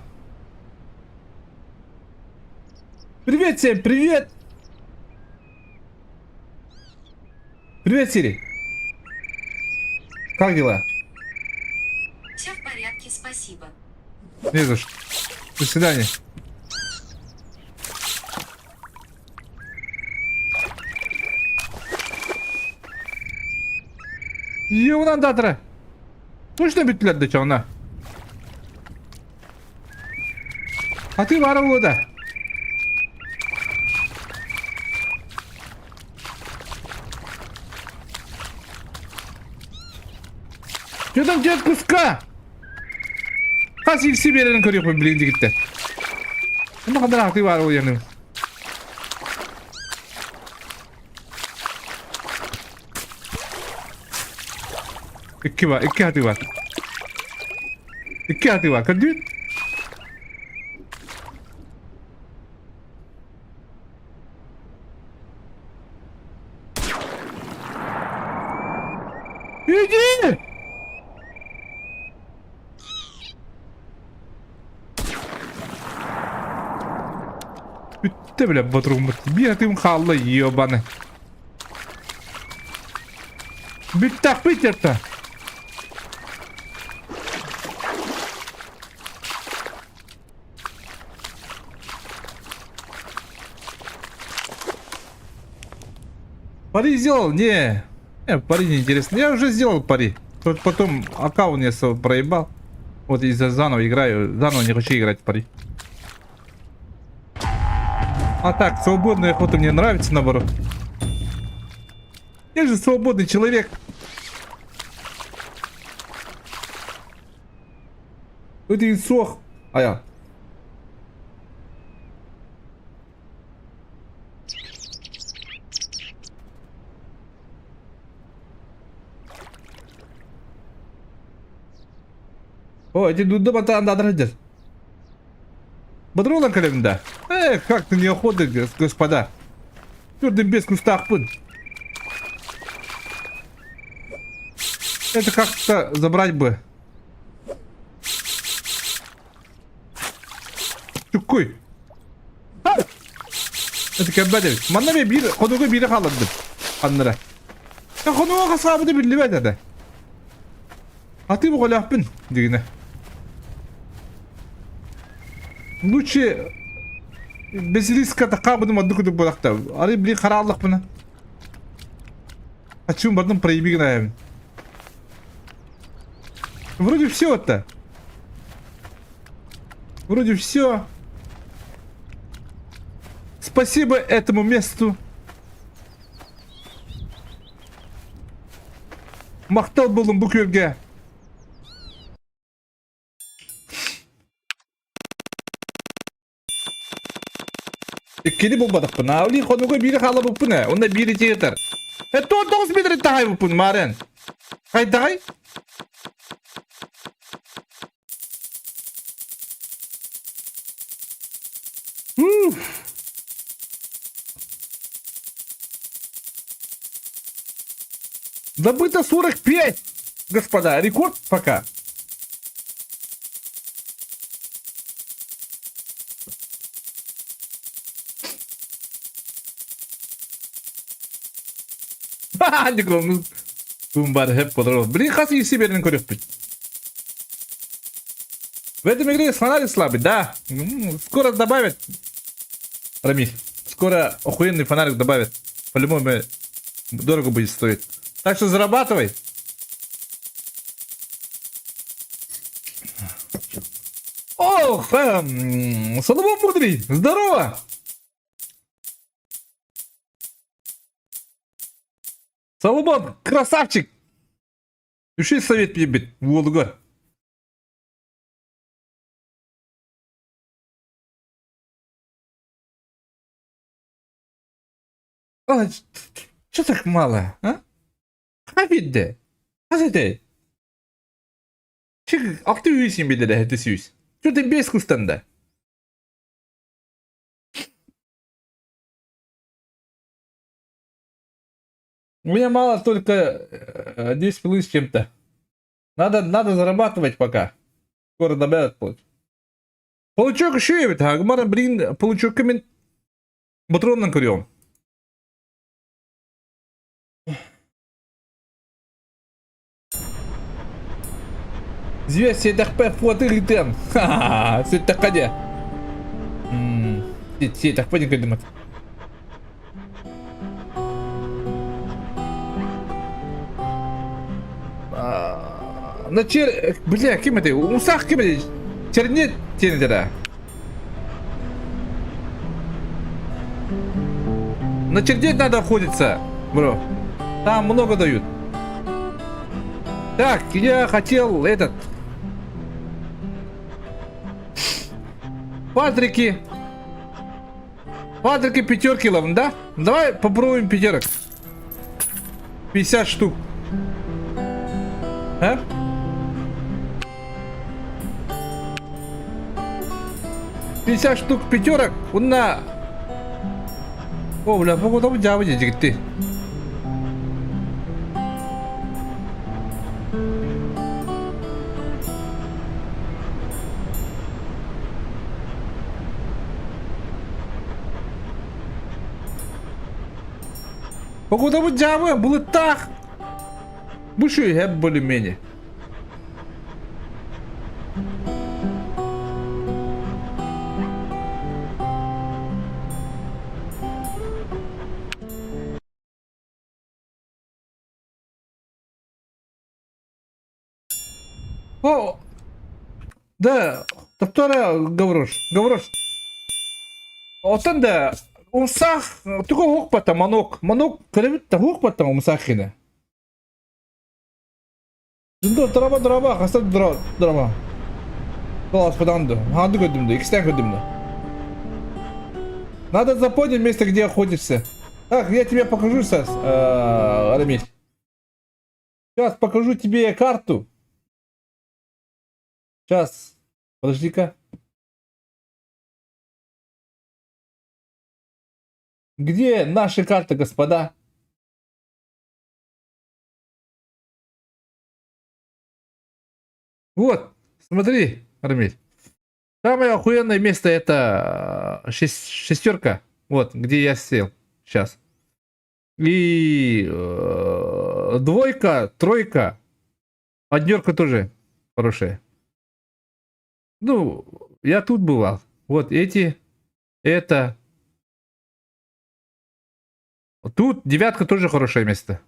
Привет всем, привет! Привет, Сири! Как дела? Все в порядке, спасибо. Не за что. До свидания. Юнан датра. Точно бүттүлэр да чоҥно. Атыы баара буолуо да. Что там дед куска? Хас илси биэрэрин көрүөхпүн билигин дигиттэр. Онно хандар атыы баара буолуо Икки бар, икки атыы бар. Икки атыы бар, көрдүгүт? Иди! Бүттэ бile ботруммут. Биир атыым хаалла ебаны. Бүттэхпит это. Пари сделал? Не. Не, пари не интересно. Я уже сделал пари. Тут потом аккаунт я свой проебал. Вот из-за заново играю. Заново не хочу играть в пари. А так, свободная охота мне нравится, наоборот. Я же свободный человек. Это сох. А я. О, эти дудда батаан дадрыдыр. Бодролан кэлэбин да? Эх, как-то неохота, господа. Төрдүн без кустаахпын. Это как-то забрать бы. Чуккуй. Это кэббэт Манна мен биир хонуга биири хааллардым. Ханнара. Хонуга хасаабыты биллибэт этэ. Атыы боҕолоохпун дигинэ. Лучше без риска такаабыным ордук курдук буолахта. Арый били харааллахпына. Хочу бардым проеби гынаайабын. Вроде все это. Вроде все. Спасибо этому месту. Махтал буоллун бу күөлгэ. Иккини булбатахпын. Аали хонуга биири хаалабыппын ээ. Онно биири тиэтэр. Э, 19 метр таһайбыппын, Марен. Хайдаҕай? Уф. Добыто 45, господа. Рекорд пока. Бары хөп болор. Блин, хас иси берин көрөппүт. В этом игре фонарик слабый, да. Скоро добавят. Рамиль, скоро охуенный фонарик добавят. По-любому дорого будет стоить. Так что зарабатывай. Ох, Соломон Мудрый, здорово! Соломон, красавчик! Үчүгэй совет биэрбит уолугар. Что так мало, а? Хаа биэрдэ? Хас этэй? Чик, 600 син биэрдэ 700. Что ты без кустанда? У меня мало только 10 пилы с чем-то. Надо, надо зарабатывать пока. Скоро добавят плоть. Получок еще эбит, Агмара, блин, получок мин ботроннан көрүөм. Звезд сиэтэхпэ фото ыытыам. Ха-ха, ситтэххэ диэ. Сиэтэхпэ диэн көрдүм. На чер... Бля, ким этэй? Умсаах ким этэй? Чернет тиэнэтэрэ. На чердеть надо охотиться, бро. Там много дают. Так, я хотел этот... Патрики. Патрики пятерки ловим, да? Давай попробуем пятерок. 50 штук. А? 50 штук пятерок. Уна. О, бля, погода дьаабы дьигитти. Погодабыт дьаабы былыттаах. Бу шүйһэ более-менее. О, да, доктора Гаврош, Гаврош. Оттон да, умсах, тугу уһукпата манок, манок кэлэбит да уһукпата умсах хинэ. Дындо драба драба, хаста дра драба. Класс да. Ханды көрдүм да, иккистээн көрдүм да. Надо запомнить место, где охотишься. Так, я тебе покажу сейчас, Рамиль. Сейчас покажу тебе карту. Сейчас. Подожди-ка. Где наши карты, господа? Вот, смотри, Рамиль. Самое охуенное место это шестерка. Вот, где я сел сейчас. И двойка, тройка, однерка тоже хорошая. Ну, я тут бывал. Вот эти, это. Тут девятка тоже хорошее место.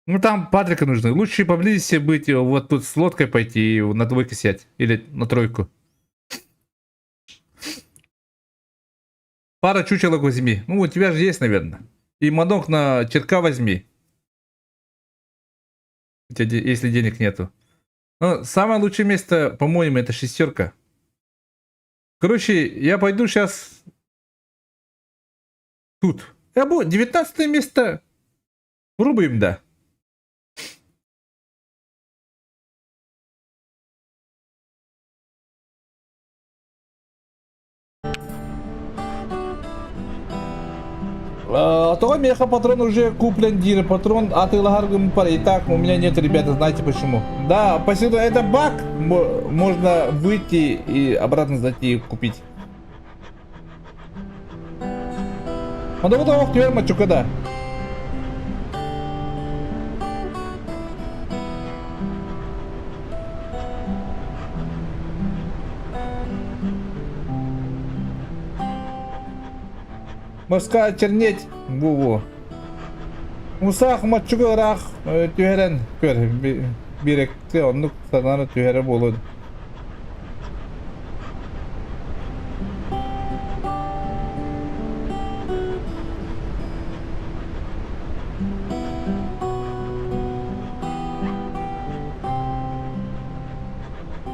Ну там Патрика нужны. Лучше поблизости быть, вот тут с лодкой пойти и на двойку сядь. Или на тройку. Пара чучелок возьми. Ну, у тебя же есть, наверное. И манок на черка возьми. У тебя, если денег нету. Но самое лучшее место, по-моему, это шестерка. Короче, я пойду сейчас тут. Я буду 19 место. Пробуем, да. Тоҕо миэхэ патрон уже куплен диир, патрон атыылаһар пар. И так у меня нет, ребята, знаете почему? Да, посюда это баг, можно выйти и обратно зайти и купить. Онда ох түһэр мачука да. Москва чернеть бу-бу. Мусаах моччугу ыраах түһэрэн көр биэрэкти оннук санааны түһэрэ буолуон.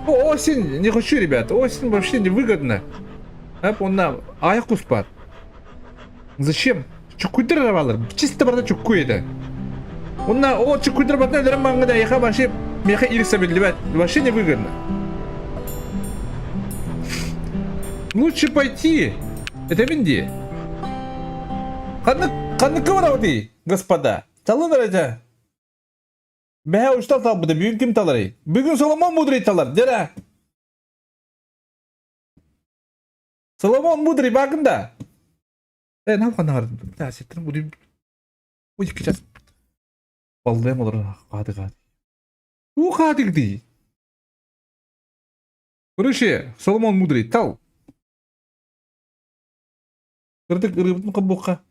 Осень не хочу, ребят. Осень вообще невыгодно. Он аяк куспат. Зачем? Чуккуйдар арабалар. Чисто барда чуккуй это. Онна о чуккуйдар батна өлөрөн маңгыда яха вообще меха ирсе биллибэт. Вообще невыгодно. Лучше пойти. Это минди. Ханнык ханныкка барабыт господа. Талын эрэ Бэһэ устал талбыта бүгүн ким таларый? Бүгүн Соломон мудрый талар, дера. Соломон мудрый бакында. Э, нам ханар. Да, сеттин буду. Уй, сейчас. Баллаем олар кады кады. У кады ди. Короче, Соломон мудрый тал. Кырдык ырыбытын кабукка.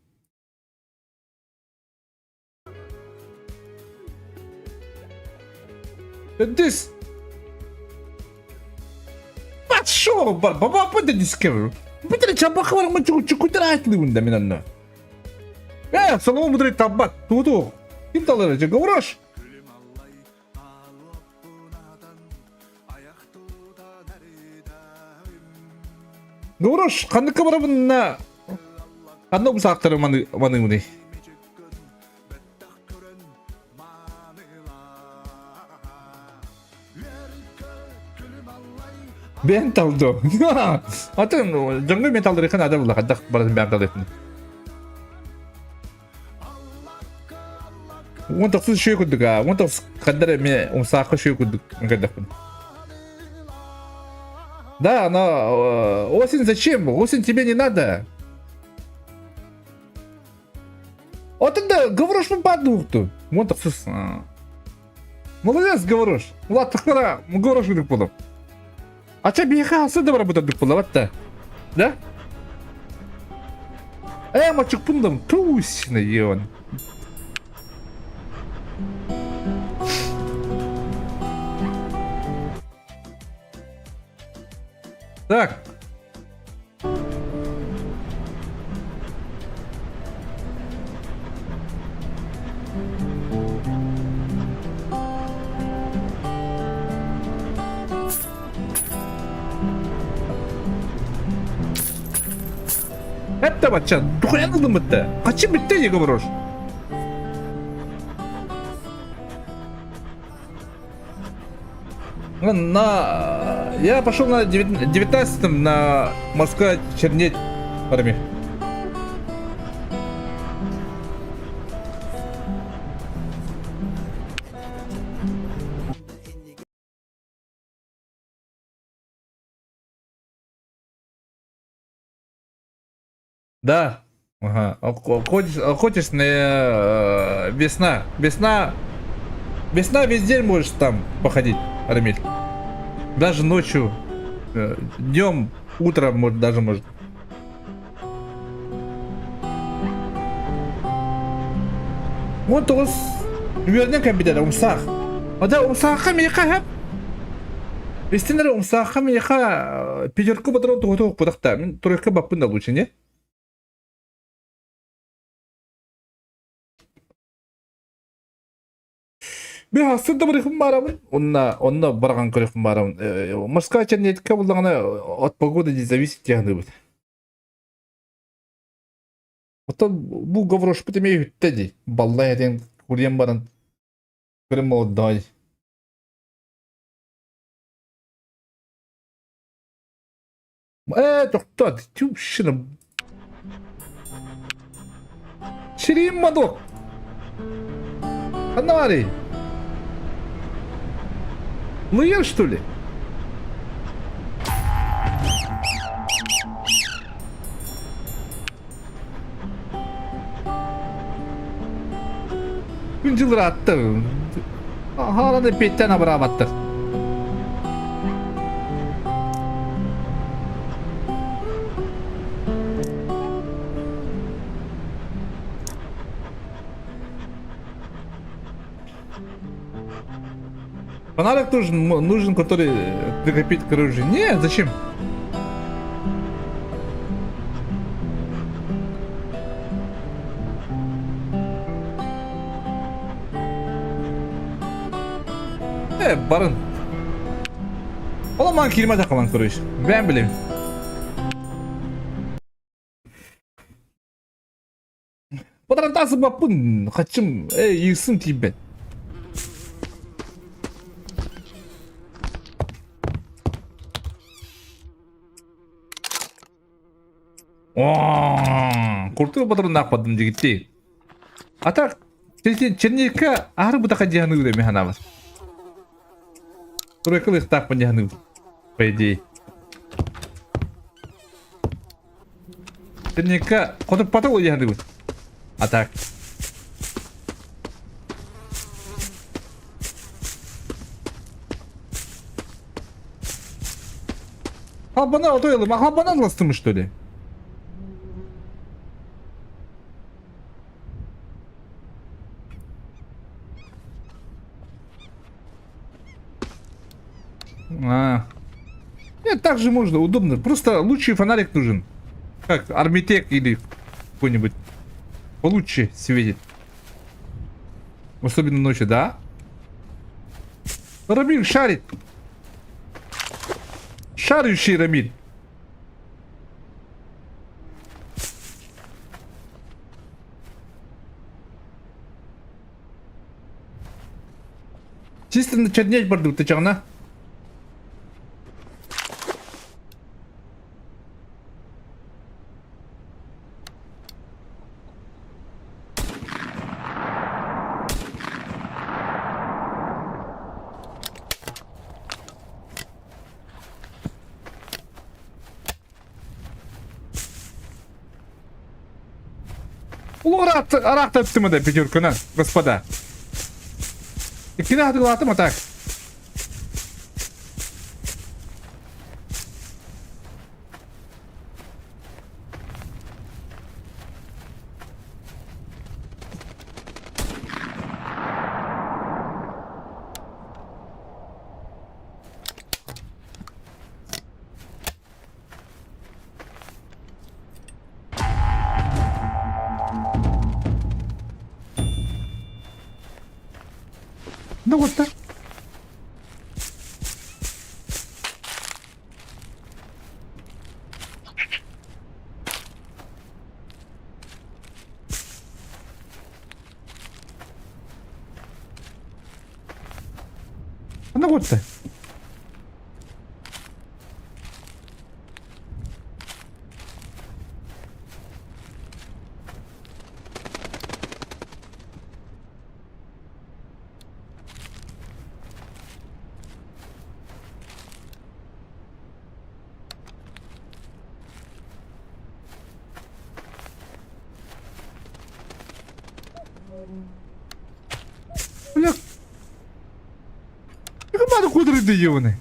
This Пошел, баба дискер. Битре чабаха бар ма чуку чуку тратлы да мин анна. Э, Соломон мудрый табат. Туту. Ким талар же говоришь? Говоришь, ханныка барабынна. Ханна бусаактары маны маны Бэйэн талду. Атын дьоҥҥо мен талдырыхан ада була хаддах баратын бэйэм талдырытын. Уон тохсус шөй курдук аа. Уон тохсус хандар эмиэ умсаахха шөй курдук көрдөхпүн. Да, но осень зачем? Осень тебе не надо. Отын да говоришь падукту. Уон тохсус. Молодец, говоришь. Улааттахтара говоришь курдук буолуп. Ача биһиэхэ хасы да барабыт буолла да? Да? Э, мачыкпын туусина ен. Так. Эттэ бачча, духуян ылдым бытта. Качы бүтте не говоришь? На... Я пошел на 19 на Москва чернеть армии. Да. Ага. Охотишь, охотишь на весна. Весна. Весна весь день можешь там походить, Армиль. Даже ночью, днем, утром, может, даже может. Вот тоҕус үөрэнэн кэлбитэ умсаах. Ада умсаахха миэхэ хэп. Истин эрэ умсаахха миэхэ пятерка патрон туһуту укпутахта. Мин тройка баппын да лучше, не? Би хассын да барыхым барабын. Онна, онно барган көрөхүм барабын. Москва чернетка буллаҕына от погоды не зависит диэхныбыт. Оттон бу говорошпут эмиэ үттэ дии. Баллай этэн курьен баран көрөн молодой. Ээ, тохтоо, тюшина. Сириим мадок. Ханна баарый? Лыйар, что ли? Күн дьыл ыраатта. Хааланы петтэн абыраабаттар. Фонарик тоже нужен, который прикрепить к оружию. Не, зачем? Э, барын. Оламан кирмэ такалан короче. Бэм билим. Патронтасы баппын, хачым, эй, иирсим тиийбэт. Куртук патроннаахпаттым дьигиттии. А так, черника аһары бутаха дьаһаныыр эми санаабар. Турекылыахтаахпын дьаһаныыр, по идее. Черника хотуппата ол дьаһаныыбын. А так. Халбана отойылым, а халбана ыластым что ли? А. Нет, так же можно, удобно. Просто лучший фонарик нужен. Как Армитек или какой-нибудь. Получше светит. Особенно ночью, да? Рамиль шарит. Шарющий Рамиль. Чисто чернеть бардыбыт тычаҕына. Араахта ыттым да пятерканы, господа. Иккини хатылаатым а так. Ну вот так. Ну вот так. Бля. Бары кудырды дьиэни.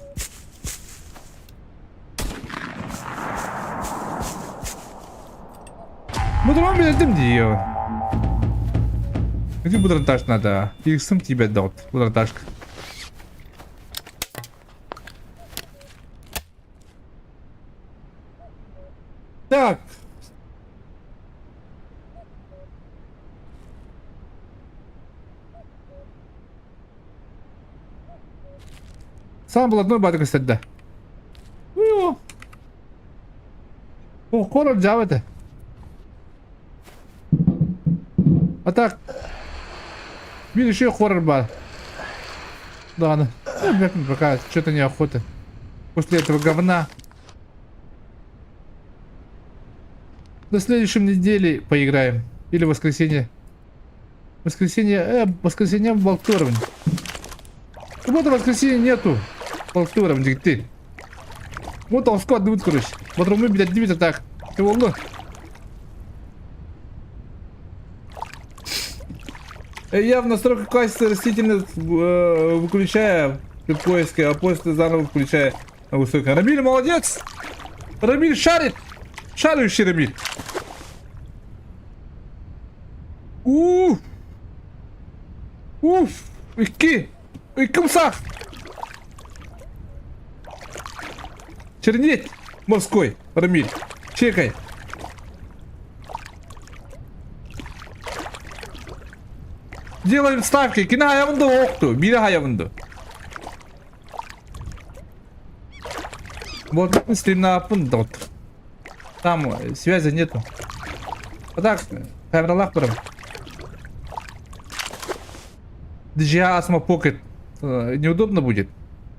Мудрон билэрдим дии. Иди патронташ надо. Иксым тебе дот. Патронташка. Так. Сам блатной батык истэрдэ. Корор дьаабы этэ. А так, биир еще хоррор бар. Даҕаны. Пока что-то неохота. После этого говна. До следующей недели поиграем. Или воскресенье. Воскресенье, воскресенье в Балтуровне. Суббота, воскресенье нету. Балтуровне, ты. Вот он склад будет, короче. Вот мы, блядь, дивится так. Ты волну. Я в настройках качества растительность выключаю при поиске, а после заново включаю на высоком. Рамиль молодец! Рамиль шарит! Шарающий Рамиль! Уф! Уф! Икки! Икки умсах! Чернеть морской, Рамиль. Чекай. Делаем ставки. Кини хайабын да оохту. Бири хайабын да. Вот стримнааппын да вот. Там связи нету. А так, камералаах барам. DJI Osmo Pocket неудобно будет?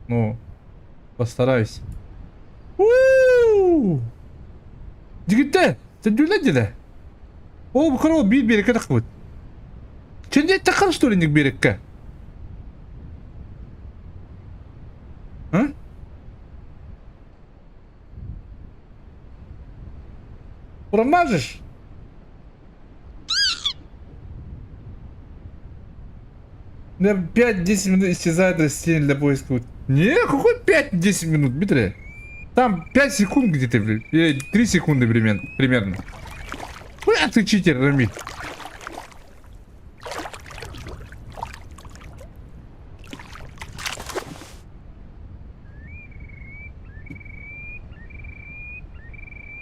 Ну, постараюсь. У-у-у! Дигиттэ, төдүлэ дилэ. Ол бу корол биир биэрэккэ тахсыбыт. Чэнде тахар что ли биэрэккэ? А? Промажешь? На 5-10 минут исчезает растение для поиска. Не, какой 5-10 минут, Дмитрий? Там 5 секунд где-то, блин. Или 3 секунды примерно. примерно. Бля, ты читер, Рамиль.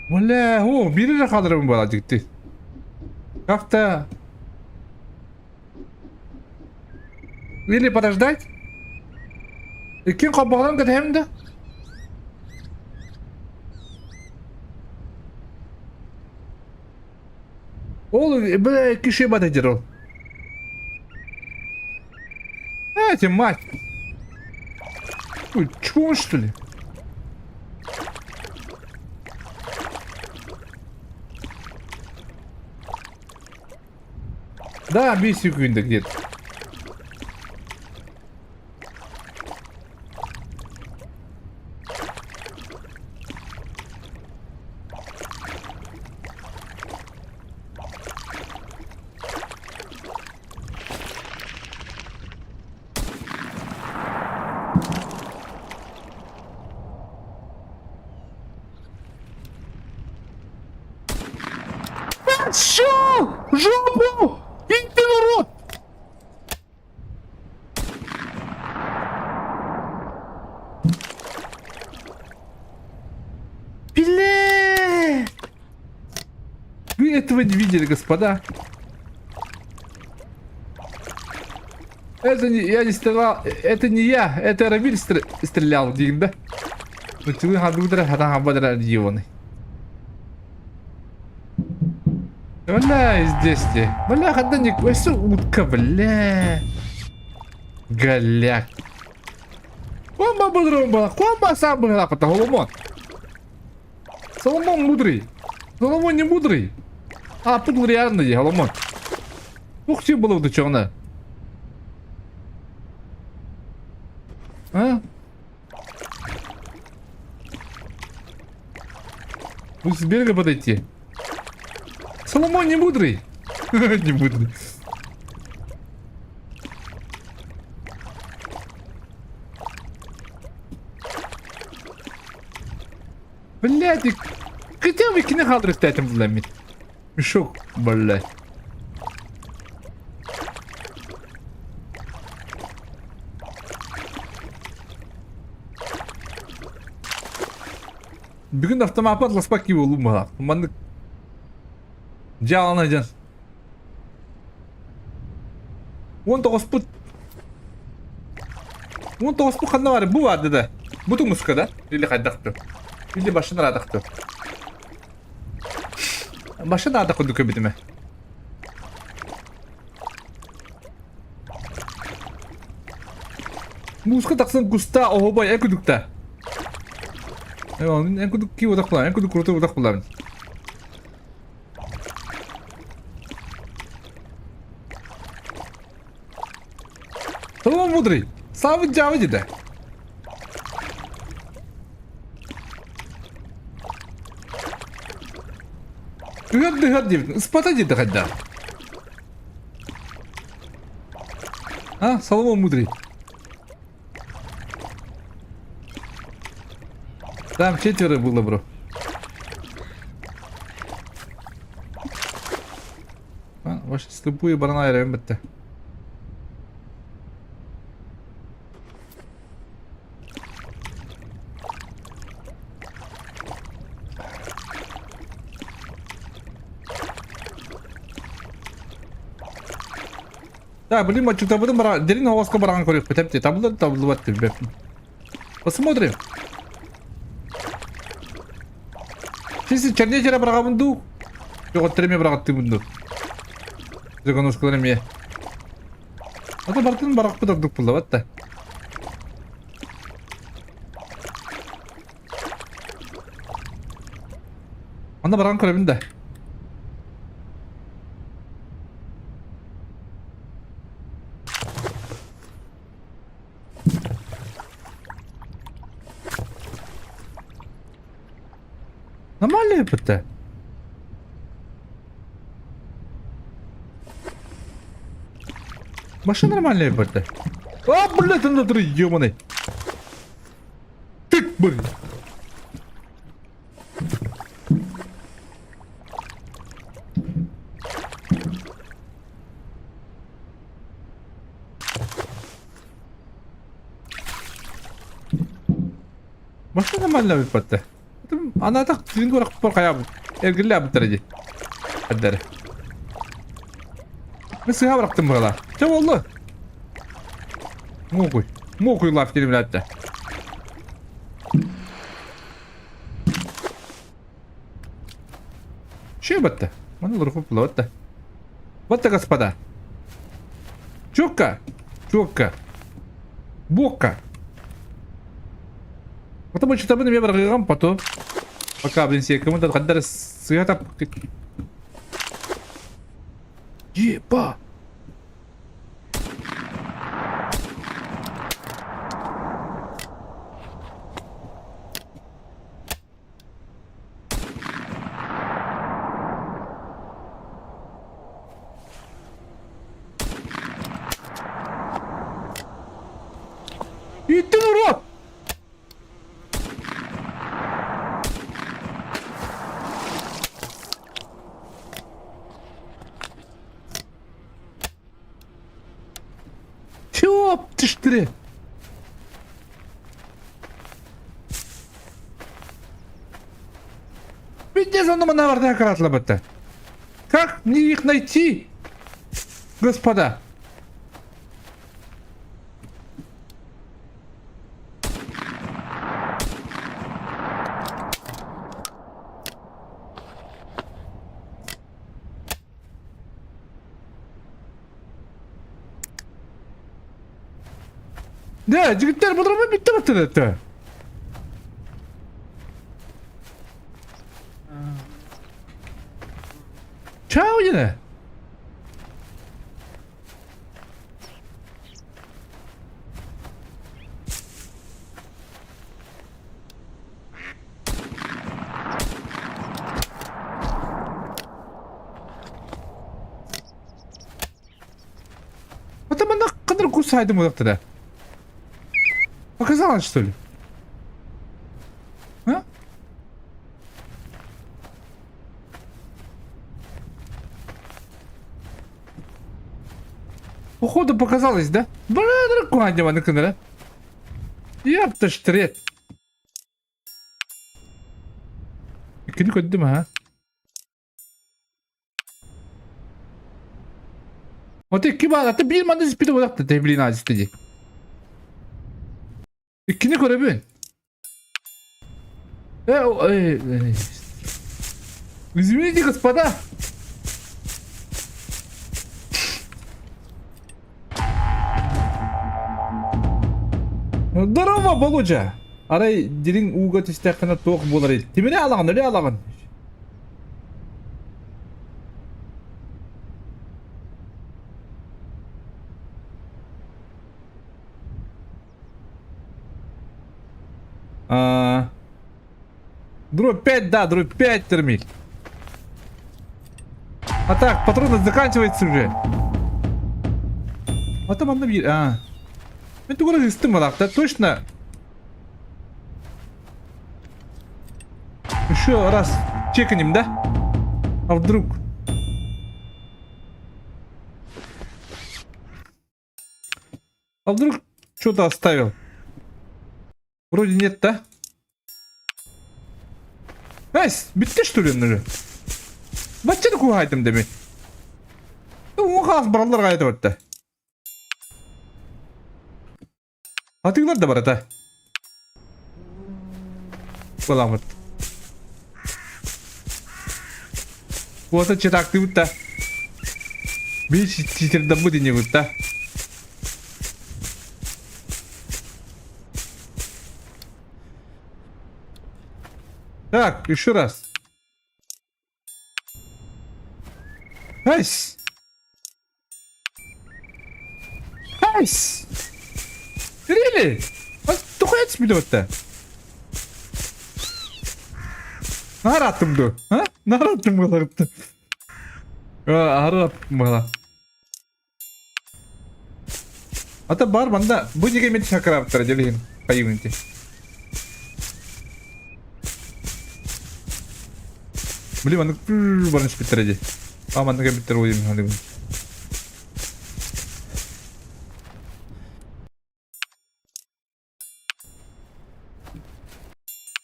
Бля, о, биир эрэ хааларым буолла дьикти. Как-то... Или подождать? Иккин холбоһолон кэтэһэм да? Ол, бля, киши бата дир ол. Эти мать! Ой, чмо, что ли? Да, 5 секунд где-то. Шо? Жопу! Иди в рот! Бля! Вы этого не видели, господа. Это не, я не стрелял, это не я, это Рамиль стрелял, диин да. Нуччалыы хадыгытара хатан хаббатара дьионы. Бля, здесь те. Бля, хадда не өссө утка, бля. Голяк. Комба мудрый была, комба сам был, Соломон. Соломон мудрый. Соломон не мудрый. А тут реально Соломон. Ух ты было вдучена. А? Лучше с берега подойти. Соломон не мудрый. Не мудрый. Блядь, хотя бы кини хаалдырыктаатым булламмит. Мешок, блядь. Бүгүн автомаппат ласпак киви улуу баҕалаах. Маннык дьаалана дьон. Уон тоҕуспут Уон тоҕуспут ханна баар? Бу баар да. Бу тумуска да? Или хайдах да? Или башын араадах да? Башын араадах курдук көрбүтүм ээ. Мууска тахсан куста оһуобай эн кудукта. Эн кудук ки утах була, эн кудук крутой утах булабын. Соломон мудрый. Самый дьявол деді. Ыар дыһар диэбитин, ыспата диэти хайдах? А, Соломон мудрый. Там четверо было, бро. А, Ваши слепую барана айрайын бітті. Да, блин, маччыктабытын бара дирин оҕоско бараҕан көрүөхпүт эбит. Табыллар табыллыбат билбэппин. Посмотрим. Сиси черне чере быраҕабын дуу? Жоҕоттор эмиэ быраҕаттыыбын дуу? Законушкалар эмиэ. Ата бартын барахпыт ордук буллабат да. Онно баран көрөбүн да. Нормально это. Машина нормальная это. А, блядь, внутри, ёбаный. Ты, блин. Машина нормально выпадта. Ана так тиин көрөхпөр хайа эргиллээбиттэрэ дии. Эрдэрэ. Мен сыһа бырахтым быһалаах. Чэ буолла. Муокуй. Муокуй лаф диэн билээттэ. Че батта? Маны лурху батта. Батта, господа. Чокка. Чокка. Бокка. Потому что табын эмиэ барҕыгам потом. Пока, блин, секому да хандар сыа тап. Еба! И ты урод! Чего ты штре? Пиздец, он на варда Как мне их найти? Господа. Дэ, дьигиттэр бодорума бүттэ баттыда Чао дине. Это манна қадыр курсайдым олақтыда. Показалось, что ли? А? Походу показалось, да? Бля, дракон, да? Япта штрет. Иккини көрдүм ha. Вот икки баар, аты биир манна сиппитэ буолахта, блин, аадьыста дии. Иккини көрөбүн. Э, э, э. Извините, господа. Здорово, Болудья! Арай дириҥ ууга түстэххинэ туох буоларый? Тимири алаҕын, өлө алаҕын. А... Дробь 5, да, дробь 5 термиль. А так, патроны заканчиваются уже. А там одна биир... А. Мен тугу эрэ истим балаахта, точно. Еще раз чекнем, да? А вдруг? А вдруг что-то оставил? Вроде нет, да? Эс, бүттэ что ли уже? Бачча да куһаайтым деми. Уҥа хаас бараллар гаайта батта. Атыылар да барыта. Буоламмыт. Уота чытаактыыбыт да. Биир читердаммыт иннибит да. Так, еще раз. Найс! Найс! Really? Тухай билбэтэ. Наар аттым дуо? А? Наар аттым буоларытты. Аһары аттым буола. Ата бар манда бу диге мен шакыраптар делин хайыгынти. Блин, маннык баран испиттэр ди. А маннык эбиттэр уйум халыбын.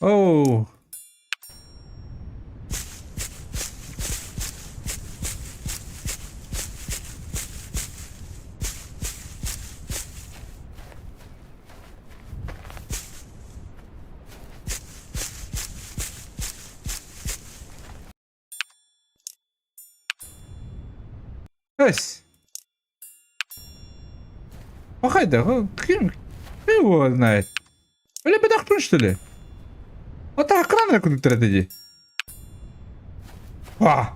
Оу. Эс. Пахай да, ким, кто его знает? Или бедахтун, что ли? Вот так экран кондуктор иди. А!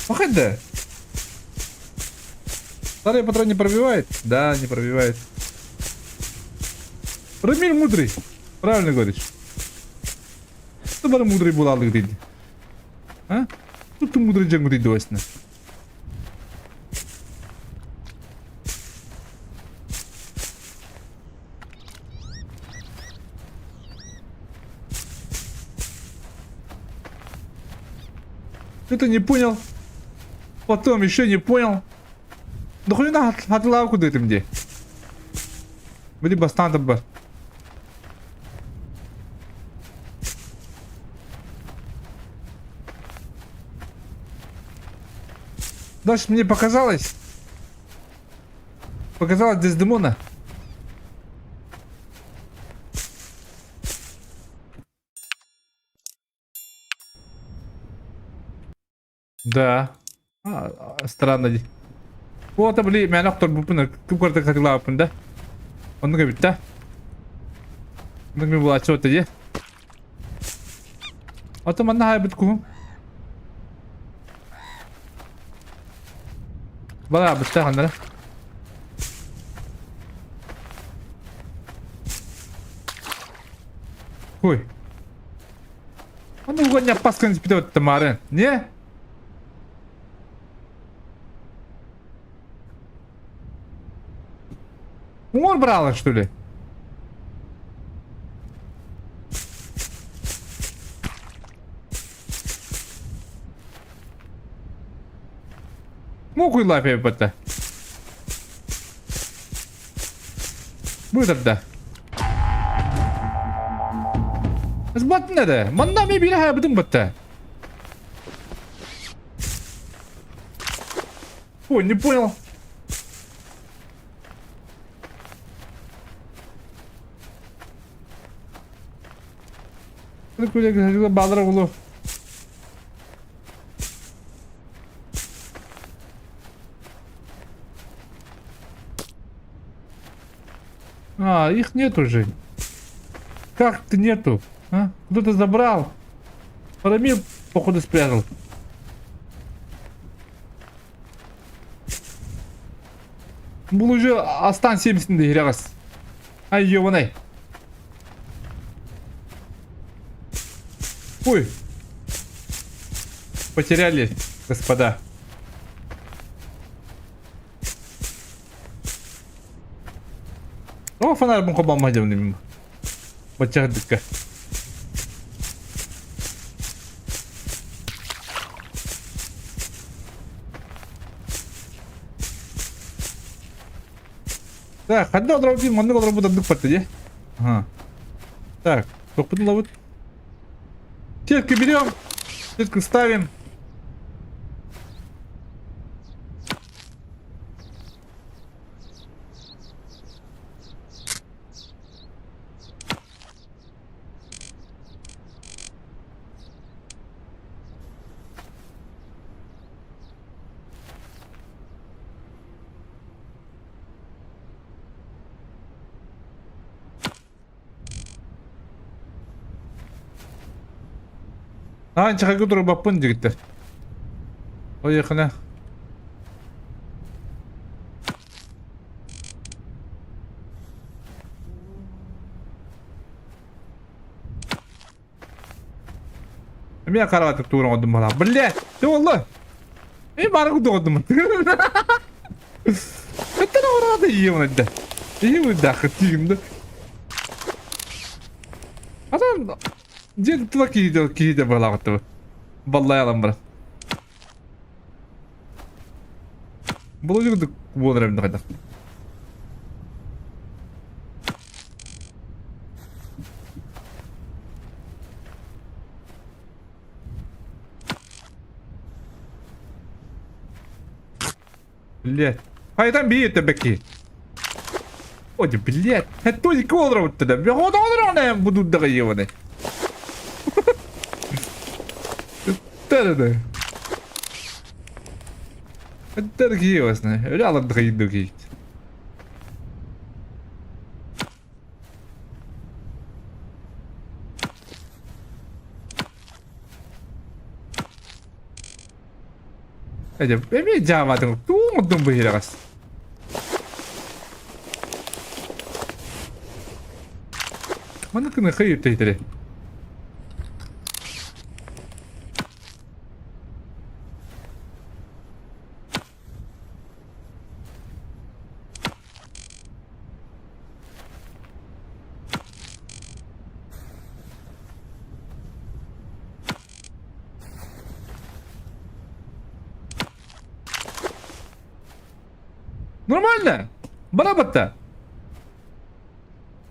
Пахай да. Старый патрон не пробивает? Да, не пробивает. Рамиль мудрый. Правильно говоришь. Что бары мудрый була дейді. А? Тут ты мудрый джангу дейді осына. Что-то не понял. Потом еще не понял. Да хуй на хатылау куда где? Били бастан бар. Дальше мне показалось. Показалось Дездемона. Да. А, странно дии. Уота били мээнэ охторбуппун кым көрдө хатылаабыппын да. Оннук эбит да. Оннук мин булааччы дии. Ото манна хаайбыт куһум. Балаабытта ханнара. Ой. Ону угоння паскан испытывать мары. Не? Умор брала, что ли? Муку лапе бата. Будет да. Сбат нede? Манна ми биле хайбытын батта. Ой, не понял. Балдыра улу. А, их нет уже. Как ты нету? А? Кто-то забрал. Парамир, походу, спрятал. Бұл уже астан семсінде ирағас. Ай, ебанай. Ой. Потеряли, господа. О, фонарь бун хобамма Бачахдыкка. Так, ханна олорбут маннык олорбут оннук барда дии. Ага. Так, тохпутун ылабыт. Сетку берем, сетку ставим. Аанчахайга турбаппын дьигиттэр. Ойехына. Эмиэ караатык тууран оҕодум балаа. Блядь, ты олла. Э бары курдук оҕодум. Өттен оҕораата ийем эдде. Ийем ыйдаахы тиигимде. Адам дьиэ тула киһи киһи балаҕыттыбы. Баллай алан баран. Булуйдук буолар эбит хайдах. Блять. Хайдан бии өттөбөкки. Ой, блять. Это икки олоробуттада. Бехода буду дагайываны. Да-да-да. Дорогие Реально дорогие. Эмиэ дьаабатын туун быһыраҕас. Манна кыны хый үттэйтери. Нормально. Барабатта.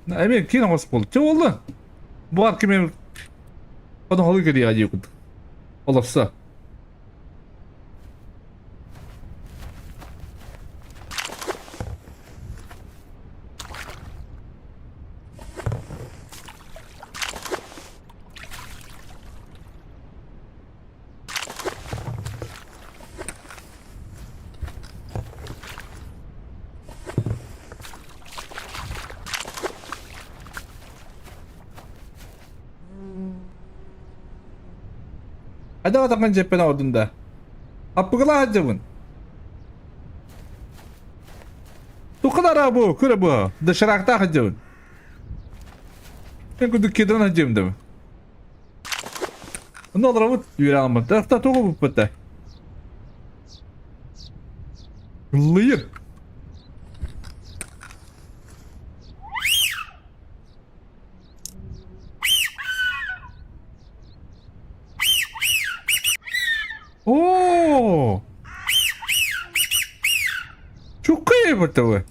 Эмиэ киин оҥос буолла. Чэ буолла. Бу аркы мен Хоноһолу кэлиэҕэ дии курдук. Олорсо. Хайдах атаххын дьиэппин оҕордун да? Аппыгылаах дьабын. Туххалара бу, көрө бу. Доширактаах дьабын. Мен курдук кедран дьиэм да. Онно олоробут үөрэ аламмыт. Та тугу буппут да. Ыллыйыр. Оо! Чуккай эбэтэ.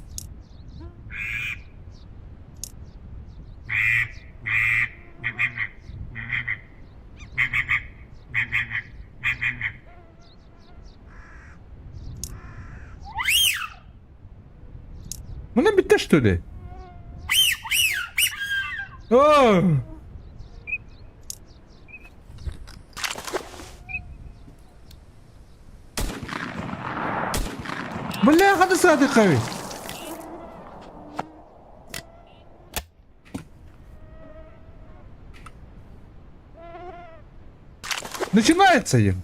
Мына бүттэ что ли? О! Бля, ханна саатыххабый? Начинается им.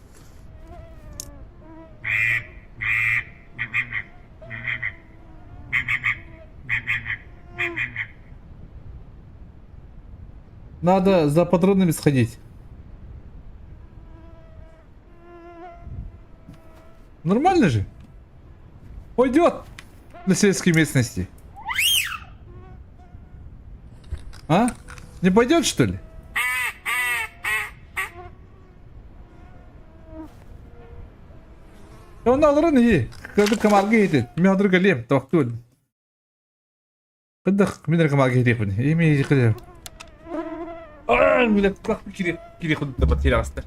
Надо за патронами сходить. Нормально же? Пойдет на сельской местности. А? Не пойдет, что ли? Онно олорон иһи. Кырдык камарга иһитин. Мин одур кэлиэм, тохтуун. Кырдык мин эрэ камарга иһитиэхпин. Ими кэлиэм. Мин кири кири худта батирастар.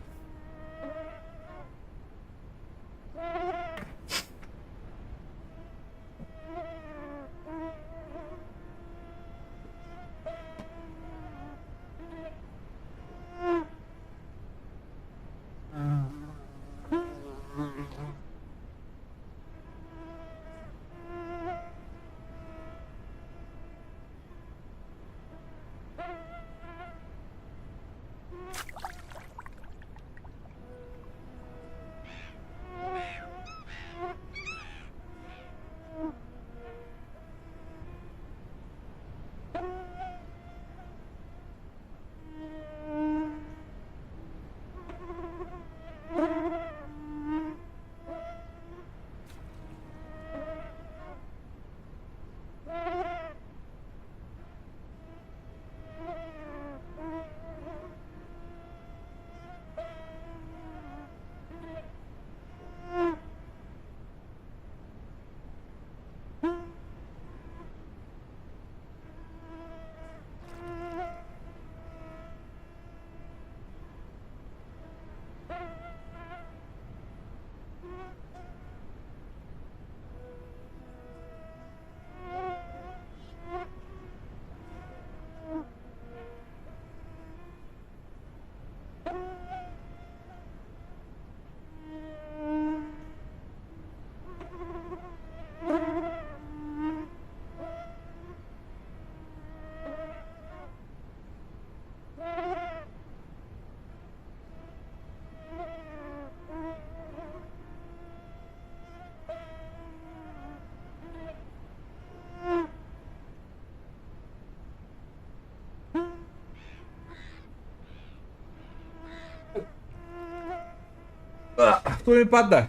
Кто падда?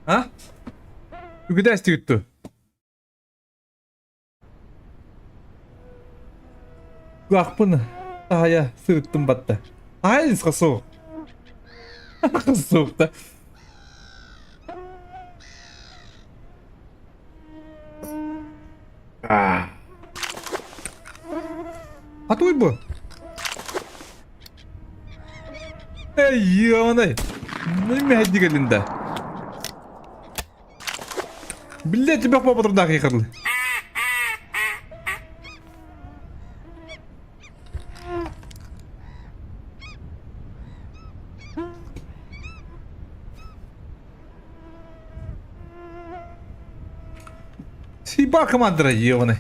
А? Үгүдэ эстигитту. Куахпын таһайа сырыттым батта. Ай, суох. Суохта. А туй бу? Эй, ёбаный! Неме дигелинде? Билле тебе попотурдаах ехали. Съеба командира, ебаный.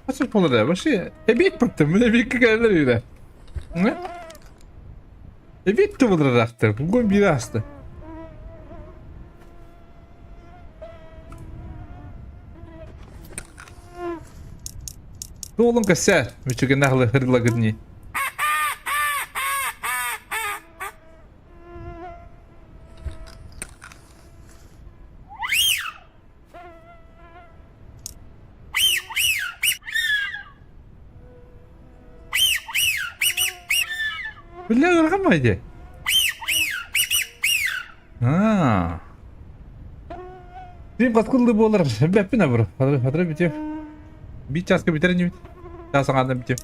Nasıl olur Вообще, эбиэт баттым, мин эбиэккэ кэлэллэр үөрэ. Эбиэт тубуларахтар, бүгүн биир ааста. Туолун кэсэ, мүчүгэн ахлы хырлагыдни. Биллэ ыарахан дии. Аа. Дим каскылды буолар. Бэппин абыр. Хатыры бүтүө. Биир чааска бүтэр инибит. Чаас аҥаарынан бүтүө.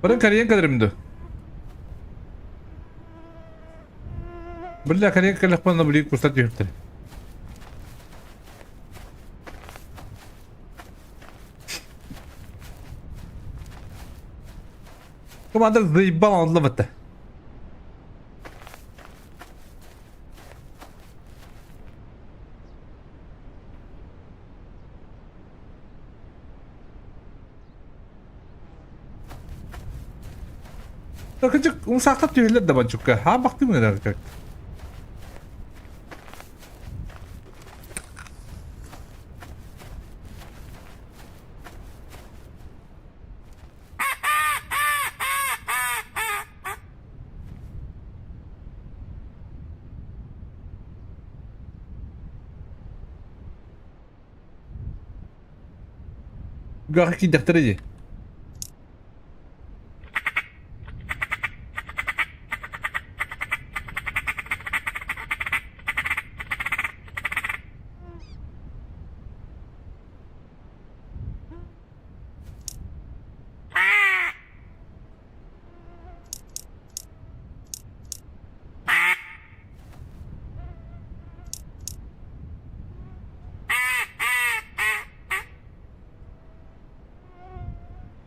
Баран Кореян кэлэрим дуо? Бля, Кореян кэлэхпин блин кустар түһүптэр. Команда заебал онлабыта. Кырдьык, умсаахтар түһэллэр да баччукка. Haa бахтым эрэр как. Гах киирдэхтэрэ дии.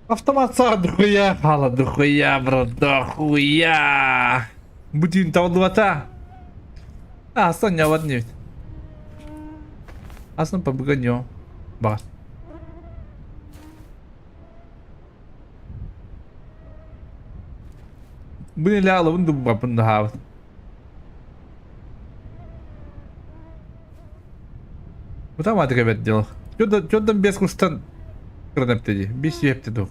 Автомат саа дохуя хаала дохуя брат дохуя. Бүтүн табыллыбата. Асан няват небит. Асан побыган Баҕар. Бу нэлээ алабын дуббаппын наһаабыт. Бутаматык эбэт дело. Чёрдан без кустан кыран эпте дии. Бис сүйэпте дух.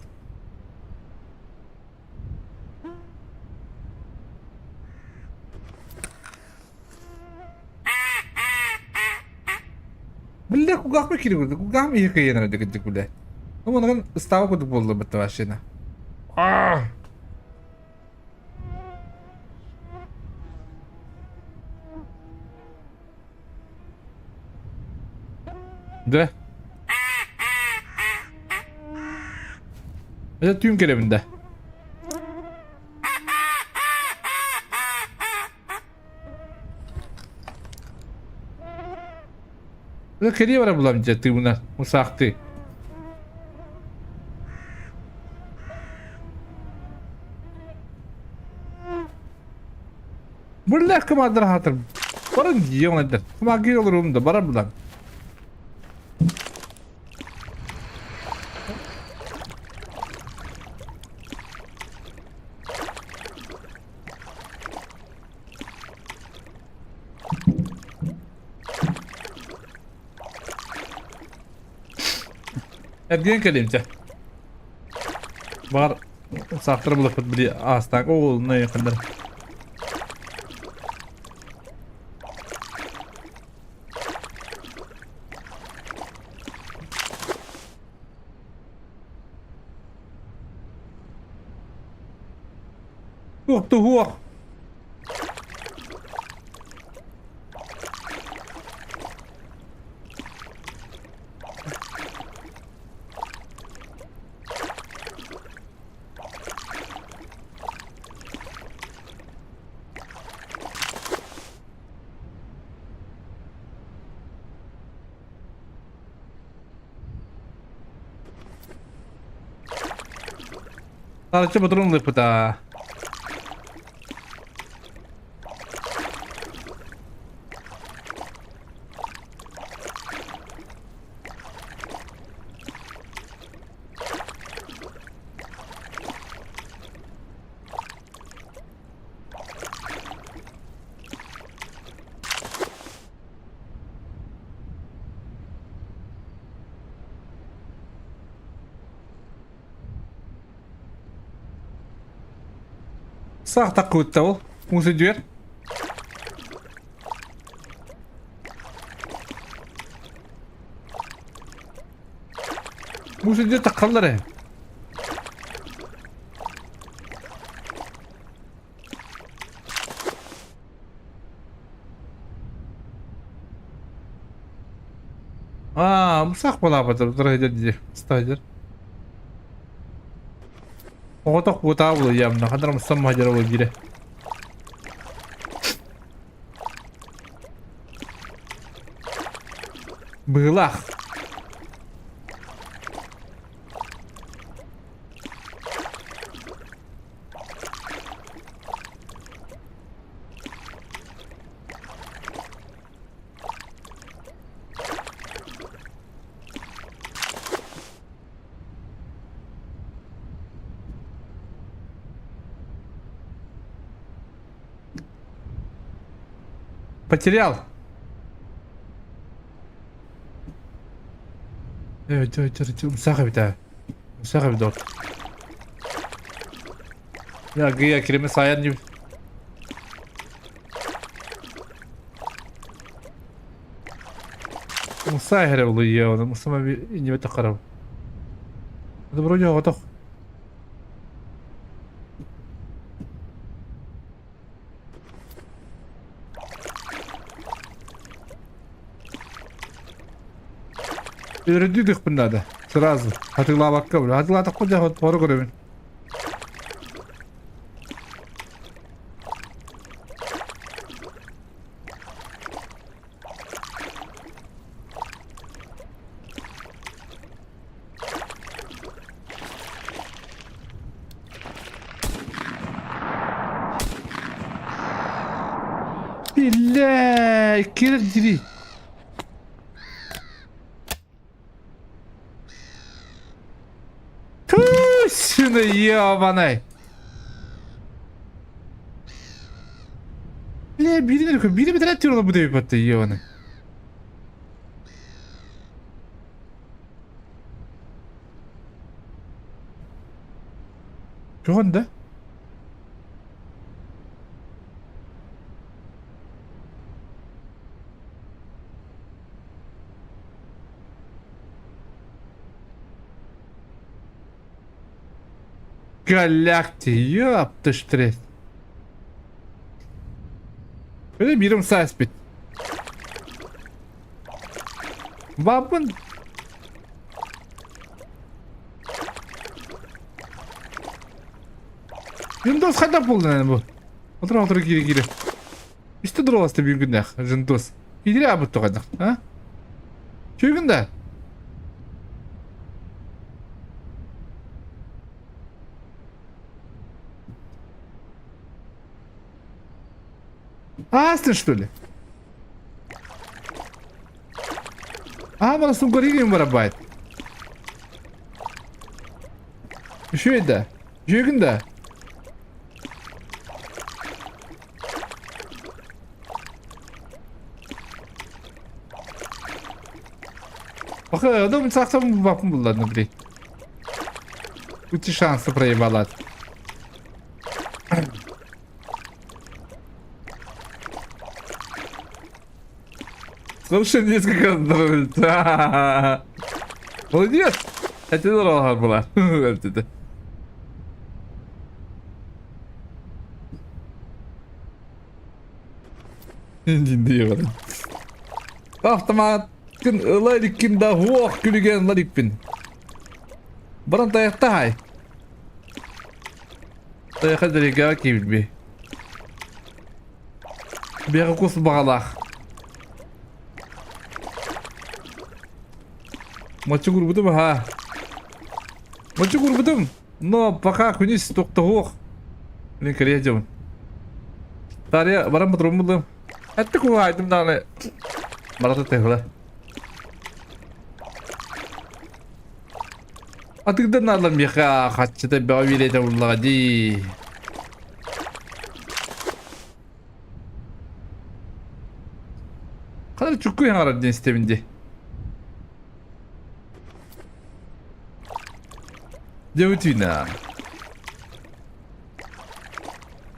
Бля, кугахма кири кугахма иһи кыйынара дикидик бля. Ну, онон ыстааба курдук буолла бытта машина. Аа! Да. Это түүн кэлэбин да. Кэлиэ бара булам дьэ тыыбына усаахтыы. Бырлаах кымаадыр хаатыр. Баран дии оҥайдар. Кымаагы олоруум да барар булан. Эргийэн кэлиим чэ. Баар саахтара булаппыт били аастаан ол нойохандар. Туох туһуох. Арчы ботурун лыппыта. Саах таккыбытта ол. Муус үдүөр. Муус үдүөр таккаллар ээ. Аа, мусаах балаабатар дии стадер. Оҕотох буутаа булуйамна, хандар муссам махадьара ол биирэ. Быылаах. Потерял. Умсаах эбит ээ. Умсаах эбит от. Я гыя киреме саайан дии. Муса иһэрэ улуйуо, ону Мусама иннибэ таххарабын. Это вроде оҕотох. Өрөдүү дыхпын наада. Сразу. Хатылаабакка бля. Хатылаатахпын дьэ хоро көрөбүн. Биллэ, кир дири. Ту, ебаный. Бля, биирин биири бэтэрээт түр олорбут эбит ебаный. Көҕөн да? Галякти, ёпта штресс. Öyle birim saspit. Бабын. Жындос хайдах буолла бу? Отура отура кире кире. Истэ дураласты бүгүннэх Жындос. Идире абыт хайдах, а? Сүүгүн да? Астын что ли? А, мана сумгаригин барабайт. Үчүгэй да? Үчүгүн да? Пока дом сахсам бапын булладым, блин. Ути шансы проебалат. Слушай, несколько Молодец! Это здорово была. Дии Автоматтын ыла иликкин да уох күлүгэн ыла иликпин. Баран тайахтаһай. Тайаха дэригэҕэ киирби. Биэҕэ кус баҕалаах. Мочу курбутум аха. Мочу курбутум. Но пока күнүс тохтоһуох. Мин кэрийэ дьабын. Тария баран патрон булдум. Этте куһаайдым даҕаны. Барата тыһыла. Атыгдан наалан миэхэ хаччыта бөҕө биэрэтэ буллаҕа дии. Ханар чуккуй хаҥарар диэн истэбин дии. Дьэ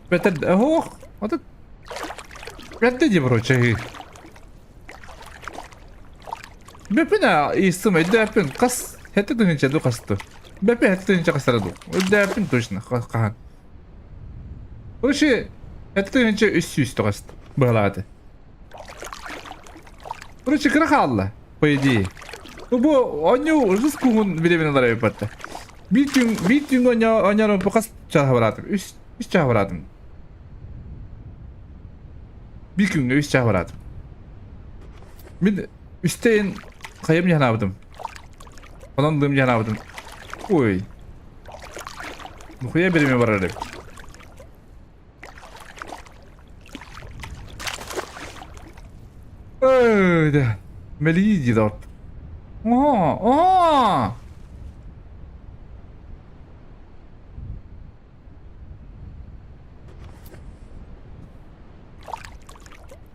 Бэтэр оһох ото Бэтэ дии короче Бэпин истим өйдөөппүн хас хэттэ тыһыынча ду хасту. Бэпи хэттэ тыһыынча хастара ду. Өйдөөппүн точно хаһан. Короче, хэттэ тыһыынча 300 тоҕаст быһалааты. Короче, кыра хаалла, по идее. Ну бу оонньуу ужас куһун бириэмэни ылар эбиппатта. Биир күн биир күҥҥэ оонньоорум хас чааһа бараатым? Үс үс чааһа бараатым. Биир күҥҥэ үс чааһа бараатым. Мин үстэйин хайым дьаһанаабытым. Онон дым дьаһанаабытым. Ой. Нухуя бириэмэ барар эбит. Ой, мэлии дии доҕор. Оо, оо!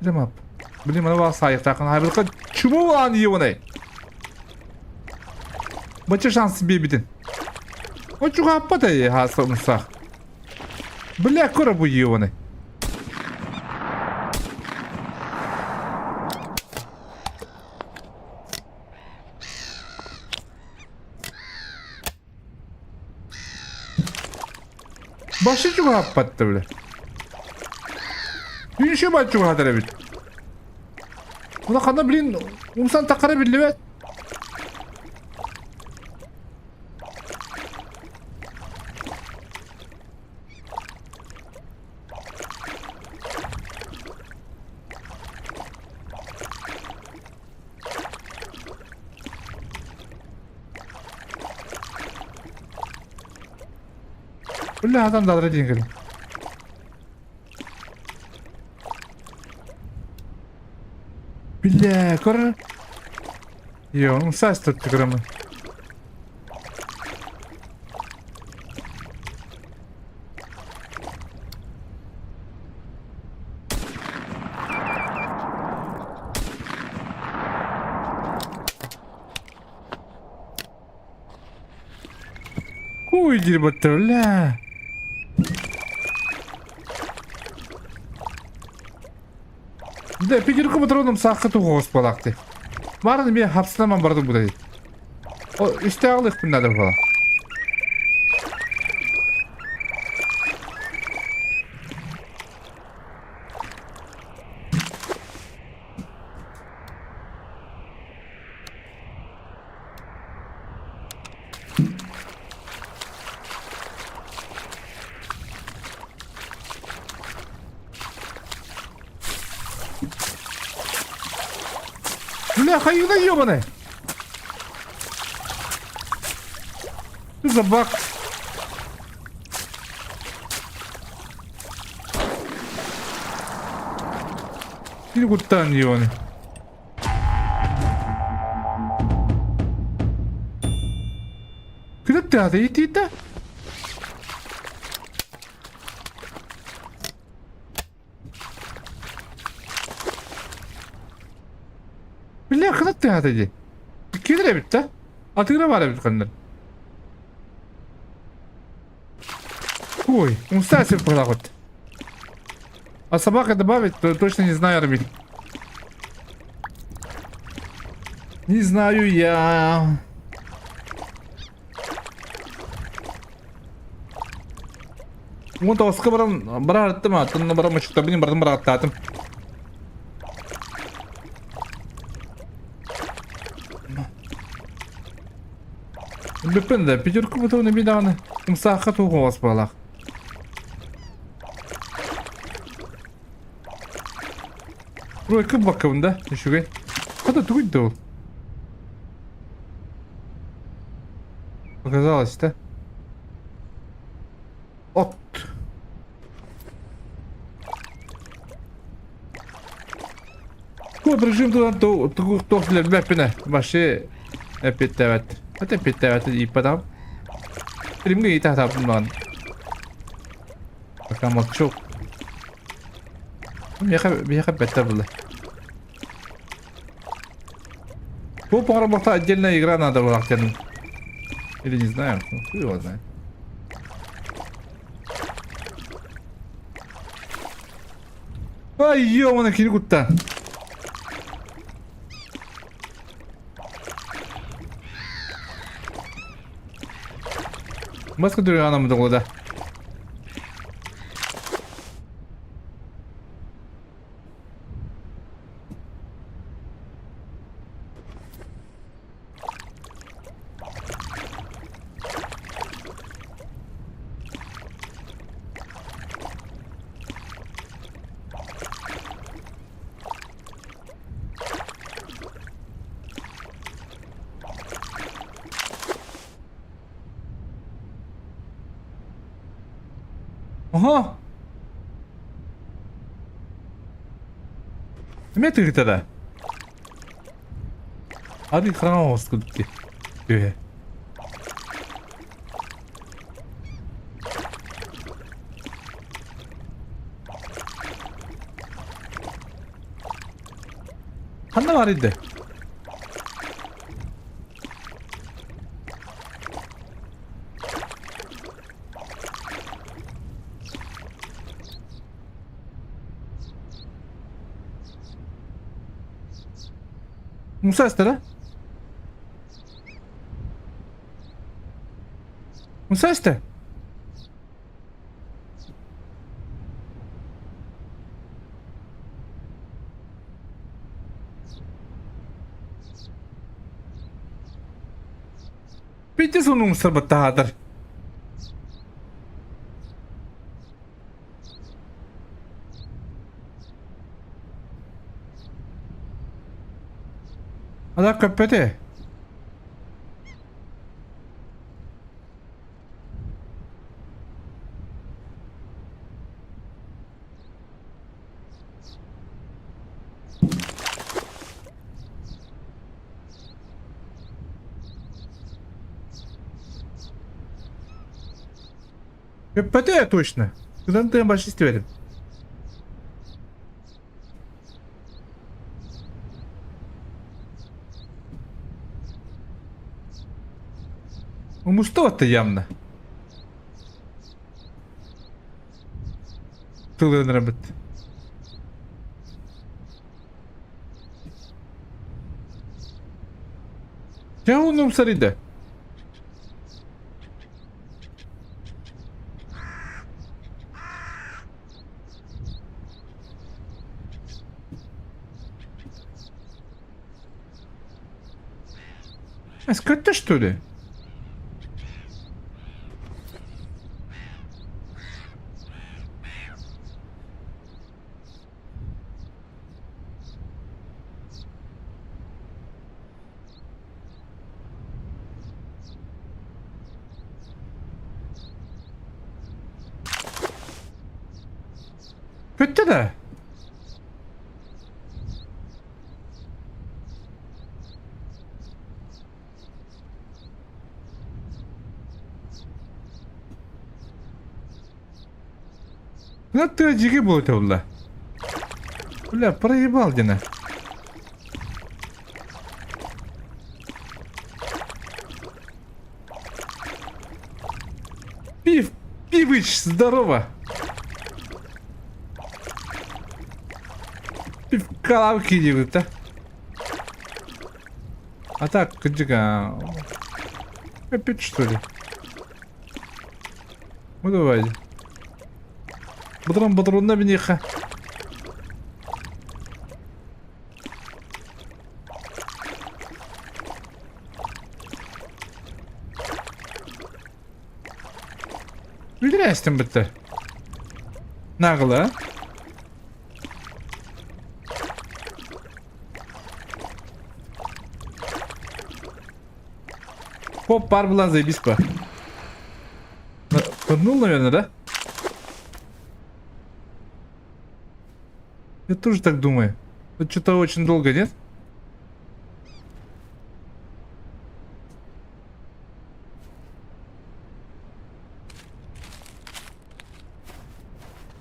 Билим Блин, маны баа саайыктаахын хайбылка чуму булаан ебаный. Бача шанс биэбитин. Очугааппат эй хааса умсаах. Бля, кора бу ебаный. Башы чугаһаппатта бля. Үншө бат чугаһатар эбит. Улахана блин, умсан такара биллибэт. Бля, адам далра диэн кэлин. Бля, көр. Йо, умсаас tuttu кырамы. Хуй дерьмо-то, бля. Да, пятерку патроном саахха тугу балаахты. Барын мен хапсыламан бардым бу деді. О, үстәғылық надо было. Бля, хайыына ебаный! Ты за баг? Или куттаан ебаный. Кыдаттаата итиитэ? Бля, ханна тыаһаата дии? Киирэр эбит да? Атыыра баар эбит ханна. Ой, умста себе вот. А собака добавить, то точно не знаю, Армин. Не знаю я. Уон тоҕуска баран бараартым, аттан баран мочуктабын барытын барааттаатым. Бүппүн да, пятерка бутугун эми даҕаны умсаахха туох оҕос баалаах. Тройка баккабын да, үчүгэй. Хата тугуй да ол? Показалось, да? От. Код режим туда туох билэрбэппинэ вообще эппиттээбэт. Это эппиттээбэт ииппатам. Римҥэ иитаатаабын даҕаны. Пока молчу. Миэхэ миэхэ бэттэр было. Бу поработа отдельная игра надо было тянуть. Или не знаю, ну хуй его знает. Ай, ё-моё, кини кутта. Маска дүрү да. Aha! Эмиэ тыырта да? Арый хараҥа оҕус курдук дии. Түһэ. Ханна баар да? Муса эстэ да? Муса эстэ? Пиздец он умсар баттаһаатар. Ада көппөтө. Көппөтө точно. Кыдан тыан баш истибэтим. Умустубат явно. Тылыанырабыт. Дьэ уонна умсарыйда. Эскөттө что ли? Бүттэ да? Ну ты дьиги буолта булла. Бля, проебал дина. Пив, Пивыч, здорово! Пивкалавки диэбит да? А так, кырдьык, опять что ли? Ну давай. Патрон, патрон на миниха. Үлэлээстим бытта. Нагло. Хоп, пар булан заебись по. Пырнул, наверное, да? Я тоже так думаю. Это что-то очень долго, нет?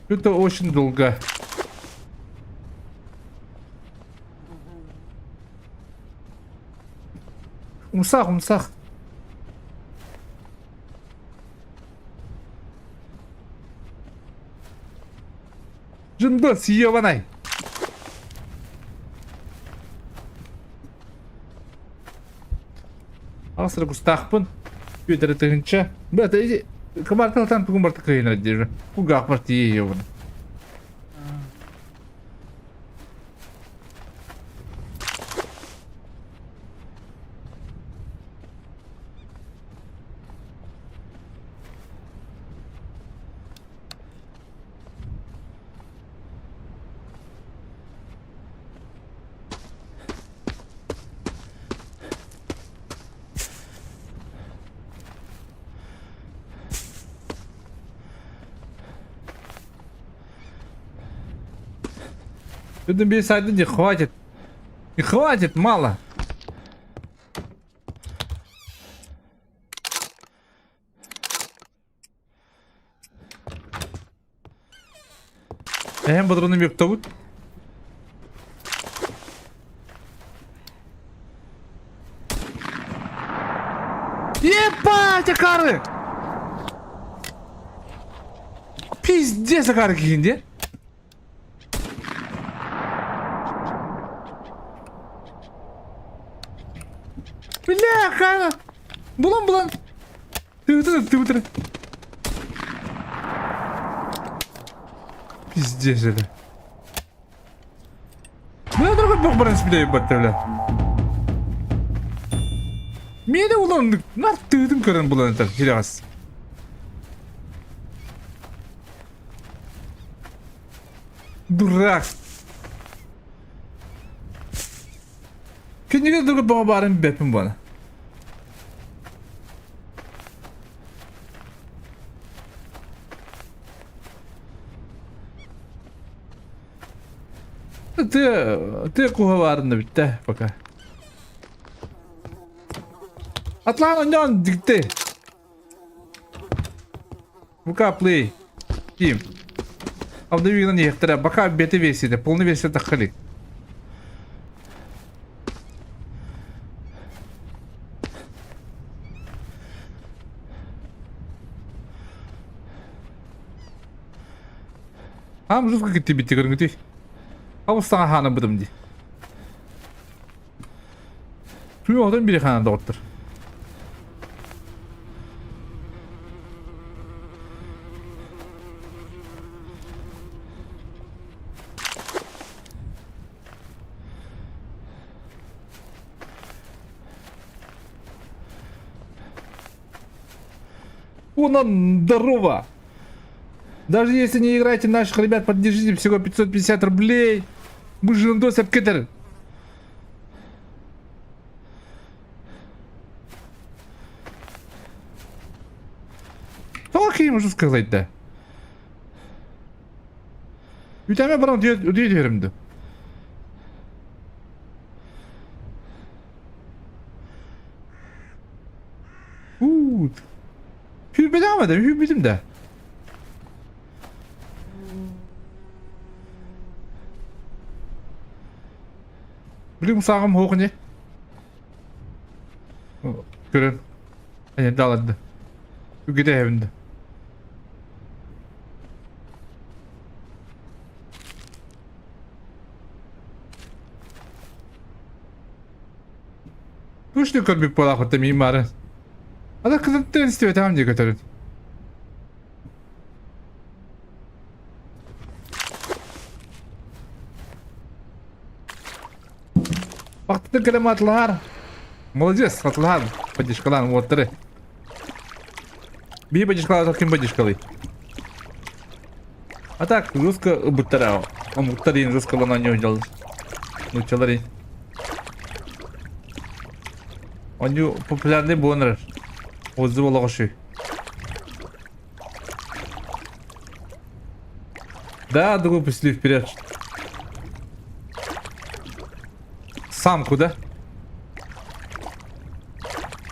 Это очень долго. Умсах, умсах. Жындос, ебанай. Аҕыс эрэ кустаахпын. Бүөтэрэ тыһыынча. Бата ити кыбаарталтан тугун барта кыайынар диэри. Кулгаахпар тиийэ ебана. Ты бей один, не хватит. Не хватит, мало. Эһэм бодоруну бүктэбит. Ебать, акары! Пиздец, акары киһин диэн. Бляха! Булан булан! Ты ты Пиздец это. Бля, другой бог баран себе ебать, бля. Мени улан нар тыытын көрөн булан этэр хилэҕэс. Дурак. Кинигэ другой бөҕө баарын билбэппин буона. Тыа, тыа куһа баарын да бүттэ пока. Атлаан онньоон дикти. Бука play. Team. Обновигынан иһиэхтэрэ. Пока бета версията, полный версия тахха илик. Аам жутко киттибитти көрүҥүтүй. Абыс саҥа хаанабытым дии. Түмү отон бири хаана доҕоттор. Онон здорово! Даже если не играете наших ребят, поддержите всего 550 рублей. Мы же Жындос кетер. Тоҕо киһи можно сказать да. Үтэме баран утуйа түһэрим дуу. Уу. Hürbede ama da hürbüdüm de. Билим сааҕым суох ини. Көрөн. Эйэнде аларды. Үгүтэ эһэбинде. Күшті көрбүт буолаахпыт миин баары. Ада кытыттан истибэтэҕим дии көтөрүн. Бактытын кэлэн атылаһар. Молодец, атылаһар. Поддержкалаан уоттары. Бии поддержкалаатар ким поддержкалый? А так, русско ыбыттара. Омуктар иин русскалан оонньуу Нууччалар иин. Оонньуу популярный буолан эрэр. Отзыв олоҕо үчүгэй. Да, другой пустили вперед. Сам куда?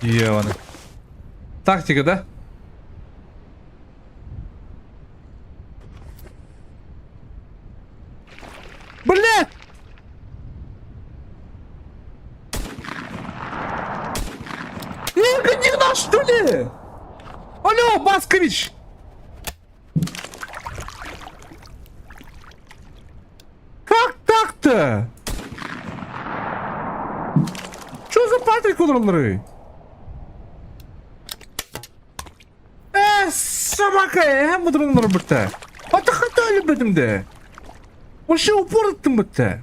Ебаный. Тактика, да? Блядь! Ирка, не наш, что ли? Алло, Баскович! Как так-то? Что за Патрик олороллорый? Э, собака, эһэм мудурун олорбута. Ата хата өлбөтүм да. Вообще упор ыттым бутта.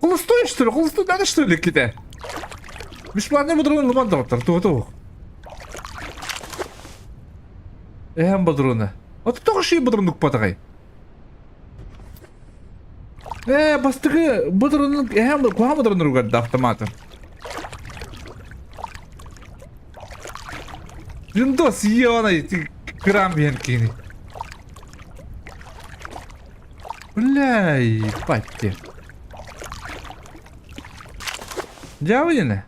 Холостой что ли? Холостой надо что ли ките? Бесплатный мудурун лыман доҕоттор, туга туох. Эһэм бодуруна. Ата тоҕо ши бодурун укпатаҕай? Ээ, бастакы бодурунун эһэм куһаҕан бодурун угарда автоматын. Виндос ебаный, ты грамм биһэн киһини. Бля, ебать ты. Дьаабы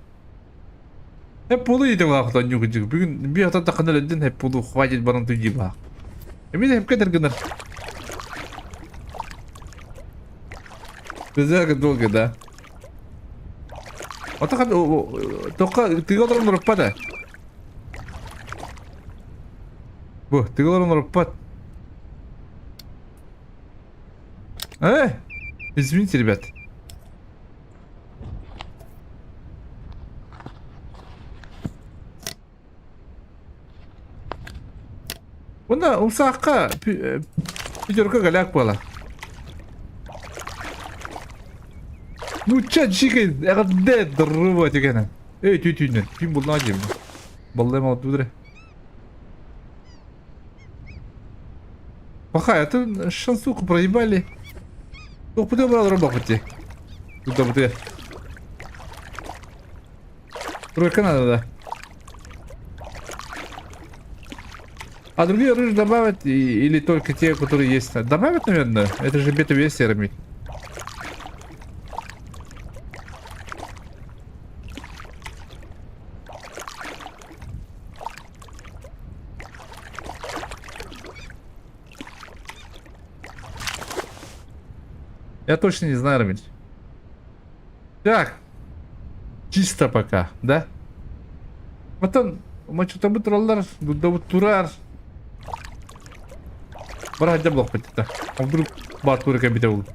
Hep буолу иитэ улаахтан ньукунчук. Бүгүн биир отон таххана өлөдүн hep буолу хватит баран туйдии баах. Эмиэ хепке гынар. Безерка долго, да? Отахан тоққа тыга олорон ырыппат ээ. Бу тыга олорон ырыппат. Э, извините, ребят. Уонна умсаахха пятерка голяк буола. Нуучча дьиикэй эҕэрдэ здорово дигэнэ. Эй түү түүннэн түүн буллаҕа диэбин. Баллай молоддуу Пахай, это шансуку проебали. Опыты брал рыбаку Куда бы ты? Тройка надо, да. А другие оружия добавят и, или только те, которые есть? Добавят, наверное? Это же бета-версия, Рамиль. Я точно не знаю, Рамиль. Так. Чисто пока, да? Оттон мочутабыт тураллар, дудабыт турар. Бара сылдьар буолуохпут да. А вдруг баатур кэлбитэ буолуо.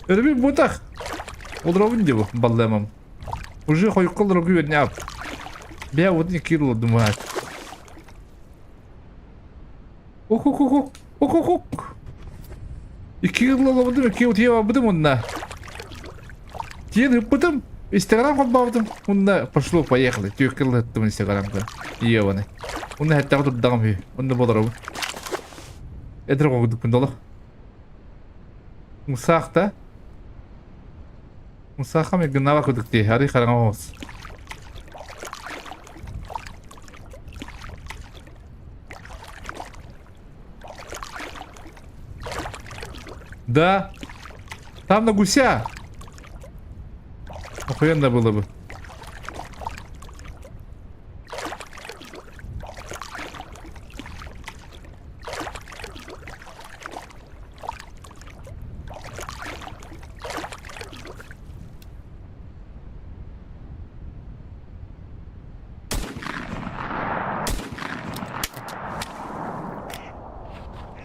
Өрөбүл буотах. Олоробун дии бу баллыамам. Уже хойукка олорорго үөрэнэ Бэйэ уотун икки олордум аат. Ох-ох-ох, ох-ох-ох. Икки ыла олорбутум, икки утуйа барбытым уонна. Тиийэн ыппытым, Инстаграм холбообутум уонна пошло поехали. Түөккэ ылыттым Инстаграмга. Ебаный. Уонна эттэҕэ турдаҕым үһү. Онно болоробун. Эдэр оҕо долох. Мусаах да? Мусаахха майгыннаабат курдук дии, арый хараҥа оҕус. Да. Там на гуся. Охуенно было бы.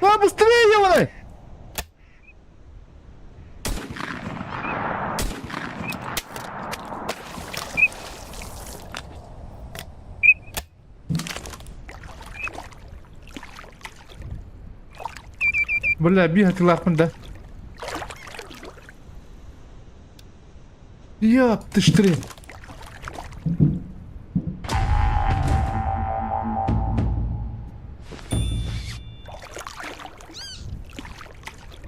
А, быстрее, ёбаный! Бля, бігати да? Ёп, ты ж три.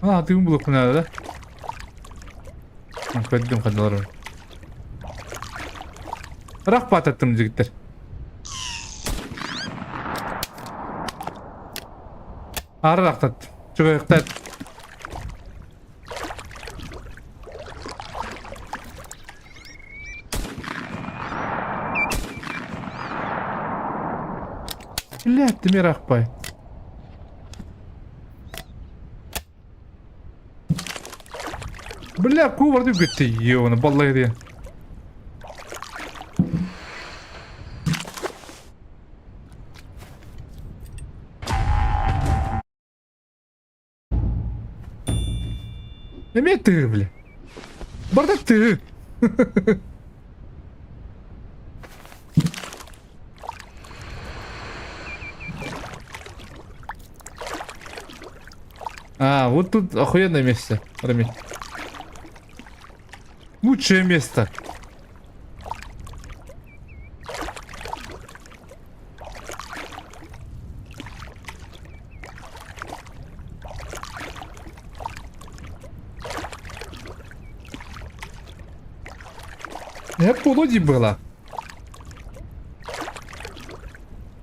А, ты блок надо, да? Көрдүм хадалар. Ыраах баататтым жигиттер. Арырахтаттым. Чугайыктат. Блядь, ты мирахпай. Бля, кубарды үгүттэ ёбана, баллай диэн. Эмиэ тыы, бля. Барда тыы. А, вот тут охуенное место, Рамиль. Лучшее место. Я полоди было.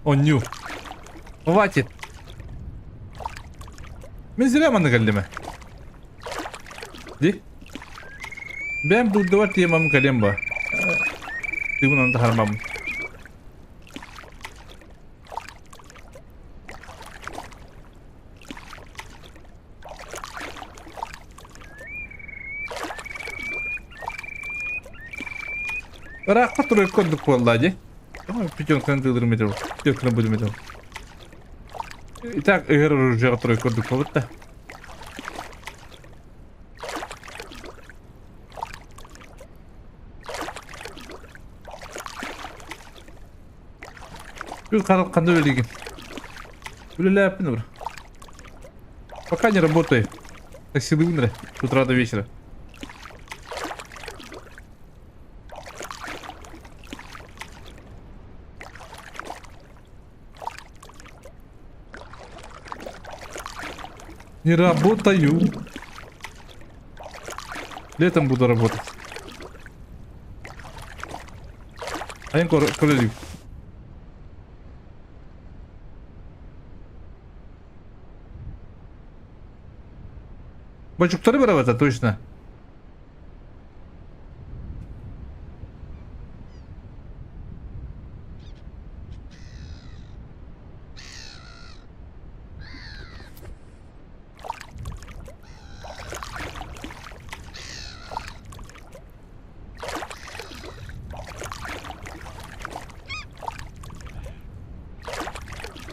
О, ню. Хватит. Мин зря манна кэллим ээ. Ди. Бэйэм дурдабар тиийэн кэлиэм ба. Тыыбын ону таһаарбаммын. Ыраахха турар курдук буолла дии. Пятерканы тыылырым этэ Пятерканы будем этэ Итак, ыһыр оружиеҕа турар курдук буолбут да. Күл ханна үлэлиигин? Үлэлээппин ур. Пока не работаю. Таксилыыбын эрэ с утра до вечера. Не работаю. Летом буду работать. Айын көрөлүү. Бочуктары барабата точно.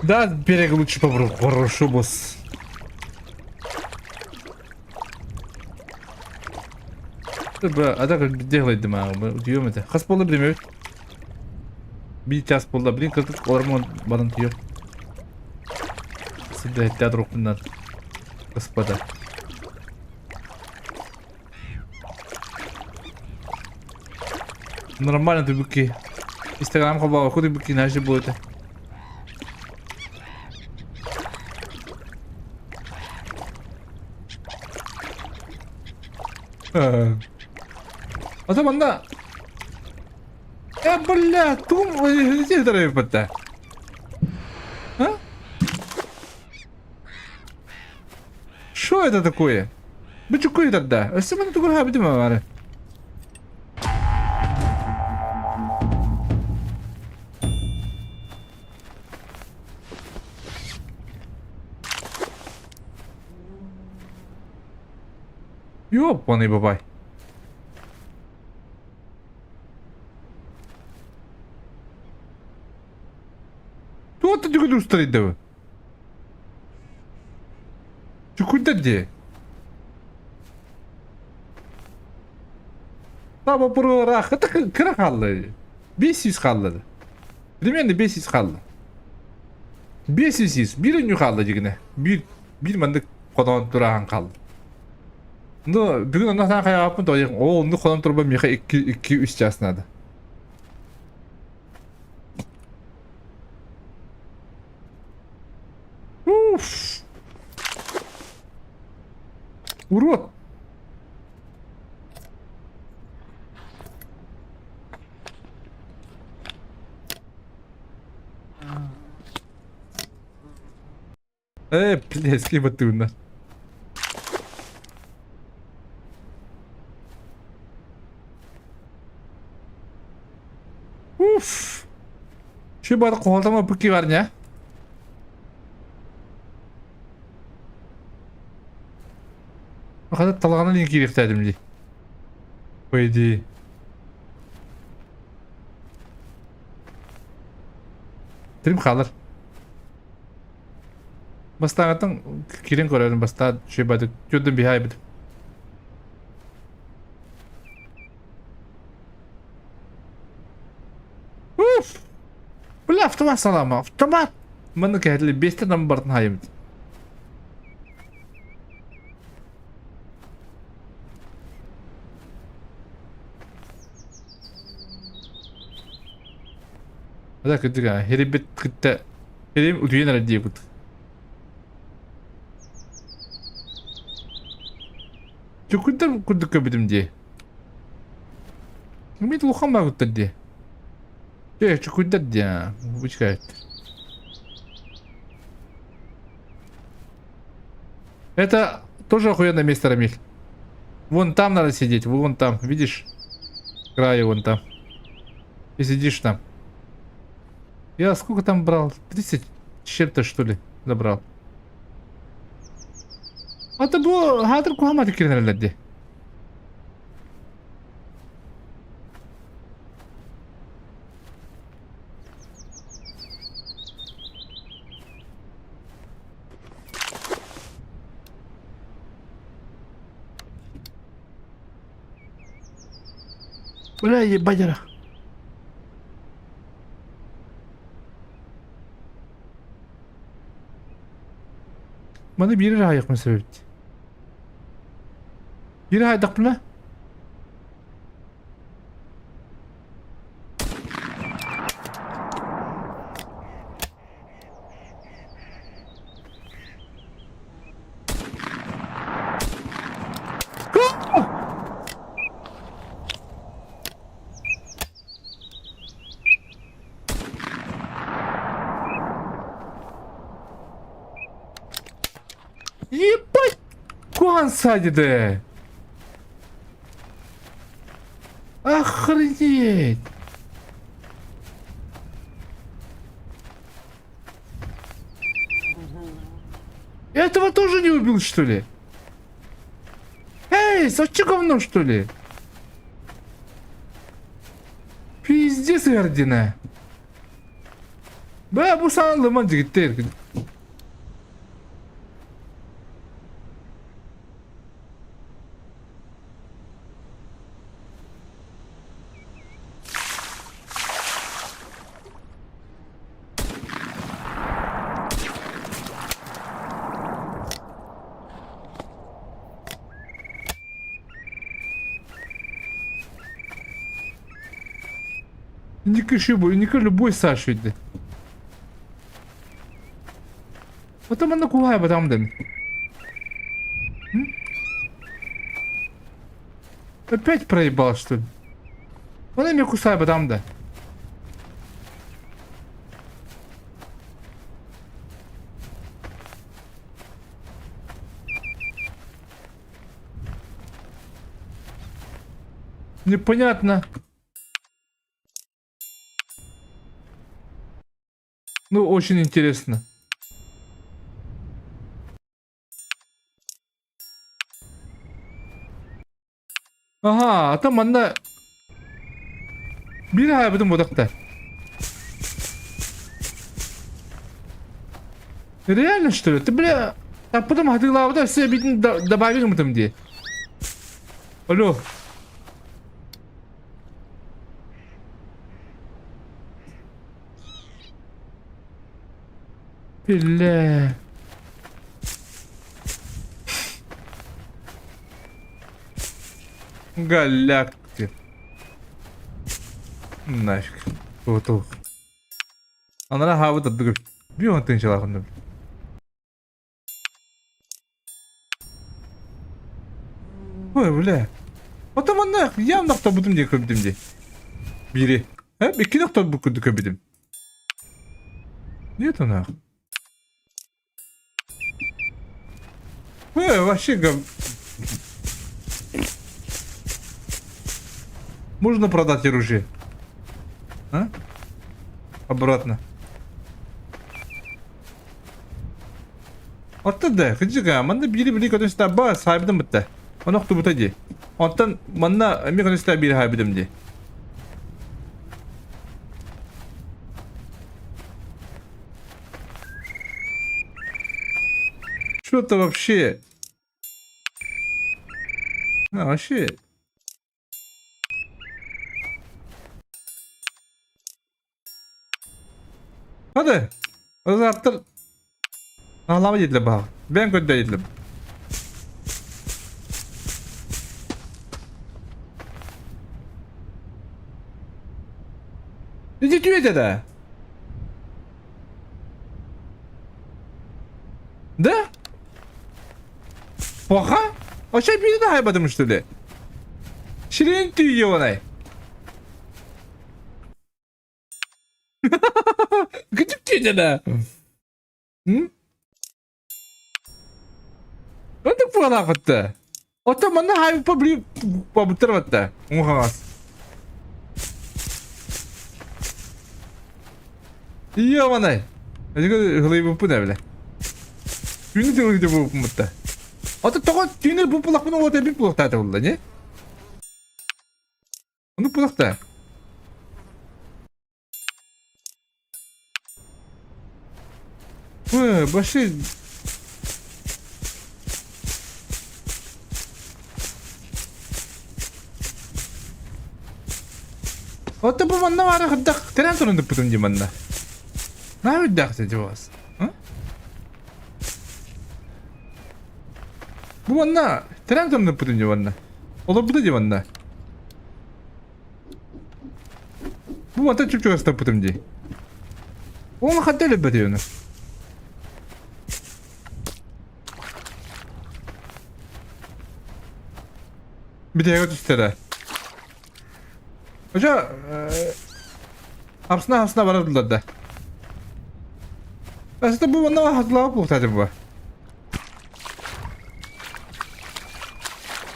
Да, берег лучше попробую. Хорошо, босс. А так делай дыма, утуйуом этэ. Хас буолла билимэбит. Биир час буолла, блин, кырдык олормон баран тиийиэм. Сыда театр господа. Нормально ты быки. Инстаграм хабаҕа куды быки наша будет. А там манна Э, бля, тум бата. А? Что это такое? Бу чуккуйдар да. Өссө маны тугу хаабытым бары. Ёпаный бабай. Туох да түгэн устарыйдыбы? Чукуйдар дии. Таба буруораах кыра хаалла. 500 хаалла. Примерно 500 хаалла. 500 биир өнньү хаалла дьигинэ. Биир биир маннык хотон турааһын хаалла. Ну, бүгүн онно санаа хайаҕаппын тоҕо оо оннук хотон турба миэхэ икки икки үс чаас наада. Уф! Урод! Э, блядь, баттыгыннар. Уф! Şu bari kovalama pıkı var ne? Хата талаҕынан иин киириэхтээтим дии. По идее. Трим хаалар. Бастааҥҥыттан киирэн көрөрүм бастаан үчүгэй түөрдүн биһаайбытым. Уф! Бля, автомат салама, автомат! Манна кэһэтили биэстэ нам бартын хаайыбыт. Ата кырдьык аа, хирибит кытта хирим утуйан эрэр диэбит. Чукуйдар курдук көрбүтүм дии. Мин улахан баарбыттар дии. Дьэ, чукуйдар дии аа, бучкает. Это тоже охуенное место, Рамиль. Вон там надо сидеть, вон там, видишь? Краю вон там. И сидишь там. Я сколько там брал? 30 с чем-то, что ли, забрал. Ата бу хатыр кухаматы киренерлер ди. Бля, ебать Маны биир эрэ аһайыахпын сөп эбит. Биир аһайдахпына Ебать! Куан садиде! Охренеть! Этого тоже не убил, что ли? Эй, сочи говно, что ли? Пиздец, Эрдина. Бля, бу саҥа дьигиттэр. Инники инники любой Саш видит. Потом она кулая потом дым. Опять проебал, что ли? Она меня кусай потом да. Непонятно. Ну, очень интересно. Аһаа, ата манна биир аһаабытым бодохто. Реально что ли? Ты, бля, а потом хатыылаабыта өссө эбитин добавить гыммытым дии. Алло. Бля. Голяк ты. Нафиг. Вот Анара хаабыт ардыгыр. Биир он тыынчалаах Ой, бля. Ото манна явно охтобутум дии көрбүтүм дии. Бири. Э, иккини охтобут курдук көрбүтүм. Нет она. Вообще гов... Можно продать оружие? А? Обратно. Оттон да, кырдьыга, манна биири били көтүстэ ба саайбытым бытта. Ону охтубута дии. Оттон манна эмиэ көтүстэ биири хаайбытым дии. Что-то вообще... А, вообще... Hadi. Ызаттыр. Аһлаба диэтилэр баһа. Бэйэм көрдөө диэтилэр. Ити түөтэ да? Да? Плохо? Вообще биир да хайбатым что ли? Ширин түйе Күтүп түйе да? М? Онтук буолаахытта. Оттон манна хаайбыппа били бабыттар батта. Уҥа-хаҥас. Ё-манай. Ыһылыйбыппын эбилэ. Түүнү тылыгыта буолбуппун бутта. Ото тоҕо түүнү бу булахпын уота эбит булахтаата булла, не? Ону булахта. Вообще... Оттон бу манна баара хайдах тирэн туран туппутум дии манна. Наһаа үрдээх этэ вас. Бу манна тирэн туран туппутум дии манна. Олорбута дии манна. Бу мантан чуп-чугас таппытым дии. Уола ханта өлөрбөтүй ону? Бүтэһигэ түстэ да. Очо Апсына-апсына барар дылар да. Аста бу манна хатылаабыт буолуохтаах этэ бу.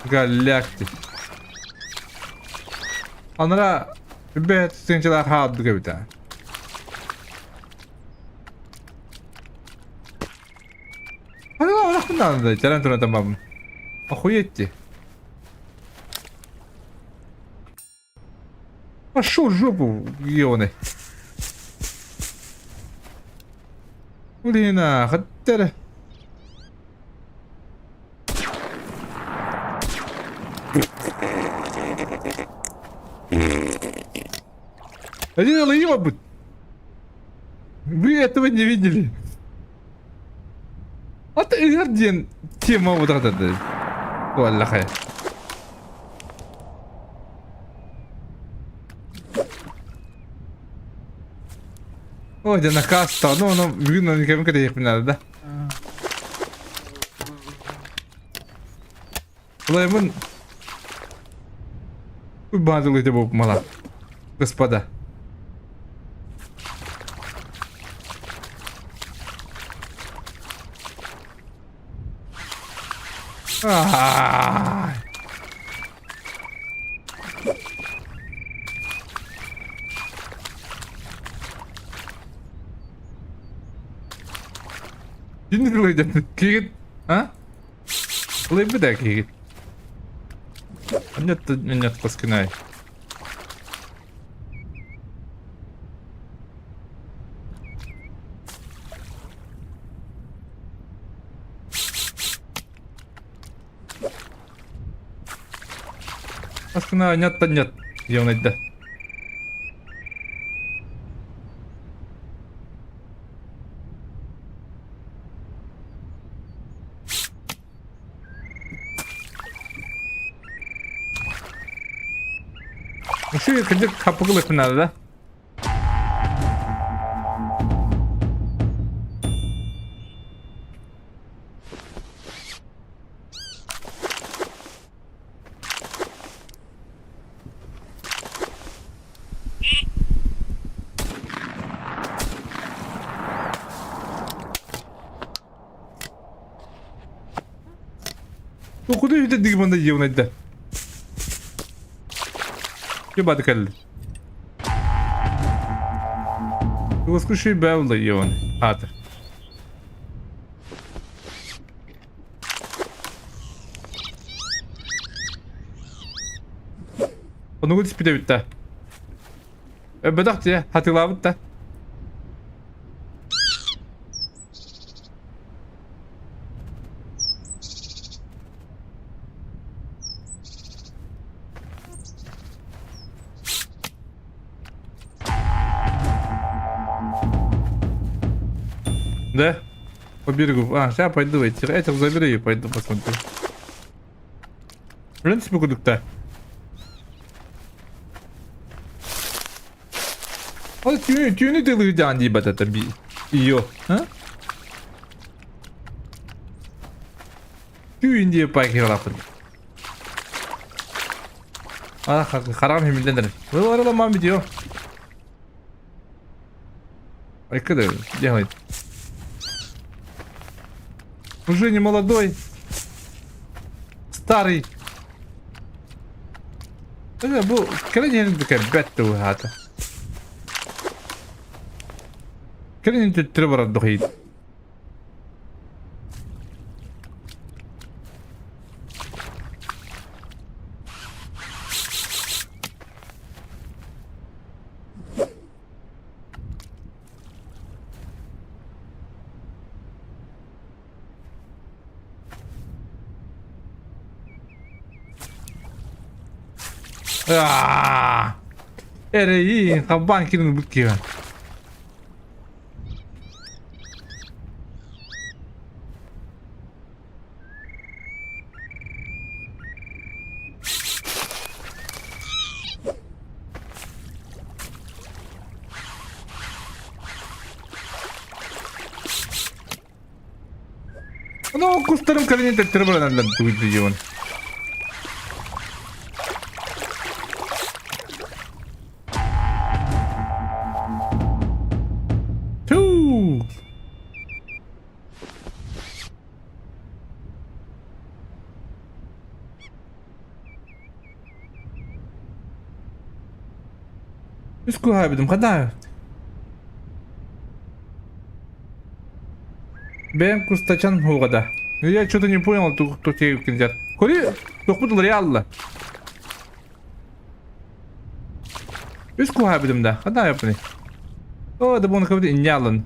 Галляк дии. Анара бэт сыҥчалаах хаалбыт эбит аа. Хатылаабатахпын даҕаны да, чаран туран таммабын. Охуеть дии. Пошел в жопу, ебаный. Блин, а, хаттара. Один ебать. Вы этого не видели. Ата ыһар диэн тема утарда. Валлахай. Ой, дьэ накаста. Ну, ону бүгүн ону кэм кэтэһиэхпин наада да. Улайбын Уйбаатылыйда буолуп мала. Господа. Ай. Кини кылайдын. Кигит, а? Кылайбыт ээ кигит. Нет, нет, паскинай. Паскинай, нет, нет, Ёнайда. Үчүгэй кырдьык хаппыкыл эппин наада да? Куда үтэ диг манда жевнайда? Ебаты кэлли. Воскуши бэвла ебан. Ата. Онугу түспүтэ бүттэ. Өбөтөх дьэ, хатылаабыт да. Да? По берегу. А, сейчас пойду этих, этих заберу и пойду посмотрю. В принципе, кудукта. Ол түүнү түүнү тылыырдаан диибатата би ее а? Түүн диэ пайкыралаппын. А харам химилден Выларыла видео. Айкада делает. Уже не молодой. Старый. Бу кэлэн такая бэтт уһаата. Кэлэн төттөрү барар дохит. Аа! Эрэйин, хаббаан кирин ылбыт киһи. Ну, кустарым кэлин төттөрү бараналлар тугуйдуйуун. Туу! Үс куһаабытым хадаа. Бэйэм кустачан хугада. Я что-то не понял, тут тебе Кори, тохпут реалла. Үс куһаабытым да, хадаа япны. О, да бон кабыт иннялын.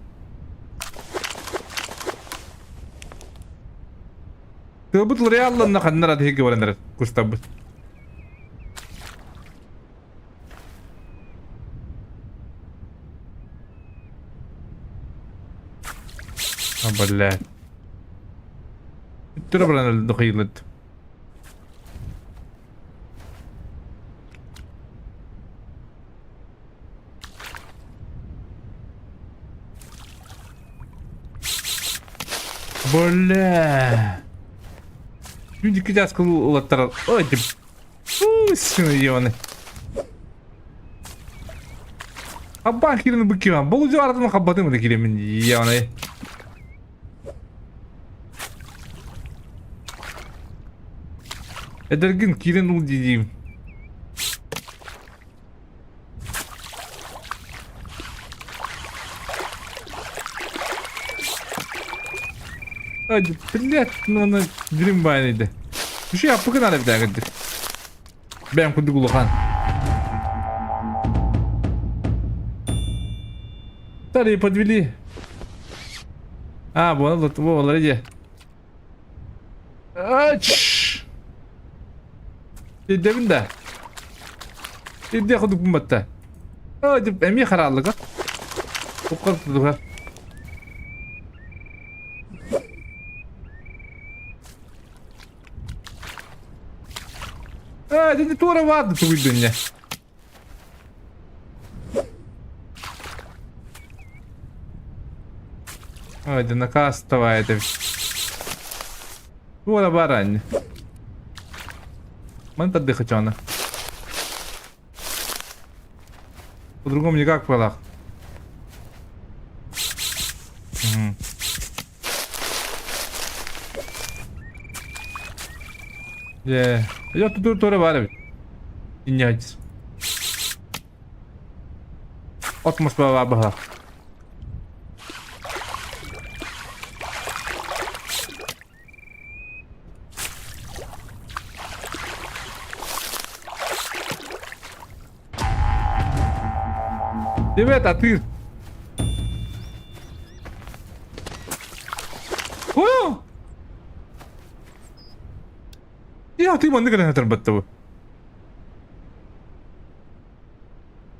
Тылбыт реалланна ханнара тиһиги баранар кустабыт. А, блядь. Түре баран дохилыт. Бля. Люди кидяску улаттар. Ой, ты. Ой, Аббан кирин быккиван. Бұл жуаратым хаббатым да киремин яны. Эдергин кирин ул дидим. Ай, блядь, ну аны дирим баайын иде. Үчүгэй аппыкын ары битэ кырдык. Бэйэм курдук улахан. Старые подвели. А, вон, вот, во, олар иде. Ач! Идэбин да. Идэ курдук бумматта. А, деп эмиэ харааллыга. Уккар тудуга. А, это не туора ваады тугуйдунне. Ой, да накастовая это. Туора барань. Ман таддыхачана. По-другому никак пылах. Угу. Дьэ, я тут туора баар эбит. Инньэ От Москваҕа быһа. Привет, а ты? О! Я ты маннык гына турбатта бу.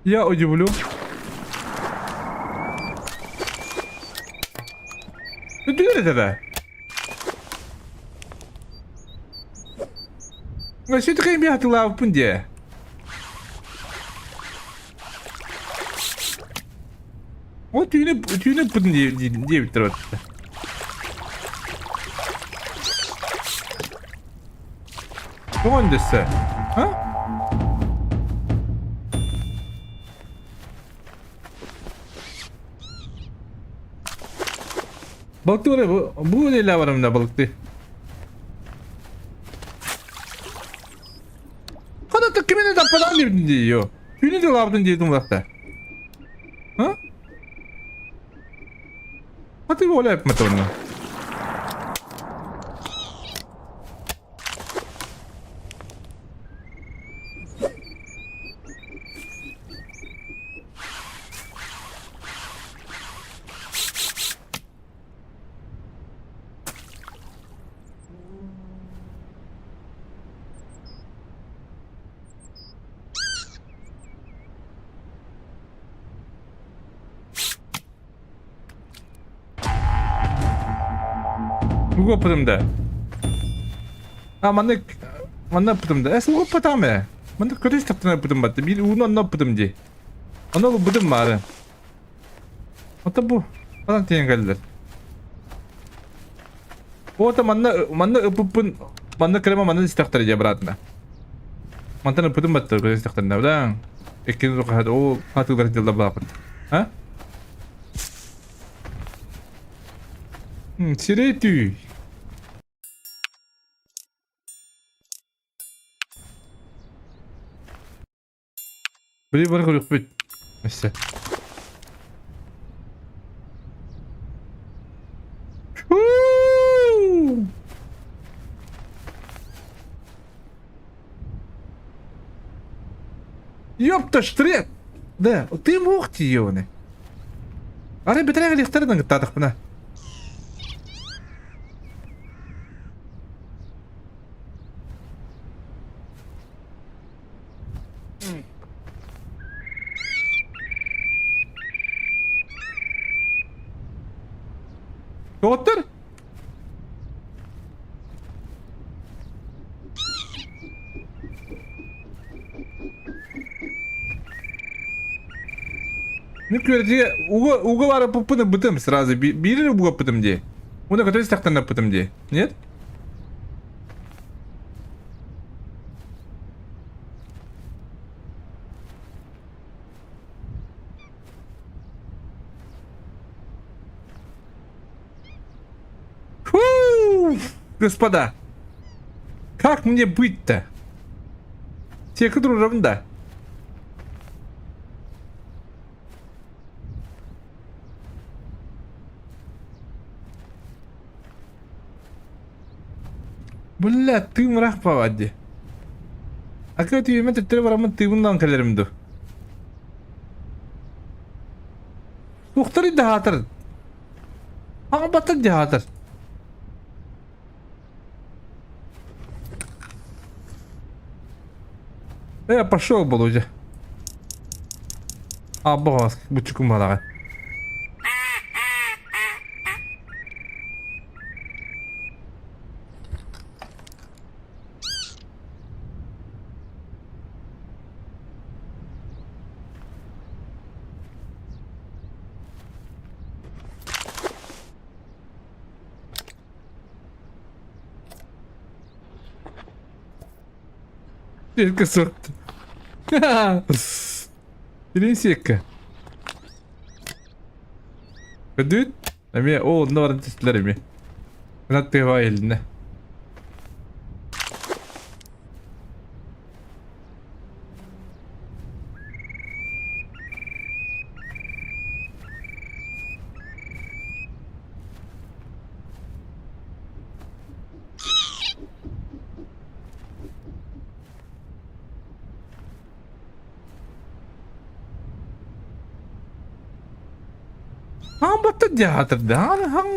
Я удивлю. Дүр это Сөйтіп бе де. Ол түйініп түйініп бүтін деп тұр. Тоғын десе. А? Балыкты бар бу бу неле бар мында балыкты. Хана кимини таппадан дебитин дии Түүнү де лабытын диэтин улахта. А? А ты оля эпмет онно. Угоппутум да. А маннык манна ыппытым да. Эс угоппатаҕым ээ. Маннык көрө истэхтэринэ ыппытым батта. Биир ууну онно ыппытым дии. Ону ылбытым маары. Ото бу ханан тиийэн кэллэр. Ото манна манна ыппыппын манна крема манна истэхтэрэ дии обратно. Мантан ыппытым батта көрө истэхтэринэ да. Иккини тухаһат ол хатыылар дьылла баапыт. А? Сирэй түй. Били бары көрүөхпүт. Өссө. Ёпта, штрек! Да, ты мог тиёны. Ары бэтэрээ кэлиэхтэрин ыҥыттаатахпына. Доҕоттор! Мин күөрэтигэ уга уга барыппыппын ылбытым сразу биири угаппытым дии. Уонна көтөр истэхтэн ыппытым дии. Нет? Фу, господа! Как мне быть-то? Те, которые да. Бля, тыым ыраах баҕа дии. Акы түйүмэ төттөрү бараммын тыыбын кэлэрим дуу. Туохтарый да аһаатар? Аҕабаттар дии аһаатар. Э, пошел, Володя. А, баҕас, буччукум балаҕа. Сиэккэ суох. Билин сиэккэ. Көдүүт. Эмиэ оо онно баран түстүлэр эмиэ. Кынат тыаһа иһилиннэ. Хаамбаттар театрда, хаҥ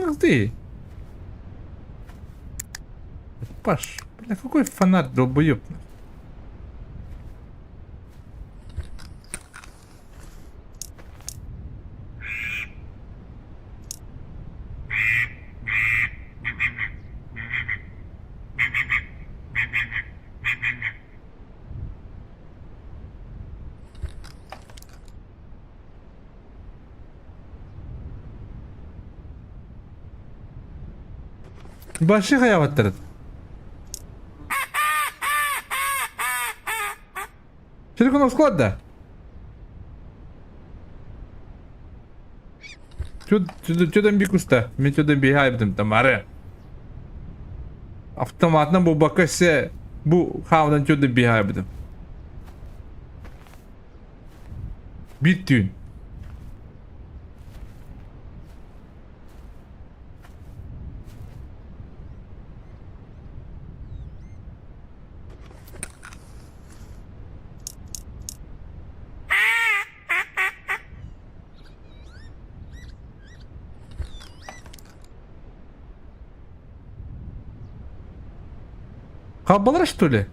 Паш, бля, какой фонарь долбоеб. Баши хайаабаттар. Телефон склад да? Чё там бикуста? Мен чё там бегайбытым там ары. Автоматынан буолбакка өссө бу хаамынан чё там бегайбытым. Биир түүн. Хаалбалара что ли?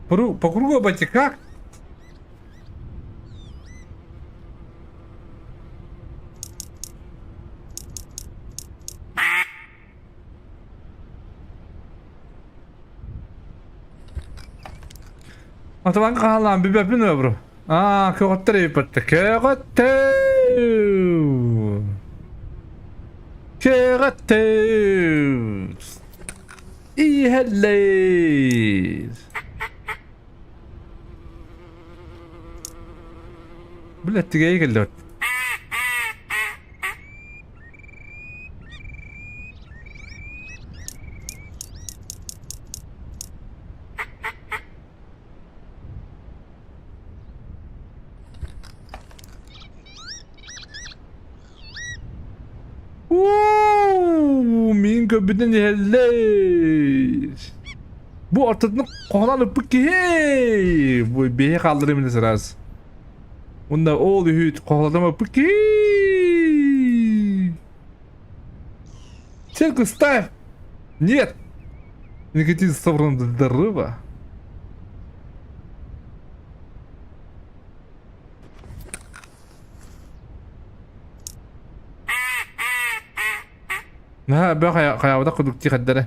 По кругу обойти как? Атабан хаалаан бүбэппин бро. Аа, көҕөттөр эбиппэтте. Көҕөттөр! Көҕөттөр! Иһэллэр! Бля, тигээйи кэллэ. Уу, мин көрбүтүн иһэллэр. Бу ортотун хоһонон ыппыт киһи. Бу биһи хаалларым ини сразу. Уонна ол үһү хоһолотом ыппыт киһи. Цирку ставь! Нет! Никотин собран здорово. Наһаа бөх хайаабатах курдук тихэддэрэ.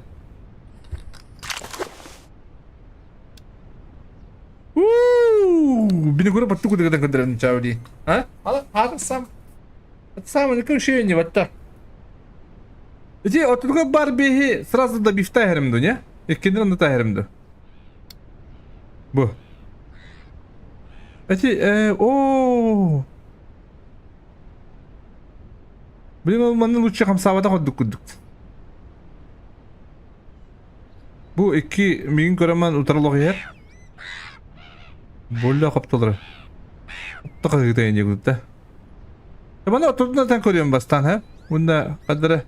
Бини көрө батту кудыгыдан көрдөрөн чауди. А? Ала, хата сам. Самое ощущение вот так. Ити отурга бар биһи сразу да бифта херим не? Иккинен да тахерим Бу. Эти э о. Блин, ол манны лучше хамсаабата курдук курдук. Бу икки миигин көрөмөн утарылох иһэр. Болля хоптолор. Тоқыгыта инде Маны отурдунатан көрүөм бастаан, ха? Уонна хаддара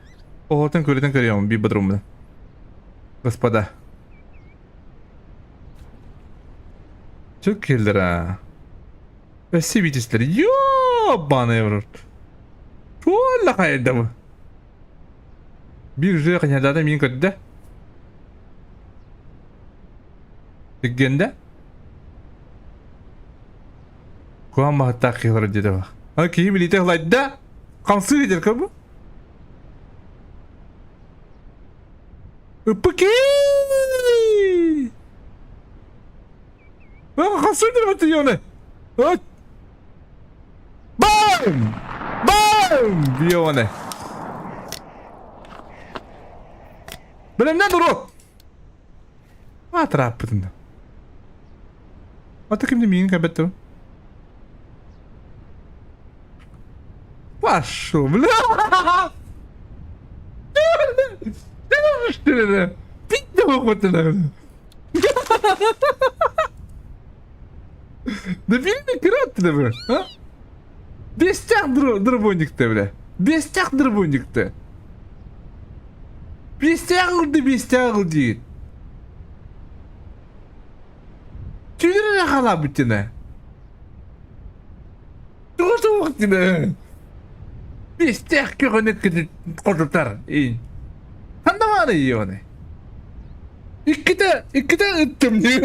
оһотун көрүтэн көрүөм би бодруммун. Господа. Çok келдер а. Өссө битистер. Ёбаный в рот. Туолла хайда бу. Бир уже кынядада мин көрдө. Тиггенде. Куһаҕан баһыттаах киһи олорор диэтэ бах. Аны киһи билиитэ ылайда, хамсыыр диэн көр бу. Ыппыки! Хамсыыр диэн бу түйөне. Бам! Бам! Бионе. Билимнен уруок. Аатырааппытын да. Ата кимди миигин кэбэттэ Пошел, бля! Да билни кыратты бля, а? Бестях дробоникты, бля. Бестях дробоникты. Бестях ылды, бестях ылды. Түүнүр эрэ халаабыт дьиҥэ. Тугу суох дьиҥэ. Биэстээх көҕөнү хотутар ин. Ханна баарый ионы? Иккитэ, иккитэ ыттым дии.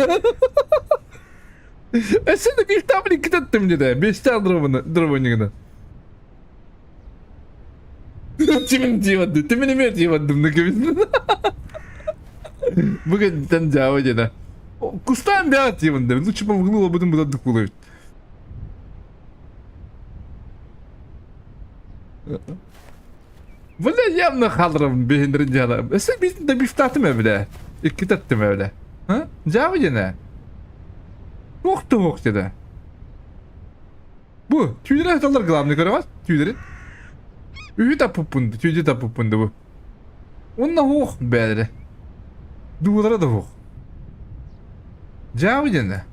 Өссө да биир таабын иккитэ ыттым диэтэ. Биэстээх дробунигына. Тимин диэбэт, тимин эмиэ диэбэт да кэбис. Бүгүн дьаабы диэнэ. Кустаан бэҕэ диэбин да, лучше помогнула будем было дукулуют. Бля, явно хааларым биһиндирин дьаала. Өссө биир да бифтаатым эбилэ. Икки таттым эбилэ. Ха? Дьаабы диэнэ. Туох туох диэнэ. Бу, түүлэри сыталлар главный көрөҕүт, түүлэрин. Үһү таппыппын, түүдү таппыппын да бу. Онно суох бээлэрэ. Дуулара да суох. Дьаабы диэнэ.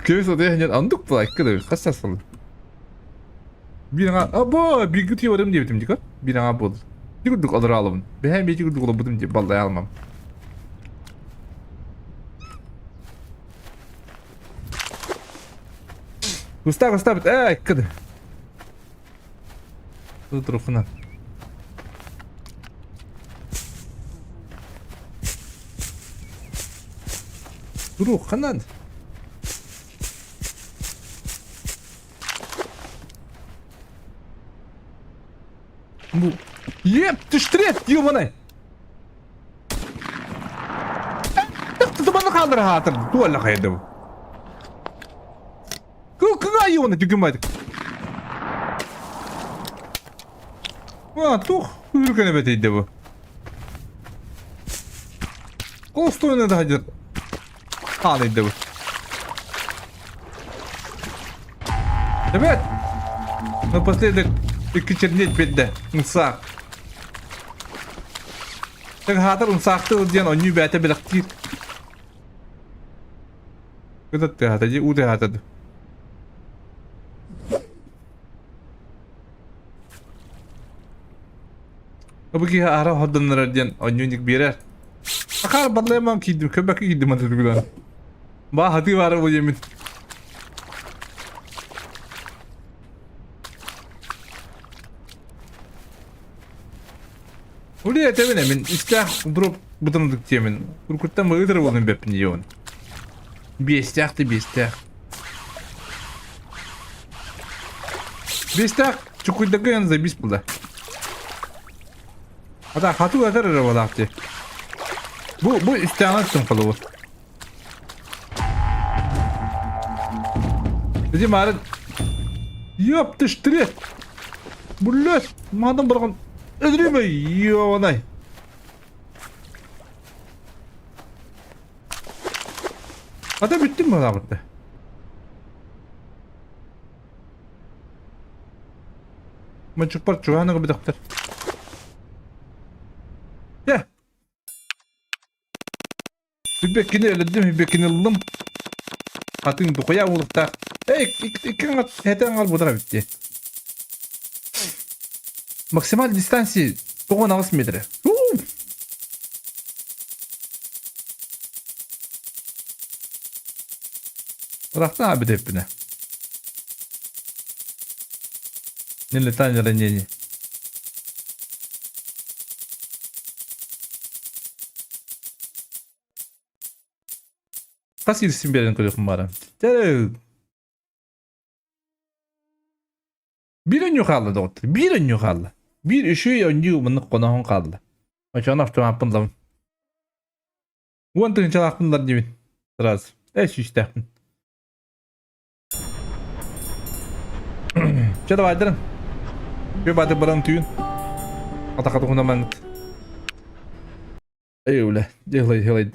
Кэбис отуйа диэн андык плайка да хас сасыл. Биир аҥа або бииргэ тиийэ диэбитим дикор. Биир аҥа буолду. Ити курдук олороолубун. Бэһээн биир курдук олорбутум дии баллай алмам. Кустаа кустаабыт ээ кыды. Турухунан. Турухунан. Бу Еп, түштүрет, ёбаный. Тутуманы хаалдыр хаатыр. Туалла хайды бу. Кылкыга ёбаны түгүн байдык. А, тух, үркене бетейді бу. Қолстойына да хадыр. Хаалыйды бу. Ребят! Напоследок икки бедде. Умсаах. Так хаатар умсаахты диэн онньуу бээтэ бэлэхтиир. Кытат тыаһата дии, уу тыаһата. Бу киһи аһара хордоннорор диэн онньуу биэрэр. Акаар баллайман киирдим, көбөккө киирдим аты Ба хатыы баара бу диэммин. Уле этэбин эмин истээх дроп бытымдык диэмин. Уркуттан быытыр буолун бэппин диэбин. Биэстээх да биэстээх. Биэстээх чукуйдарга ян забис булда. Ата хатуу атар эрэ буолаах дии. Бу бу истээҕин аттым холобур. Иди марын. Ёп ты штрих. Блядь, мадам барган. Өдүрүмэ ёбанай. Ата бүттүм балабытты. Мачуппар чуганыгы битахтар. Дэ. Сүүрбэккини өлөрдүм, сүүрбэккини ыллым. Хатыҥ духуйа уулуктаах. Эй, икки этэн аҥар бутара бүттэ. Максималь дистанции 98 метр. Ыраахтан аабыт эппинэ. Не летание ранение. Хас ирсин биэрэн көрүөхүм баара. Биир өнньүү хаалла доҕоттор. Биир өнньүү хаалла. Биир үчүгэй өнньүү муннук хоноһон хаалла. Очону автомаппын ылабын. Уон тыһыынчалаахпын ылар диибин. Сразу. Э сүүстээхпин. Чэ давайдарын. Күө баатыр баран түүн. Атаха туһунан маныт. Эй үлэ. Дьыһылай дьыһылай.